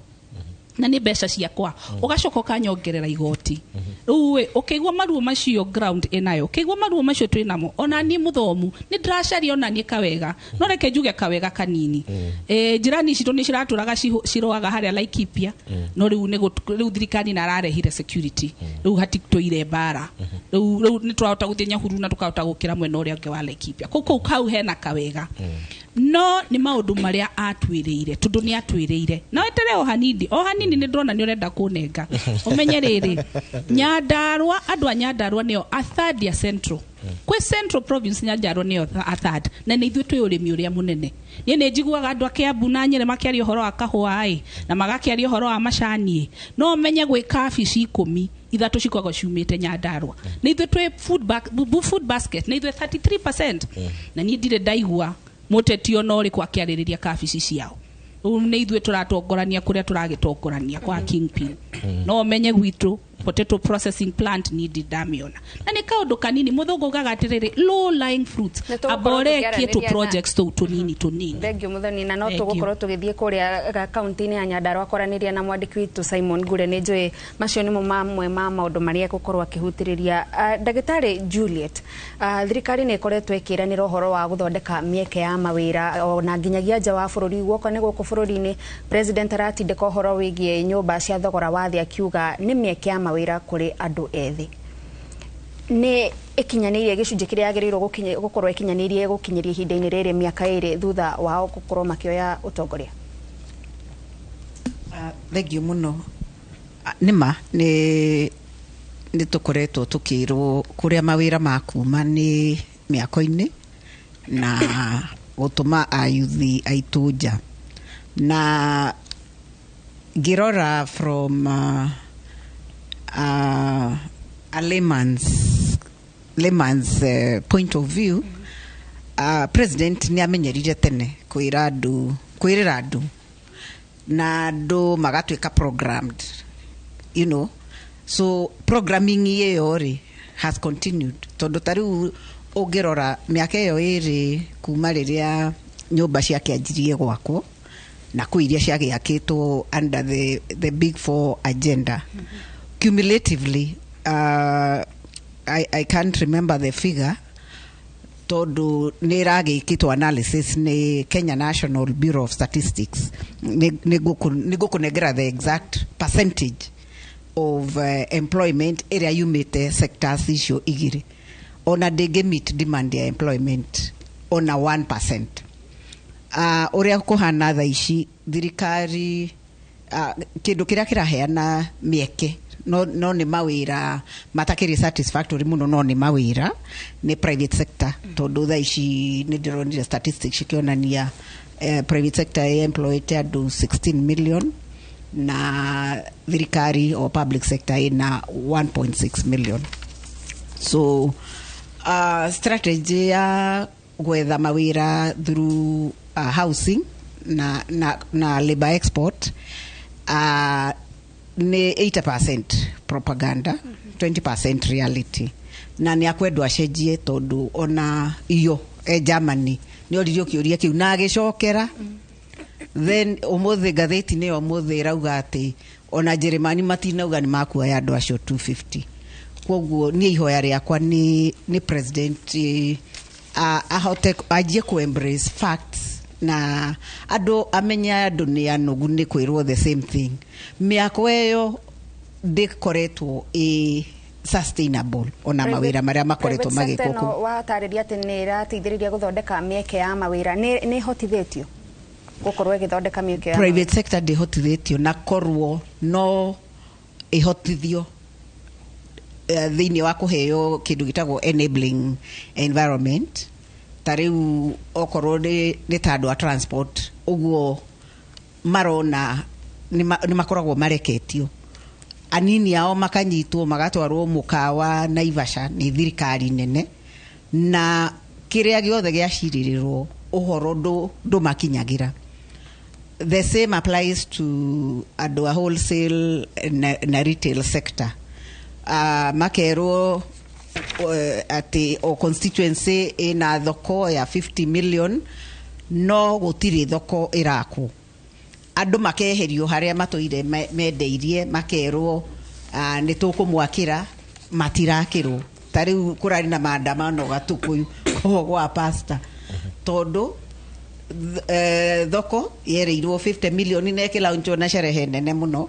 na nĩ mbeca ciakwa. Ũgacoka ũkanyongerera igoti. Rĩu ĩ, ũkĩigua maruo macio ground ĩnayo, ũkĩigua maruo macio twĩnamo. Ona niĩ mũthomu nĩ ndĩracaria ona niĩ kawega, no reke njuge kawega kanini. Njirani citũ nĩ ciratũraga ciroaga harĩa Laikipia, no rĩu rĩu thirikari nĩ ararehire security, rĩu hatitũire mbara. Rĩu nĩ tũrahota gũthiĩ Nyahururu na tũkahota gũkĩra mwena ũrĩa ũngĩ wa Laikipia. Kũu hau hena kawega, no nĩ maũndũ marĩa atwĩrĩire, tondũ nĩ atwĩrĩire. Na wetere o hanini, o hanini, nĩ ndĩrona nĩ ũrenda kũnenga. Ũmenye rĩrĩ, Nyandarũa, andũ a Nyandarũa nĩo a third ya Central, kwĩ Central Province Nyandarũa nĩyo a third, na nĩ ithuĩ twĩ ũrĩmi ũrĩa mũnene. Niĩ nĩ njiguaga andũ a Kiambu na Nyĩrĩ makĩaria ũhoro wa kahũa ĩ, na magakĩaria ũhoro wa macani ĩ, no menye gwĩ kabici 10, 3 cikoragwo ciumĩte Nyandarũa. Nĩ ithuĩ twĩ food basket, nĩ ithuĩ 33%, na niĩ ndirĩ ndaigua mũteti ona ũrĩkũ akĩarĩrĩria kabici ciao. Rĩu nĩ ithuĩ tũratongorania kũrĩa tũragĩtongorania kwa kingpin. No ũmenye gwitũ Potato processing plant ni ndi ndamĩona, na nĩ kaũndũ kanini. Mũthũngũ ugaga atĩrĩrĩ, low lying fruits. Nĩ tũgũkorwo Amba ũrekie tũ tũkĩaranĩria projects tũu tũnini tũnini. Thank you, Muthoni. Na no Thank you. tũgũkorwo tũgĩthiĩ kũrĩa kaunti-inĩ ya Nyandarua kwaranĩria na mwandĩki witũ Simon Ngure. Nĩ njũĩ macio nĩmo mamwe ma maũndũ marĩa egũkorwo akĩhutĩrĩria. Ndagĩtarĩ Juliet, thirikari nĩ ĩkoretwo ĩkĩranĩra ũhoro wa gũthondeka mĩeke ya mawĩra ona nginyagia nja wa bũrũri. Guoka nĩ gũkũ bũrũri-inĩ, president aratindĩka ũhoro wĩgiĩ nyũmba cia thogora wa thĩ, akiuga nĩ mĩeke ya mawĩra kũrĩ andũ ethĩ. Nĩ ĩkinyanĩirie gĩcunjĩ kĩrĩa yagĩrĩirwo gũkorwo ĩkinyanĩirie gũkinyĩria ihinda-inĩ rĩrĩ, mĩaka 2 thutha wao gũkorwo makĩoya ũtongoria? Thank you mũno. Nĩma nĩ tũkoretwo tũkĩrwo kũrĩa mawĩra makuma nĩ mĩako-inĩ na gũtũma ayuthi aitũ nja, na ngĩrora from a layman's point of view, president nĩ amenyerire tene kwĩra andũ, kwĩrĩra andũ na andũ magatuĩka programmed. So programming ĩyo rĩ has continued, tondũ ta rĩu ũngĩrora mĩaka ĩyo 2 kuma rĩrĩa nyũmba ciakĩanjirie gwakwo na kwĩ iria ciagĩakĩtwo under the Big Four agenda, cumulatively, I can't remember the figure tondũ nĩ ĩragĩkĩtwo analysis nĩ Kenya National Bureau of Statistics. Nĩ ngũkũnengera the exact percentage of employment ĩrĩa yumĩte sectors icio igĩrĩ, ona ndĩngĩ meet demand ya employment ona 1%. Ũrĩa kũhana thaa ici, thirikari, kĩndũ kĩrĩa kĩraheana mĩeke, no nĩ mawĩra matakĩrĩ satisfactory mũno, no nĩ mawĩra, nĩ private sector, tondũ thaa ici nĩ ndĩronire statistics cikĩonania private sector employete andũ 16 million na thirikari o public sector ĩna 1.6 million. So strategy ya gwetha mawĩra through housing na labor export nĩ 80% propaganda, 20% reality, na nĩ akwendwo acenjie, tondũ ona iyo e Germany nĩ oririo kĩũria kĩu na agĩcokera. Then ũmũthĩ ngathĩti-inĩ ĩyo ũmũthĩ ĩrauga atĩ ona Njĩrĩmani matinauga nĩ makuoya andũ acio 250. Koguo niĩ ihoya rĩakwa nĩ president ahote anjie ku embrace facts na andũ amenye andũ nĩ anogu nĩ kwĩrwo the same thing. Mĩako ĩyo ndĩkoretwo ĩ sustainable ona mawĩra marĩa makoretwo Private sector magĩkwo kũu. ĩno watarĩria atĩ nĩ ĩrateithĩrĩria gũthondeka mĩeke ya mawĩra, nĩ ĩhotithĩtio gũkorwo ĩgĩthondeka mĩeke ya Private sector ndĩhotithĩtio, na korwo no ĩhotithio thĩinĩ wa kũheo kĩndũ gĩtagwo enabling environment, ta rĩu okorwo nĩ ta andũ a transport ũguo marona nĩ makoragwo mareketio, anini ao makanyitwo magatwarwo mũkawa Naivasha nĩ thirikari nene, na kĩrĩa gĩothe gĩacirĩrĩrwo ũhoro ndũmakinyagĩra. The same applies to andũ a wholesale na retail sector. Makerwo atĩ o constituency ĩna thoko ya 50 million, no gũtirĩ thoko ĩrakwo. Andũ makeherio harĩa matũire mendeirie, makerwo nĩ tũkũmwakĩra, matirakĩrwo. Ta rĩu kũrarĩ na maandamano Gatukuyu kũu gwa pastor, tondũ thoko yereirwo 50 million na ĩkĩlaunchwo na sherehe nene mũno,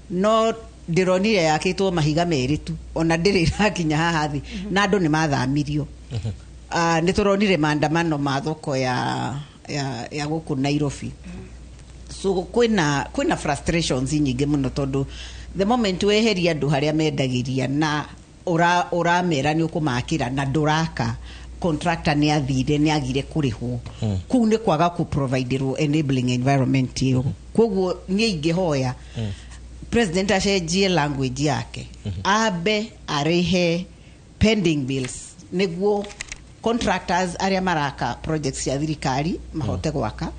no ndĩronire yakĩtwo mahiga merĩ tu, ona ndĩrĩ ĩrakinya haha thĩ, na andũ nĩ mathamirio. Nĩ tũronire maandamano ma thoko ya gũkũ Nairobi. So kwĩna frustrations nyingĩ mũno, tondũ the moment weheria andũ harĩa mendagĩria na ũramera nĩ ũkũmakĩra na ndũraka, contractor nĩ athire, nĩ agire kũrĩhwo, kũu nĩ kwaga kũ providerwo enabling environment ĩyo. Koguo niĩ ingĩhoya president acenjie language yake, ambe arĩhe pending bills nĩguo contractors arĩa maraka projects cia thirikari mahote gwaka,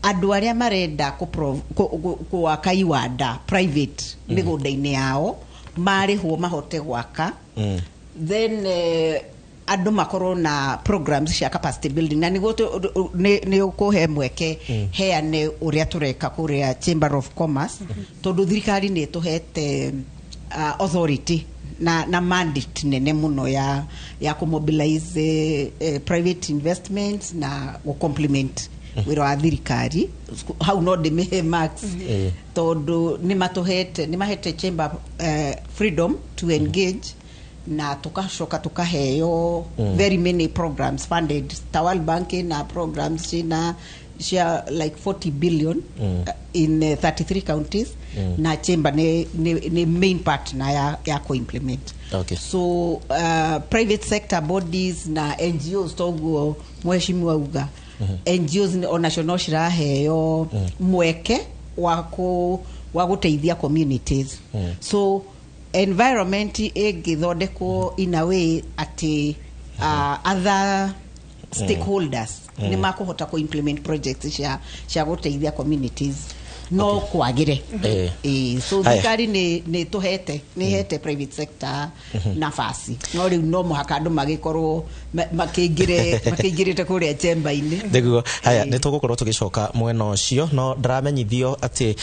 andũ arĩa marenda gwaka iwanda private mĩgũnda-inĩ yao. Marĩhwo mahote gwaka, then andũ makorwo na programs cia capacity building, na nĩguo nĩ ũkũhe mweke heane ũrĩa tũreka kũrĩa Chamber of Commerce, tondũ thirikari nĩ ĩtũhete authority na mandate nene mũno ya kũmobilize private investments na gũ-complement wĩra wa thirikari. Hau no ndĩmĩhe marks, tondũ nĩ matũhete, nĩ mahete chamber freedom to engage, na tukacoka tukaheo very many programs funded ta World Bank na programs cina cia like 40 billion in 33 counties, na chamber nĩ main partner ya ku-implement. So private sector bodies na NGOs, toguo mheshimiwa uga, NGOs onacio no ciraheo mweke wa gũteithia communities. So environment ĩngĩthondekwo in a way atĩ other stakeholders nĩ makũhota kũ-implement projects cia gũteithia communities, no kwagĩre. Ĩĩ, so Haya. Thirikari nĩ tũhete, nĩ hete private sector nafasi, no rĩu no mũhaka andũ magĩkorwo makĩingĩrĩte kũrĩa chamber-inĩ. Nĩguo. Haya, nĩ tũgũkorwo tũgĩcoka mwena ũcio, no ndĩramenyithio atĩ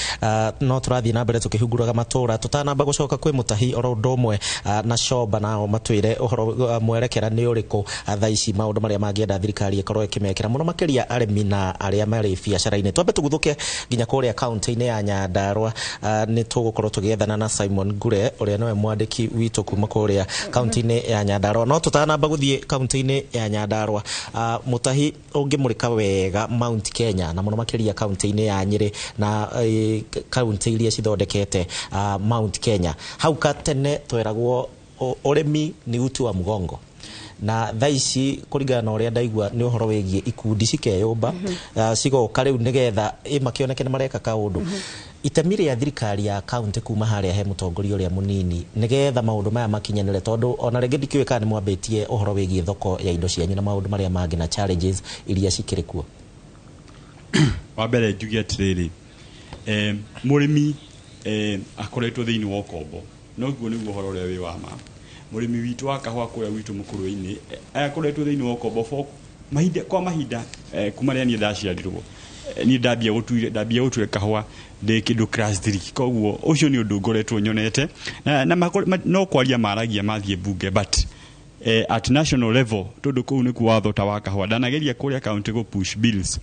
no tũrathiĩ na mbere tũkĩhunguraga matũra tũtanamba gũcoka kwĩ mũtahi oro ũndũ ũmwe na comba nao matwĩre ũhoro mwerekera nĩ ũrĩkũ thaa ici, maũndũ marĩa mangĩenda thirikari ĩkorwo ĩkĩmekĩra mũno makĩria arĩmi na arĩa marĩ biacara-inĩ. Twambe tũguthũke nginya kũrĩa kaunti-inĩ ya Nyandarua. Nĩ tũgũkorwo tũgĩethana na Simon Ngure ũrĩa nĩwe mwandĩki witũ kuma kũrĩa kaunti-inĩ ya Nyandarua. No tũtanamba gũthiĩ kaunti-inĩ ya Nyandarua, mũtahi ũngĩmũrĩka wega Mount Kenya na mũno makĩria kaunti-inĩ ya Nyĩrĩ na kaunti iria cithondekete Mount Kenya, hau katene tweragwo ũrĩmi ni uti wa mgongo, na thaa ici kũringana na ũrĩa ndaigua nĩ ũhoro wĩgiĩ ikundi cikeyũmba, cigoka rĩu nĩgetha ĩ makĩoneke nĩ mareka kaũndũ. Itemi rĩa thirikari ya kaunti kuma harĩa he mũtongoria ũrĩa mũnini nĩgetha maũndũ maya makinyanĩre, tondũ ona rĩngĩ ndikĩũĩ kana nĩ mwambĩtie ũhoro wĩgiĩ thoko ya indo cianyu na maũndũ marĩa mangĩ na challenges iria cikĩrĩ kuo. Wa mbere njuge atĩrĩrĩ, mũrĩmi akoretwo thĩinĩ wa ũkombo, noguo nĩguo ũhoro ũrĩa wĩ wa ma. Mũrĩmi witũ wa kahũa kũrĩa gwitũ mũkũrwe-inĩ akoretwo thĩinĩ wa ũkombo for mahinda kwa mahinda, kuma rĩrĩa niĩ ndaciarirwo. Niĩ ndambia gũtuire kahũa ndĩ kĩndũ class 3, koguo ũcio nĩ ũndũ ngoretwo nyonete na no kwaria maragia mathiĩ bunge, but at national level, tondũ kũu nĩkuo watho ta wa kahũa, ndanageria kũrĩa county gũ push bills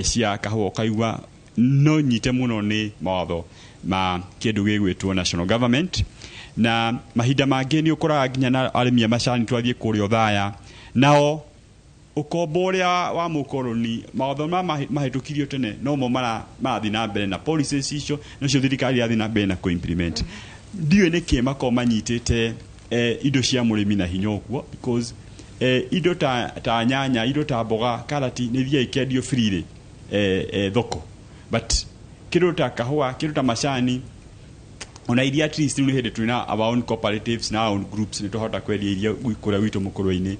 cia kahũa, ũkaigua no nyite mũno nĩ mawatho ma kĩndũ gĩgwĩtwo national government. Na mahinda mangĩ nĩ ũkoraga nginya na arĩmi a macani, twathiĩ kũrĩa Othaya nao, ũkombo ũrĩa wa mũkoroni, mawatho ma mahĩtũkirio tene nomo marathiĩ na mbere na policies icio nacio thirikari irathiĩ na mbere na kũ-implement. Ndiũĩ nĩkĩ makoragwo manyitĩte indo cia mũrĩmi na hinya ũguo, because indo ta nyanya, indo ta mboga, karati nĩ ithiaga ikendio freely thoko, but kĩndũ ta kahũa, kĩndũ ta macani, ona iria, at least rĩu nĩ hĩndĩ twĩna our own cooperatives na our own groups, nĩ twahota kwendia iria kũrĩa gwitũ mũkũrwe-inĩ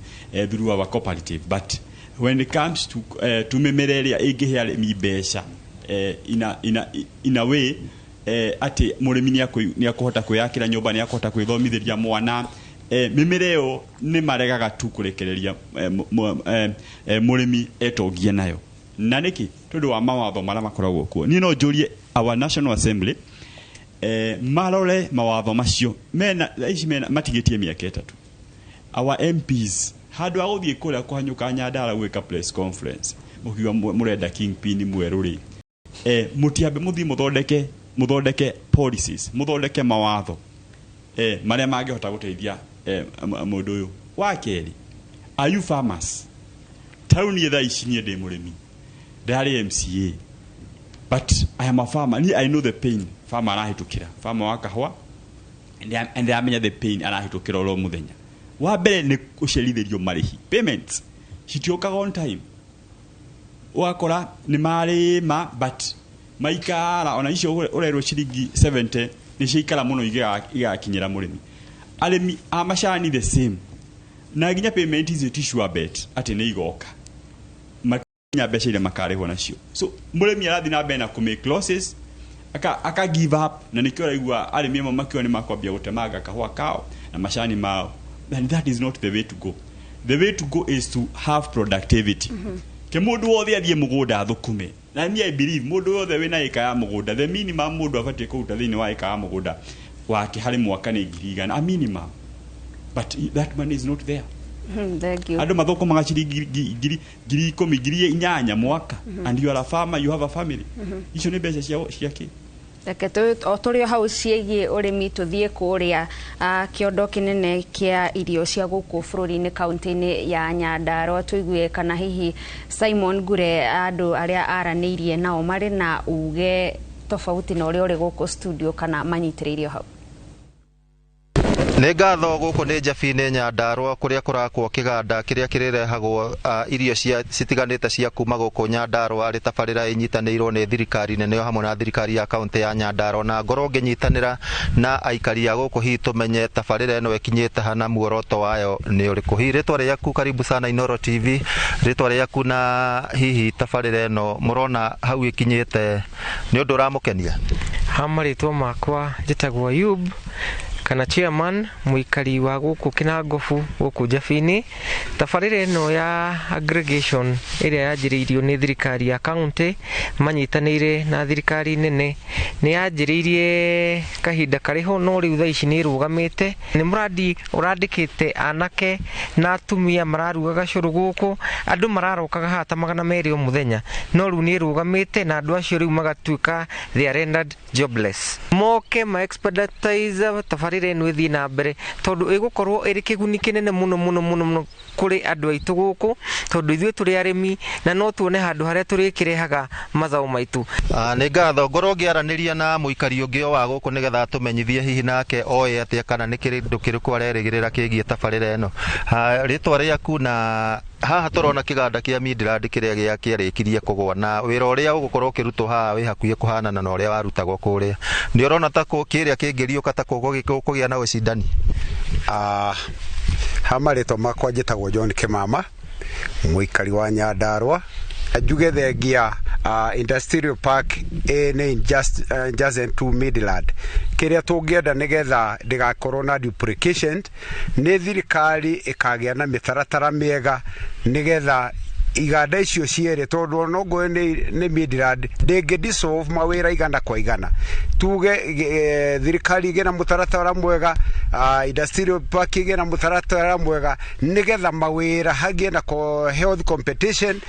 through our cooperative. But when it comes to mĩmera ĩrĩa ĩngĩhe arĩmi mbeca in a way atĩ mũrĩmi nĩ akũhota kwĩyakĩra nyũmba, nĩ akũhota kwĩthomithĩria mwana, mĩmera ĩyo nĩ maregaga tu kũrekereria mũrĩmi etongie nayo. Na nĩkĩ? Tondũ wa mawatho marĩa makoragwo kuo. Niĩ no njũrie our National Assembly marore mawatho macio mena thaa ici mena matigĩtie mĩaka 3. Our MPs, handũ ha gũthiĩ kũrĩa kũhanyũka Nyandara gwĩka press conference mũkiuga mũrenda kingpin mwerũ rĩ, mũtiambe mũthiĩ mũthondeke policies, mũthondeke mawatho marĩa mangĩhota gũteithia mũndũ ũyũ. Wa kerĩ, are you farmers? Ta rĩu niĩ thaa ici niĩ ndĩ mũrĩmi, ndarĩ MCA, but I am a farmer. Niĩ I know the pain farmer arahĩtũkĩra, farmer wa kahũa, and ndĩramenya the pain arahĩtũkĩra oro mũthenya. Wa mbere nĩ gũcerithĩrio marĩhi, payments citiũkaga on time. Ũgakora nĩ marĩma but maikara, ona icio ũrerwo ciringi 70 nĩ ciaikara mũno igakinyĩra mũrĩmi. Arĩmi a macani the same, na nginya payment icio ti sure bet atĩ nĩ igoka makinya mbeca iria makarĩhwo nacio. So mũrĩmi arathiĩ na mbere na kũ make losses. Aka give up na nikio raigua arĩmi amwe makiuga nĩ makwambia gũtemanga kahũa kao na macani mao. And that is not the way to go. The way to go is to have productivity. Ke mũndũ wothe athiĩ mũgũnda athũkũme. Na niĩ I believe mũndũ wothe wĩna ĩka ya mũgũnda, the minimum mũndũ abatiĩ kũruta thĩinĩ wa ĩka ya mũgũnda wake harĩ mwaka nĩ 1,000, a minimum. But that money is not there. Thank you. Andũ mathũkũmaga ciringi 10,000, 8,000 mwaka. And you are a farmer, you have a family. Icio nĩ mbeca cia kĩ? Reke o tũrĩ o hau ciĩgiĩ ũrĩmi tũthiĩ kũrĩa kĩondo kĩnene kĩa irio cia gũkũ bũrũri-inĩ kaunti-inĩ ya Nyandarua tũigue kana hihi Simon Ngure andũ arĩa aranĩirie nao marĩ na uge tofauti na ũrĩa ũrĩ gũkũ studio kana manyitĩrĩirio hau. Nĩ ngatho gũkũ nĩ Njabi-inĩ Nyandarua kũrĩa kũrakwo kĩganda kĩrĩa kĩrĩrehagwo irio cia citiganĩte cia kuma gũkũ Nyandarua arĩ tabarĩra ĩnyitanĩirwo nĩ thirikari nene hamwe na thirikari ya kaunti ya Nyandarua na ngorwo ngĩnyitanĩra na aikari a gũkũ hihi tũmenye tabarĩra ĩno ĩkinyĩte ha na muoroto wayo nĩ ũrĩkũ. Hihi rĩtwa rĩaku, karibu sana Inooro TV, rĩtwa rĩaku na hihi tabarĩra ĩno mũrona hau ĩkinyĩte nĩ ũndũ ũramũkenia? Ha marĩtwa makwa njĩtagwo Ayub kana chairman mũikari wa gũkũ Kinangobu gũkũ Njabi-inĩ. Tabarĩra ĩno ya aggregation ĩrĩa yanjĩrĩirio nĩ thirikari ya county manyitanĩire na thirikari nene nĩ yanjĩrĩirie kahinda karĩho no rĩu thaa ici nĩ ĩrũgamĩte. Nĩ mũradi ũrandĩkĩte anake na atumia mararugaga cũrũ gũkũ, andũ mararokaga haha ta 200 o mũthenya, no rĩu nĩ ĩrũgamĩte na andũ acio rĩu magatuĩka they are rendered jobless. Moke ma expeditize tabarĩra ĩno ĩthiĩ na mbere tondũ ĩgũkorwo ĩrĩ kĩguni kĩnene mũno mũno mũno mũno kũrĩ andũ aitũ gũkũ tondũ ithuĩ tũrĩ arĩmi na no tuone handũ harĩa tũrĩkĩrehaga mazao maitũ. Nĩ ngatho. Ngorwo ngĩaranĩria na mũikari ũngĩ o wa gũkũ nĩgetha atũmenyithie hihi nake oĩ atĩa kana nĩ kĩndũ kĩrĩkũ arerĩgĩrĩra kĩgiĩ tabarĩra ĩno. Rĩtwa rĩaku na haha tũrona kĩganda kĩa Midland kĩrĩa kĩarĩkirie kũgwa na wĩra ũrĩa ũgũkorwo ũkĩrutwo haha wĩ hakuhĩ kũhanana na ũrĩa warutagwo kũrĩa. Nĩ ũrona ta kĩrĩa kĩngĩriũka ta kũgĩa na ũcindani? Ha marĩtwa makwa njĩtagwo John Kĩmama, mũikari wa Nyandarua. Njuge thengia industrial park nĩ adjacent to Midland. Kĩrĩa tũngĩenda nĩgetha ndĩgakorwo na duplication nĩ thirikari ĩkagĩa na mĩtaratara mĩega nĩgetha iganda icio cierĩ tondũ onoguo nĩ Midland ndĩngĩ dissolve mawĩra igana kwa igana. Tuge thirikari ĩgĩe na mũtaratara mwega, industrial park ĩgĩe na mũtaratara mwega nĩgetha mawĩra hagĩe na health competition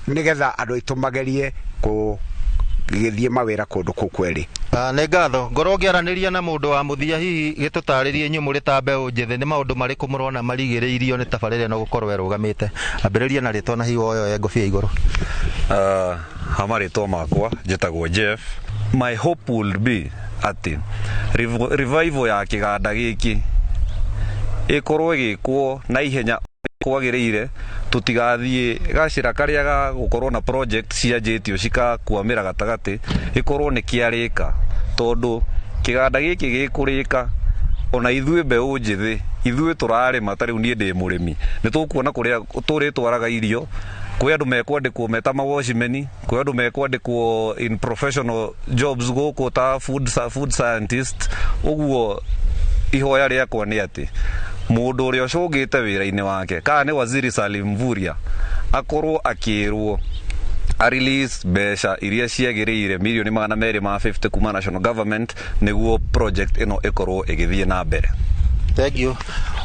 nĩgetha andũ aitũ magerie gũgĩthiĩ mawĩra kũndũ kũu kwerĩ. Nĩ ngatho. Ngorwo ngĩaranĩria na mũndũ wa mũthia hihi gĩtũtarĩrie inyuĩ mũrĩ ta mbeũ njĩthĩ nĩ maũndũ marĩkũ mũrona marigĩrĩirio nĩ tabarĩra ĩno gũkorwo ĩrũgamĩte. Ambĩrĩria na rĩtwa na hihi woyoe ngũbia igũrũ. Ha marĩtwa makwa njĩtagwo Jeff. My hope would be atĩ revival ya kĩganda gĩkĩ ĩkorwo ĩgĩkwo na ihenya kwagĩrĩire, tũtigathiĩ gacĩra karĩa ga gũkorwo na project cianjĩtio cikakwamĩra gatagatĩ, ĩkorwo nĩ kĩarĩka tondũ kĩganda gĩkĩ gĩkũrĩka ona ithuĩ mbeũ njĩthĩ ithuĩ tũrarĩma ta rĩu niĩ ndĩ mũrĩmi nĩ tũkuona kũrĩa tũrĩtwaraga irio kwĩ andũ mekwandĩkwo meta mawatchmeni, kwĩ andũ mekwandĩkwo in professional jobs gũkũ ta food scientist. Ũguo ihoya rĩakwa nĩ atĩ mũndũ ũrĩa ũcũngĩte wĩra-inĩ wake kana nĩ Waziri Salim Mvurya akorwo akĩrwo a release mbeca iria ciagĩrĩire mirioni 250 kuma national government nĩguo project ĩno ĩkorwo ĩgĩthiĩ na mbere. Thank you.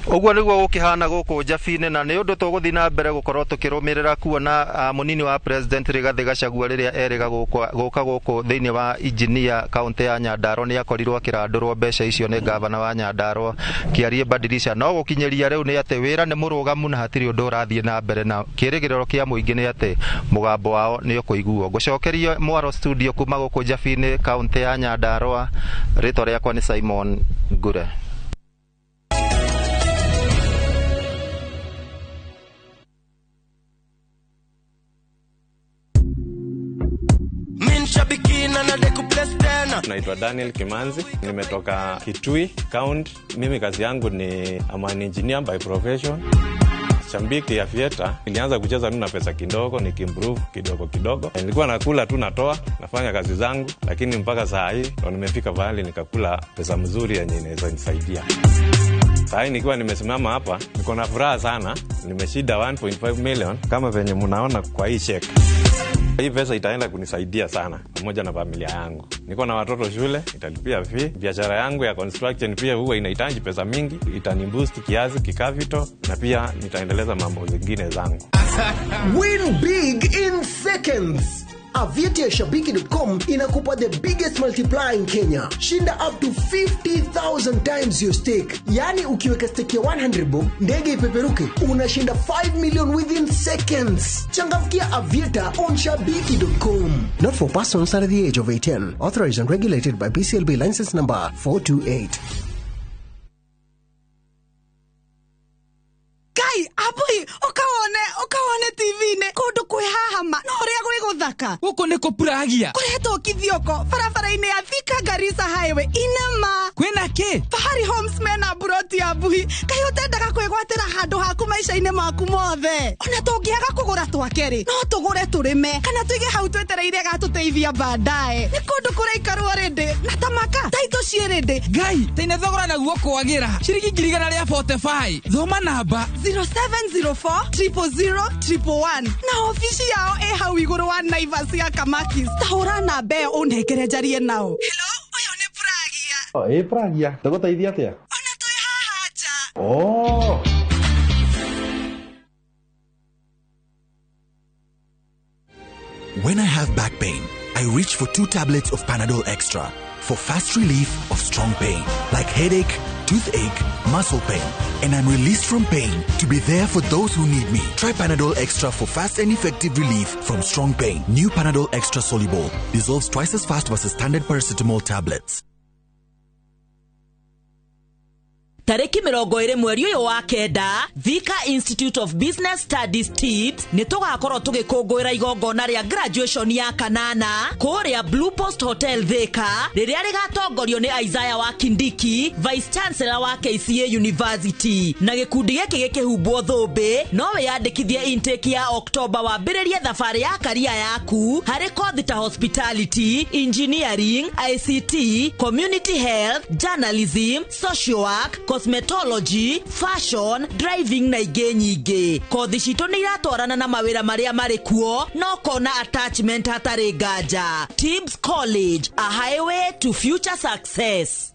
Ũguo nĩguo gũkĩhana gũkũ Njabi-inĩ na nĩ ũndũ tũgũthiĩ na mbere gũkorwo tũkĩrũmĩrĩra kuona mũnini wa president Rigathĩ Gachagua rĩrĩa erĩga gũka gũkũ thĩinĩ wa engineer kaunti ya Nyandarua nĩ akorirwo akĩrandũrwo mbeca icio nĩ gavana wa Nyandarua Kĩarie Badilisha. No gũkinyĩria rĩu nĩ atĩ wĩra nĩ mũrũgamu na hatirĩ ũndũ ũrathiĩ na mbere na kĩrĩgĩrĩro kĩa mũingĩ nĩ atĩ mũgambo wao nĩ ũkũiguo. Ngũcokeria mwaro studio kuma gũkũ Njabi-inĩ kaunti ya Nyandarua. Rĩtwa rĩakwa nĩ Simon Ngure. Naitwa Daniel Kimanzi, nimetoka Kitui County. Mimi kazi yangu ni I'm an engineer by profession. Shabiki Aviator nilianza kucheza tu na pesa kidogo, nikiimprove kidogo kidogo. Nilikuwa nakula tu, natoa, nafanya kazi zangu, lakini mpaka saa hii ndo nimefika pahali nikakula pesa mzuri yenye inaweza nisaidia. Saa hii nikiwa nimesimama hapa, niko na furaha sana, nimeshinda 1.5 million kama venye mnaona kwa hii cheque. Hii pesa itaenda kunisaidia sana pamoja na familia yangu. Niko na watoto shule, italipia fee. Biashara yangu ya construction pia huwa inahitaji pesa mingi, itaniboost kiasi kicapital, na pia nitaendeleza mambo zingine zangu. Win big in seconds. Aviator.shabiki.com inakupa the biggest multiplier in Kenya. Shinda up to 50,000 times your stake. Yani ukiweka stake ya 100 bob, ndege ipeperuke, unashinda 5 million within seconds. Changamkia Aviator on shabiki.com. Not for persons under the age of 18. Authorized and regulated by BCLB license number 428. Ngai abui ukawone TV-inĩ kũndũ kwĩ haha ma no ũrĩa gwĩ gũthaka. Gũkũ nĩ kũpuragia. Kũretwo Kithioko barabara-inĩ ya Thika Garissa Highway inama. Kwĩna kĩ? Fahari Homes mena mburoti ya mbuhi. Kaĩ ũtendaga kwĩgwatĩra handũ haku maica-inĩ maku mothe? Ona tũngĩaga kũgũra twake rĩ, no tũgũre tũrĩme kana tũige hau twetereire gatũteithia baadaye. Nĩ kũndũ kũraikarwo rĩndĩ na tamaka taitũ ciĩ rĩndĩ. Ngai taine thogora naguo kwagĩra ciringi 145. Thoma namba 0704 000 111 na ofici yao ĩ hau igũrũ wa Naivas ya Kamakis. Ta hũra namba ĩyo ũnengere njarie nao. Hello, ũyũ nĩ Pragia. Ĩ Pragia, tũgũteithia atĩa? Ona twĩ haha nja. Oh. When I have back pain, I reach for 2 tablets of Panadol Extra for fast relief of strong pain, like headache, toothache, muscle pain, and I'm released from pain to be there for those who need me. Try Panadol Extra for fast and effective relief from strong pain. New Panadol Extra Soluble dissolves twice as fast versus standard paracetamol tablets. Tariki 20 mweri ũyũ wa kenda, Thika Institute of Business Studies TIPS nĩ tũgakorwo tũgĩkũngũĩra igongona rĩa graduation ya kanana kũrĩa Blue Post Hotel Thika, rĩrĩa rĩgatongorio nĩ Isaiah wa Kindiki, Vice Chancellor wa KCA University. Na gĩkundi gĩkĩ gĩkĩhumbwo thũmbĩ, no wĩyandĩkithie intake ya Oktoba wambĩrĩrie thabarĩ ya karia yaku harĩ kothi ta hospitality, engineering, ICT, community health, journalism, social work, cosmetology, fashion, driving na ingĩ nyingĩ. Kothi citũ nĩ iratwarana na mawĩra marĩa marĩ kuo, no kona attachment hatarĩ nganja. TIBS College, a highway to future success.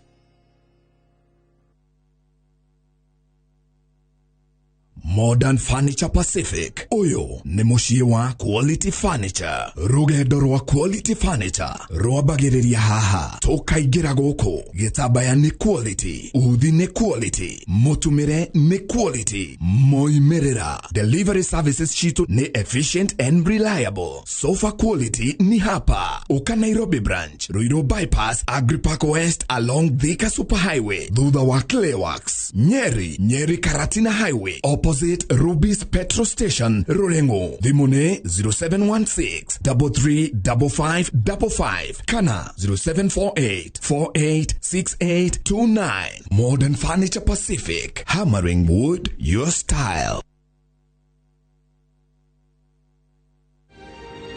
Modern Furniture Pacific. Uyu ni muciĩ wa Quality Furniture. Rugendo rwa Quality Furniture rwambagĩrĩria haha. Tũkaingĩra gũkũ. Gĩtambaya nĩ quality, uthi nĩ quality, mũtumĩre nĩ quality, moimĩrĩra. Delivery services citũ nĩ efficient and reliable. Sofa quality ni hapa. Uka Nairobi branch, Ruiru bypass, Agripark West along Thika Superhighway, thutha wa Clayworks, Nyeri, Nyeri Karatina Highway, opposite Ruby's Petrol Station, Rurengo. Thimũ nĩ 0716 335555 kana 0748 486829. Modern Furniture Pacific, hammering wood your style.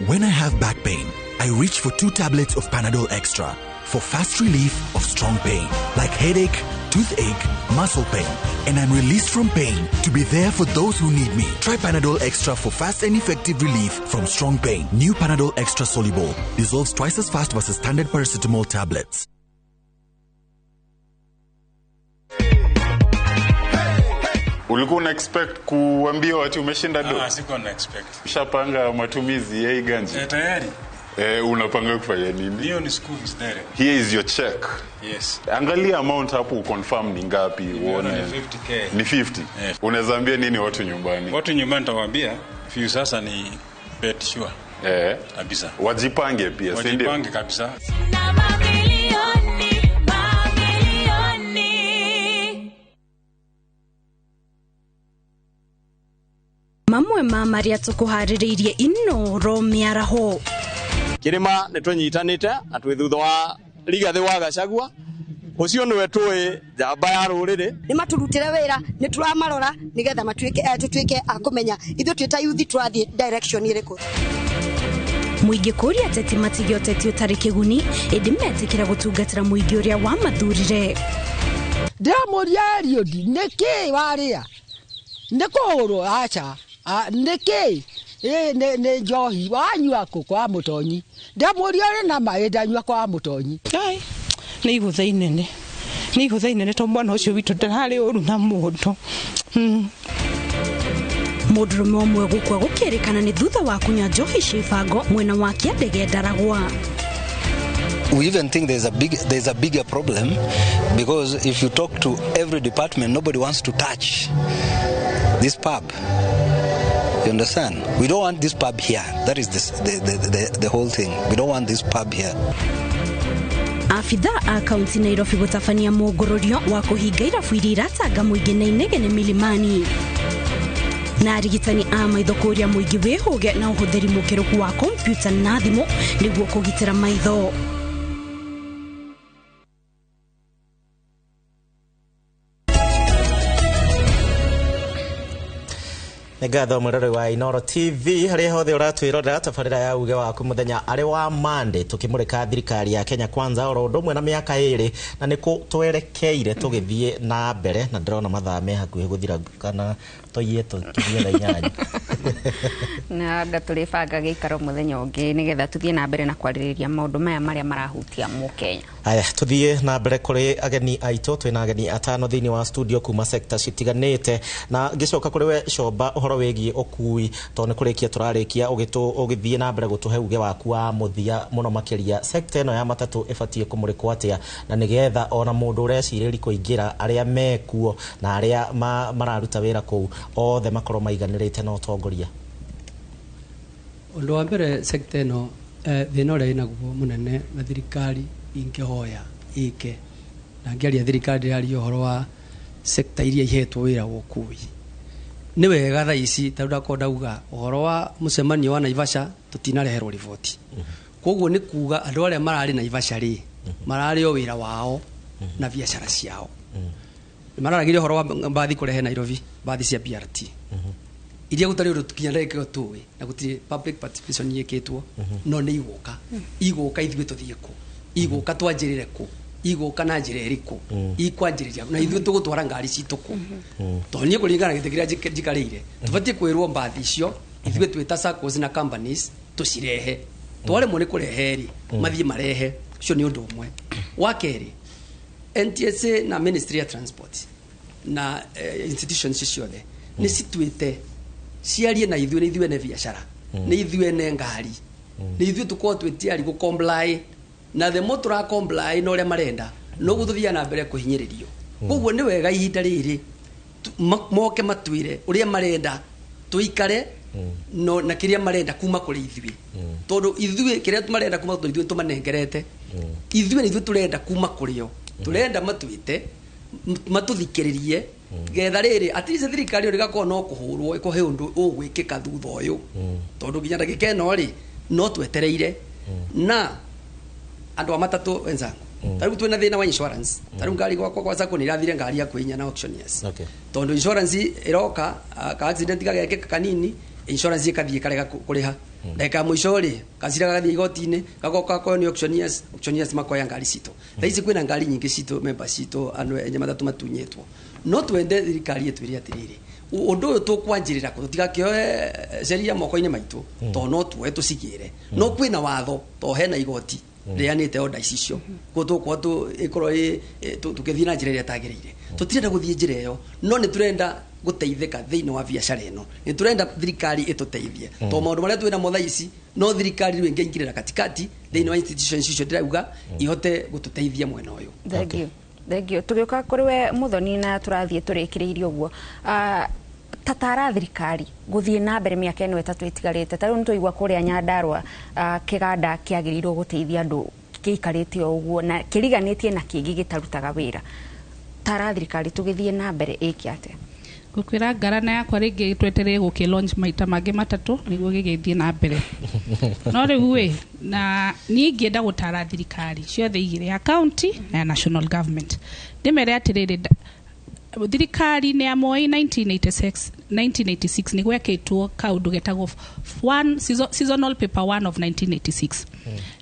When I have back pain, I reach for 2 tablets of Panadol Extra for fast relief of strong pain, like headache, toothache, muscle pain, and I'm released from pain to be there for those who need me. Try Panadol Extra for fast and effective relief from strong pain. New Panadol Extra Soluble dissolves twice as fast versus standard paracetamol tablets. Ulikuwa una expect kuambia watu umeshinda do? Sikuwa na expect. Ushapanga matumizi ya hii ganji? Tayari. Unapanga kufanya nini? Hiyo ni school fees direct. Here is your check. Yes. Angalia amount hapo confirm ni ngapi uone. Ni 50k. Ni 50. Yes. Unaweza ambia nini watu nyumbani? Watu nyumbani nitawaambia few sasa ni bet sure. Kabisa. Wajipange pia, si ndio? Wajipange kabisa. Na mamilioni, mamilioni. Mamwe ma maria tukuharĩrĩirie Inoro mĩaraho. Kirima nĩ tũnyitanĩte na twĩ thutha wa Rigathĩ wa Gachagua Ũcio nĩwe tũĩ njamba ya rũrĩrĩ. Nĩ maturutĩre wĩra, nĩ tũramarora nĩgetha matuĩke tũtuĩke a kũmenya ithuĩ twĩ ta youth tũrathiĩ direction ĩrĩkũ. Mũingĩ kũria ateti matige ũteti ũtarĩ kĩguni ĩndĩ metĩkĩra gũtungatĩra mũingĩ ũrĩa wamathurire. Ndĩramũria Eliud, nĩkĩ warĩa? Nĩ kũhũrwo? Aca. Nĩkĩ? Nĩ njohi wanyua kũ kwa mũtonyi? Ndĩramũria ũrĩ na maĩ ndanyua kwa mũtonyi. Ai, nĩ igũtha inene, nĩ igũtha inene tondũ mwana ũcio witũ ndararĩ ũru na mũndũ. Mũndũrũme ũmwe gũkua gũkĩrĩkana nĩ thutha wa kũnyua njohi cia ibango mwena wa Kĩandege Ndaragwa. We even think there's a bigger problem, because if you talk to every department, nobody wants to touch this pub. You understand? We don't want this pub here. That is the whole thing. We don't want this pub here. Abitha a kaunti Nairobi gũtabania mũngũrũrio wa kũhinga irabu iria iratanga mũingĩ na inegene milimani. Na arigitani a maitho kũria mũingĩ wĩhũge na ũhũthĩri mũkĩrũku wa kompyuta na thimũ nĩguo kũgitĩra maitho. Ngatho mwirore wa Inooro TV haria hothe uratwirorera tabarira ya uge waku muthenya ari wa Monday tukimurika thirikari ya Kenya Kwanza oro undu umwe na miaka iri na niku twerekeire tugithie na mbere na ndirona mathaa me hakuhi guthira kana toiye tukirie thaa inyanya na anga turibanga giikaro muthenya ungi nigetha tuthie na mbere na kwaririria maundu maya maria marahutia Mukenya. Aya, tuthie na mbere kuri ageni aitu. Twina ageni atano thiini wa studio kuma sector citiganite na ngicoka kuri we Comba uhoro wigie ukui to ni kurikia turarikia ugithie na mbere gutuhe uge waku wa muthia muno makiria sector ino ya matatu ibatie kumurikwo atia na nigetha ona mundu urecirĩria kuingira aria mekuo na aria mararuta wira kuu othe makorwo maiganĩrĩte na utongoria. Undu wa mbere sector ino thina uria inaguo munene na thirikari ingihoya ike na ngiaria thirikari ndiraria uhoro wa sector iria ihetwo wira wa ukui. Nĩ wega thaa ici tondũ ndakorwo ndauga ũhoro wa mũcemanio wa Naivasha tũtinareherwo riboti. Koguo nĩ kuga andũ arĩa mararĩ Naivasha rĩ mararĩ o wĩra wao na biacara ciao. Mararagĩria ũhoro wa mbathi kũrehe Nairobi, mbathi cia BRT iria gũtarĩ ũndũ kinya ndagĩka ĩyo tũĩ na gũtirĩ public participation yĩkĩtwo, no nĩ igũka igũka ithuĩ tũthiĩ kũ, igũka twanjĩrĩre kũ, igũka na njĩra ĩrĩkũ, ikwanjĩrĩria na ithuĩ tũgũtwara ngari citũ kũ. Tondũ niĩ kũringana na gĩtĩ kĩrĩa njikarĩire tũbatiĩ kwĩrwo mbathi icio ithuĩ twĩ ta SACCOs na companies tũcirehe, twaremwo nĩ kũrehe rĩ mathiĩ marehe. Ũcio nĩ ũndũ ũmwe. Wa kerĩ, NTSA na Ministry ya Transport na institutions ciothe nĩ cituĩte ciarie na ithuĩ, nĩ ithuĩ ene biacara, nĩ ithuĩ ene ngari, nĩ ithuĩ tũkorwo twĩ tayari gũ comply na the more tũra comply na ũrĩa marenda noguo tũthiaga na mbere kũhinyĩrĩrio. Koguo nĩ wega ihinda rĩrĩ moke matwĩre ũrĩa marenda tũikare no na kĩrĩa marenda kuma kũrĩ ithuĩ, tondũ ithuĩ kĩrĩa marenda kuma kũrĩ ithuĩ tũmanengerete, ithuĩ nĩ ithuĩ tũrenda kuma kũrĩ o, tũrenda matwĩte matũthikĩrĩrie getha rĩrĩ at least thirikari ĩyo ĩgakorwo no kũhũrwo ĩkũhe ũndũ ũgwĩkĩka thutha ũyũ, tondũ nginya ndagĩka ĩno rĩ no twetereire. Na andũ a matatũ wenzangu ta rĩu twĩna thĩna wa insurance, ta rĩu ngari gwakwa kwa SACCO nĩ irathire ngari ya kwĩinya na auctioneers, tondũ insurance ĩroka ka accident gagekĩka kanini insurance ĩkathiĩ ĩkarega kũrĩha. Ndagĩka ya mũico rĩ gacira gagathiĩ igoti-inĩ gagoka gakoywo nĩ auctioneers, auctioneers makoya ngari citũ. Thaa ici kwĩna ngari nyingĩ citũ members citũ andũ enye matatũ matunyĩtwo. No twende thirikari ĩtwĩre atĩrĩrĩ, ũndũ ũyũ tũkwanjĩrĩra kũ tũtigakĩoe sheria moko-inĩ maitũ, tondũ no tuoe tũcigĩre, no kwĩna watho tondũ hena igoti rĩanĩte order ici icio, koguo tũgũkorwo ĩkorwo tũgĩthiĩ na njĩra ĩrĩa ĩtagĩrĩire. Tũtirenda gũthiĩ njĩra ĩyo, no nĩ tũrenda gũteithĩka thĩinĩ wa biacara ĩno, nĩ tũrenda thirikari ĩtũteithie, tondũ maũndũ marĩa twĩ namo thaa ici no thirikari rĩu ĩngĩingĩrĩra katikati thĩinĩ wa institutions icio ndĩrauga ihote gũtũteithia mwena ũyũ. Thank you. Thank you. Tũgĩũka kũrĩ we Muthoni na tũrathiĩ tũrĩkĩrĩirie ũguo, tatara thirikari gũthiĩ na mbere mĩaka ĩno ĩtatũ ĩtigarĩte, ta rĩu nĩtwaigua kũrĩa Nyandarua kĩganda kĩagĩrĩirwo gũteithia andũ gĩikarĩte o ũguo na kĩriganĩtie na kĩngĩ gĩtarutaga wĩra. Tara thirikari tũgĩthiĩ na mbere ĩke atĩa? Ngũkwĩra ngarana yakwa rĩngĩ twetereire gũkĩ launch maita mangĩ matatũ nĩguo gĩgĩthiĩ na mbere. No rĩu ĩ, na niĩ ingĩenda gũtara thirikari ciothe igĩrĩ, ya county na ya national government, ndĩmere atĩrĩrĩ, thirikari-inĩ ya Moi 1986 nĩ gwekĩtwo kaũndũ getagwo one seasonal paper 1 of 1986,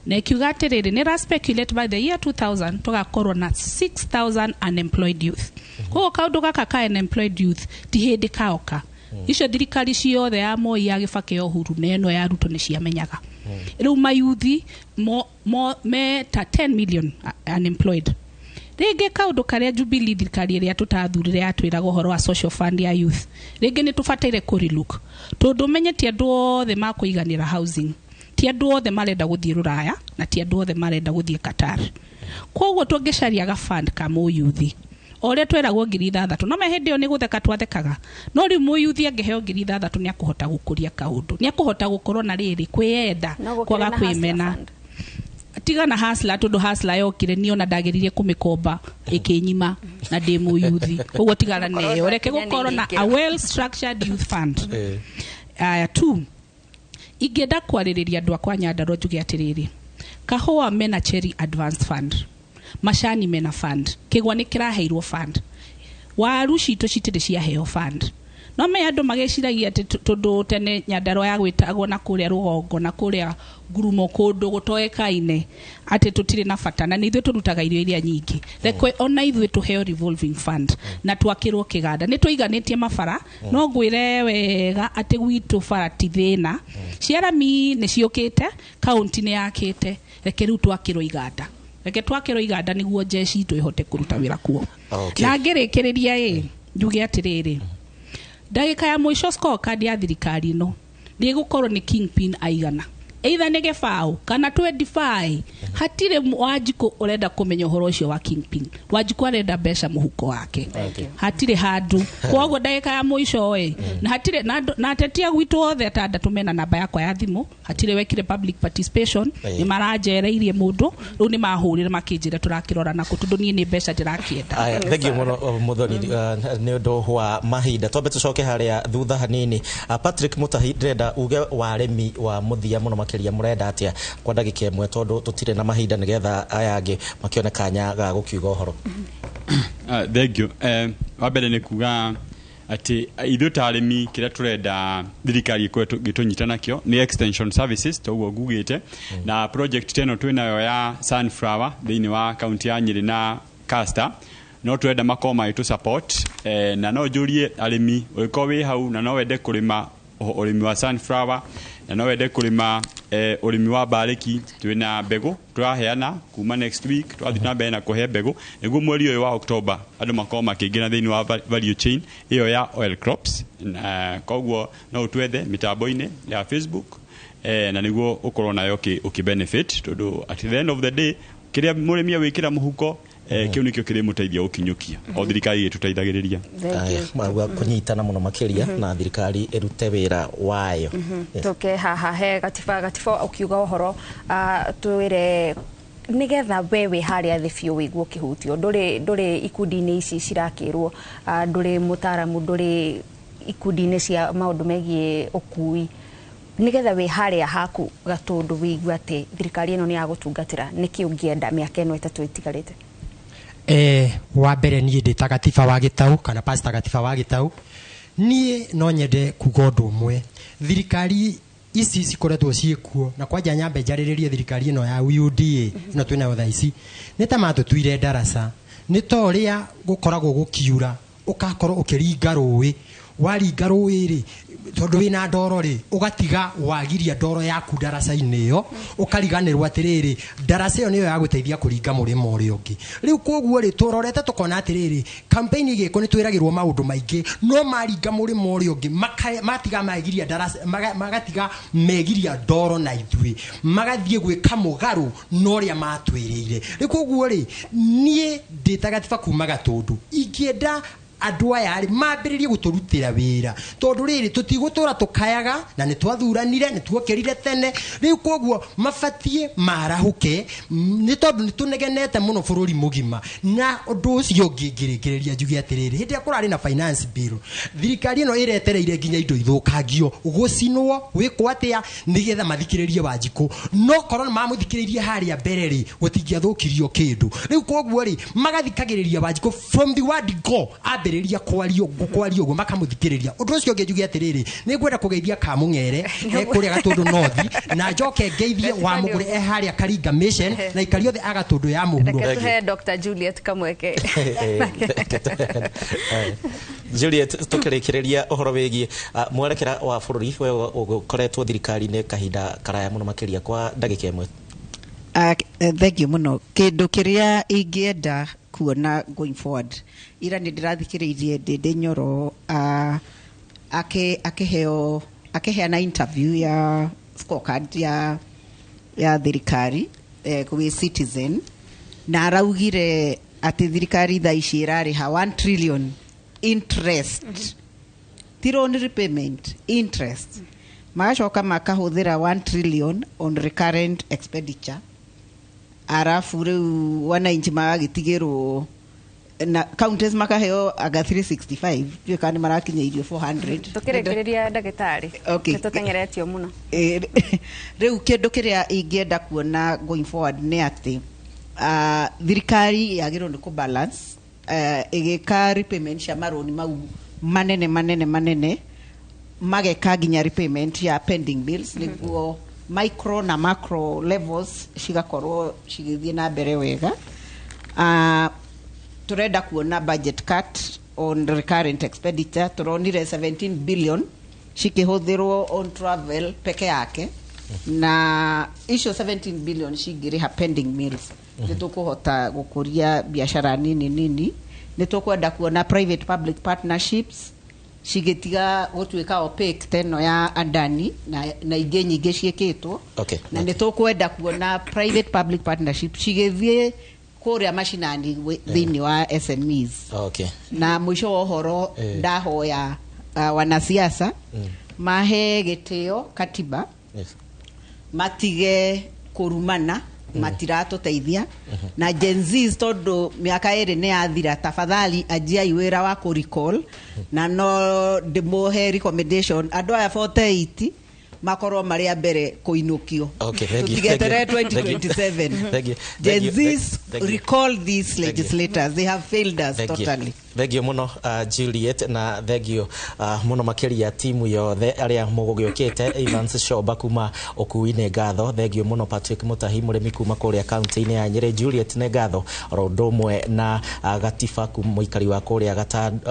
na ĩkiuga atĩrĩrĩ, nĩ ra speculate by the year 2000 tũgakorwo na 6000 unemployed youth. Koguo kaũndũ gaka ka unemployed youth ti hĩndĩ kaoka. Icio thirikari ciothe, ya Moi, ya Gĩbakĩ, ya Uhuru na ĩno ya Ruto, nĩ ciamenyaga. Rĩu mayuthi mo, me ta 10 million unemployed. Rĩngĩ kaũndũ karĩa Jubilee, thirikari ĩrĩa tũtathurire, yatwĩraga ũhoro wa social fund ya youth, rĩngĩ nĩ tũbataire kũrelook, tondũ ũmenye ti andũ othe makũiganĩra housing, ti andũ othe marenda gũthiĩ rũraya, na ti andũ othe marenda gũthiĩ Qatar. Koguo tũngĩcaria ga fund ka mũyuthi, o ũrĩa tweragwo 6,000, no me hĩndĩ ĩyo nĩ gũtheka twathekaga, no rĩu mũyuthi angĩheo 6,000 nĩ akũhota gũkũria kaũndũ, nĩ akũhota gũkorwo na rĩrĩ kwĩyenda No gũkĩrĩ kwaga na Hustler kwĩmena. Fund. Tiga na Hustler, tondũ Hustler yokire niĩ ona ndageririe kũmĩkomba ĩkĩnyima na ndĩ mũyuthi. Koguo tigana neyo, reke gũkorwo na a well structured youth fund. Aya, two, ingĩenda kwarĩrĩria andũ akwa Nyandarua, njuge atĩrĩrĩ, kahũa mena Cherry Advance Fund, macani mena fund, kĩgwa nĩ kĩraheirwo fund, waru citũ citirĩ ciaheo fund. No me andũ magĩciragia atĩ tondũ tene Nyandarua yagwĩtagwo na kũrĩa rũgongo na kũrĩa ngurumo, kũndũ gũtoĩkaine, atĩ tũtirĩ na bata, na nĩ ithuĩ tũrutaga irio iria nyingĩ. Reke ona ithuĩ tũheo revolving fund na twakĩrwo kĩganda. Nĩ tũiganĩtie mabara, no ngwĩre wega atĩ gwitũ bara ti thĩna, ciarami nĩ ciũkĩte, kaunti nĩ yakĩte. Reke rĩu twakĩrwo iganda, reke twakĩrwo iganda nĩguo jeshi itũ ĩhote kũruta wĩra kuo. Na ngĩrĩkĩrĩria ĩ, njuge atĩrĩrĩ, ndagĩka ya mũico scorecard ya thirikari ĩno ndĩgũkorwo nĩ kingpin aigana, either nĩ gĩbaũ kana 25. Hatirĩ Wanjikũ ũrenda kũmenya ũhoro ũcio wa kingpin. Wanjikũ arenda mbeca mũhuko wake, hatirĩ handũ. Koguo ndagĩka ya mũico ĩ, na hatirĩ na atetia gwitũ othe atandatũ mena namba yakwa ya thimũ. Hatirĩ wekire public participation. Nĩ maranjereirie mũndũ, rĩu nĩ mahũrire makĩnjĩra tũrakĩrora nakũ, tondũ niĩ nĩ mbeca ndĩrakĩenda. Aya, thank you mũno, Muthoni. Nĩ ũndũ wa mahinda twambe tũcoke harĩa thutha hanini. Patrick Mutahi, ndĩrenda uge wa arĩmi wa mũthia mũno makĩria, mũrenda atĩa kwa ndagĩka ĩmwe, tondũ tũtirĩ na mahinda, nĩgetha aya angĩ makĩone kanya ga gũkiuga ũhoro. Thank you. Wa mbere nĩ kuga atĩ ithuĩ ta arĩmi kĩrĩa tũrenda thirikari ĩkorwo ĩgĩtũnyita nakĩo nĩ extension services, toguo ngugĩte na project ĩno twĩnayo ya sunflower thĩinĩ wa kaunti ya Nyĩrĩ na Caster, no twenda makorwo magĩtũ support. Na no njũrie arĩmi, ũngĩkorwo wĩ hau na no wende kũrĩma ũrĩmi wa sunflower na no wende kũrĩma ũrĩmi wa mbarĩki, twĩna mbegũ tũraheana kuma next week. Twathiĩ na mbere na kũhe mbegũ nĩguo mweri ũyũ wa October andũ makorwo makĩingĩra thĩinĩ wa value chain ĩyo ya oil crops. Na koguo no ũtwethe mĩtambo-inĩ ya Facebook, na nĩguo ũkorwo nayo ũkĩ benefit, tondũ at the end of the day kĩrĩa mũrĩmi awĩkĩra mũhuko, kĩu nĩkĩo kĩrĩmũteithia gũkinyũkia o thirikari ĩtũteithagĩrĩria. Aya, mauga kũnyitana mũno makĩria na thirikari ĩrute wĩra wayo. Yes. Tuke haha he Gatiba. Gatiba, ukiuga ũhoro, twĩre nigetha we wĩ harĩa thĩ biũ wĩiguo ũkĩhutio, ndũrĩ ikundi-inĩ ici cirakĩrwo, ndũrĩ mũtaramu, ndũrĩ ikundi-inĩ cia maũndũ megiĩ ũkui, nigetha wĩ harĩa haku gatũndũ wĩigue atĩ thirikari ĩno nĩ yagũtungatĩra, nĩkĩ ũngĩenda mĩaka ĩno 3 ĩtigarĩte? Wa mbere niĩ ndĩ ta Gatiba wa Gĩtau kana Pastor Gatiba wa Gĩtau, niĩ no nyende kuga ũndũ ũmwe. Thirikari ici cikoretwo ciĩkuo, na kwanja nyambe njarĩrĩrie thirikari ĩno ya UDA ĩno twĩnayo thaa ici, nĩ ta matũtuire ndaraca. Nĩ ta ũrĩa gũkoragwo gũkiura, ũgakorwo ũkĩringa rũĩ, waringa rũĩ rĩ, tondũ wĩna ndoro rĩ, ũgatiga wagiria ndoro yaku ndaraca-inĩ ĩyo, ũkariganĩrwo atĩrĩrĩ, ndaraca ĩyo nĩyo yagũteithia kũringa mũrĩmo ũrĩa ũngĩ. Rĩu koguo rĩ, tũrorete tũkona atĩrĩrĩ, campaign ĩgĩkwo nĩ twĩragĩrwo maũndũ maingĩ, no maringa mũrĩmo ũrĩa ũngĩ matiga megiria ndaraca, magatiga megiria ndoro na ithuĩ magathiĩ gwĩka mũgarũ na ũrĩa matwĩrĩire. Rĩu koguo rĩ, niĩ ndĩ ta Gatiba kuma Gatũndũ, ingĩenda Andũ aya rĩ mambĩrĩrie gũtũrutĩra wĩra, tondũ rĩrĩ tũtigũtũra tũkayaga, na nĩ twathuranire, nĩ tuokĩrire tene. Rĩu koguo mabatie marahũke, nĩ tondũ nĩ tũnegenete mũno bũrũri mũgima. Na ũndũ ũcio ũngĩ ngĩrĩkĩrĩria njuge atĩrĩrĩ, hĩndĩ ĩrĩa kũrarĩ na finance bill, thirikari ĩno ĩretereire nginya indo ithũkangio, gũcinwo, gwĩkwo atĩa, nĩgetha mathikĩrĩrie Wanjikũ. No korwo nĩ mamũthikĩrĩirie harĩa mbere rĩ, gũtingĩathũkirio kĩndũ. Rĩu koguo rĩ, magathikagĩrĩria Wanjikũ from the word go, ambĩrĩria kwario kwario ũguo makamũthikĩrĩria. Ũndũ ũcio ũngĩ njuge atĩrĩrĩ, nĩ ngwenda kũgeithia Kamũng'ere e kũrĩa Gatũndũ North, na njoke ngeithie wa Mũgũre e harĩa Karinga Mission, na aikari othe a Gatũndũ ya mũhuro. Reke tũhe Dr. Juliet kamweke. Juliet, tukĩrĩkĩrĩria ũhoro wĩgiĩ mwerekera wa bũrũri, we ũkoretwo thirikari-inĩ kahinda karaya mũno makĩria, kwa ndagĩka 1. Thank you mũno. Kĩndũ kĩrĩa ingĩenda kuona going forward, ira nĩ ndĩrathikĩrĩirie Ndĩndĩ Nyoro akĩheo akĩheana interview ya scorecard ya thirikari gwĩ Citizen, na araugire atĩ thirikari thaa ici ĩrarĩha 1 trillion interest, ti loan repayment, interest. Magacoka makahũthĩra 1 trillion on recurrent expenditure, arabu rĩu wananchi magagĩtigĩrwo na counties makaheo anga 365, ndiũĩ kana nĩ marakinyĩirio 400. Tukĩrĩkĩrĩria, ndagĩtarĩ. Okay. Nĩ tũteng'eretio mũno. Rĩu kĩndũ kĩrĩa ingĩenda kuona going forward nĩ atĩ thirikari yagĩrĩirwo nĩ kũbalance ĩgĩka repayment cia marũni mau manene manene manene, mageka nginya repayment ya pending bills, nĩguo micro na macro levels cigakorwo cigĩthiĩ na mbere wega. Turenda kuona budget cut on recurrent expenditure. Turonire 17 billion cikĩhũthĩrwo on travel peke yake, na icio 17 billion cingĩrĩha pending bills, nĩ tũkũhota gũkũria biacara nini nini. Nĩ tũkwenda kuona private public partnerships cigĩtiga gũtuĩka opaque ta ĩno ya Adani na ingĩ nyingĩ ciĩkĩtwo. Na nĩ tũkwenda kuona private public partnership cigĩthiĩ kũrĩa macinani thĩinĩ wa SMEs. Na mũico wa ũhoro, ndahoya wanasiasa mahe gĩtĩo katiba, matige kũrumana, matiratũteithia. Na Gen Zs, tondũ mĩaka 2 nĩ yathira, tafadhali anjiai wĩra wa kũ recall. Na no ndĩmũhe recommendation, andũ aya 48 makorwo marĩ a mbere kũinũkio. Okay, thank you. Tũtigeterere Thank you. 2027. Thank you. Gen Thank you. Zs, Thank you. recall these Thank you. legislators, they have failed us Thank you. totally. Thank you muno, Juliet, na thank you muno makiria timu yothe aria mũgũgĩũkĩte. Evans Shoba kuma ũkui-inĩ, ngatho. Thank you muno Patrick Mutahi, mũrĩmi kuma kũrĩa kaunti-inĩ ya Nyĩrĩ. Juliet nĩ ngatho oro ũndũ ũmwe na Gatiba mũikari wa kũrĩa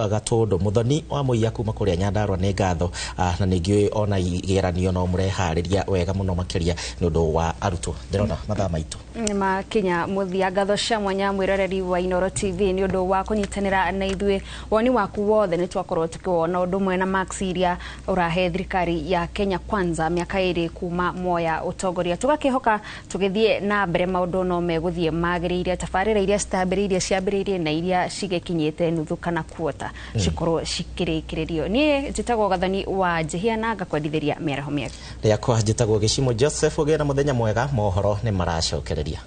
Gatũndũ, Mũthoni wa Mũiya kuma kũrĩa Nyandarua nĩ ngatho, na ningĩ ona igeranio no mũreharĩria wega mũno makĩria nĩ ũndũ wa arutwo. Ndĩrona mathaa maitũ nĩ makinya mũthia. Ngatho cia mwanya mwĩroreri wa Inoro TV nĩ ũndũ wa kũnyitanĩra na ithuĩ. Woni waku wothe nĩ twakorwo tũkĩwona, ũndũ ũmwe na marks iria ũrahe thirikari ya Kenya Kwanza mĩaka 2 kuma moya ũtongoria. Tũgakĩhoka tũgĩthiĩ na mbere maũndũ no megũthiĩ magĩrĩire, tabarĩra iria citambĩrĩirie ciambĩrĩirie na iria cigĩkinyĩte nuthu kana kuota cikorwo cikĩrĩkĩrĩrio. Niĩ njĩtagwo Gathoni wa Njĩhia na ngakwendithĩria mĩaraho mĩega. Rĩakwa njĩtagwo Gĩcimo Joseph. Ũgĩe na mũthenya mwega. Mohoro nĩ maracokereria.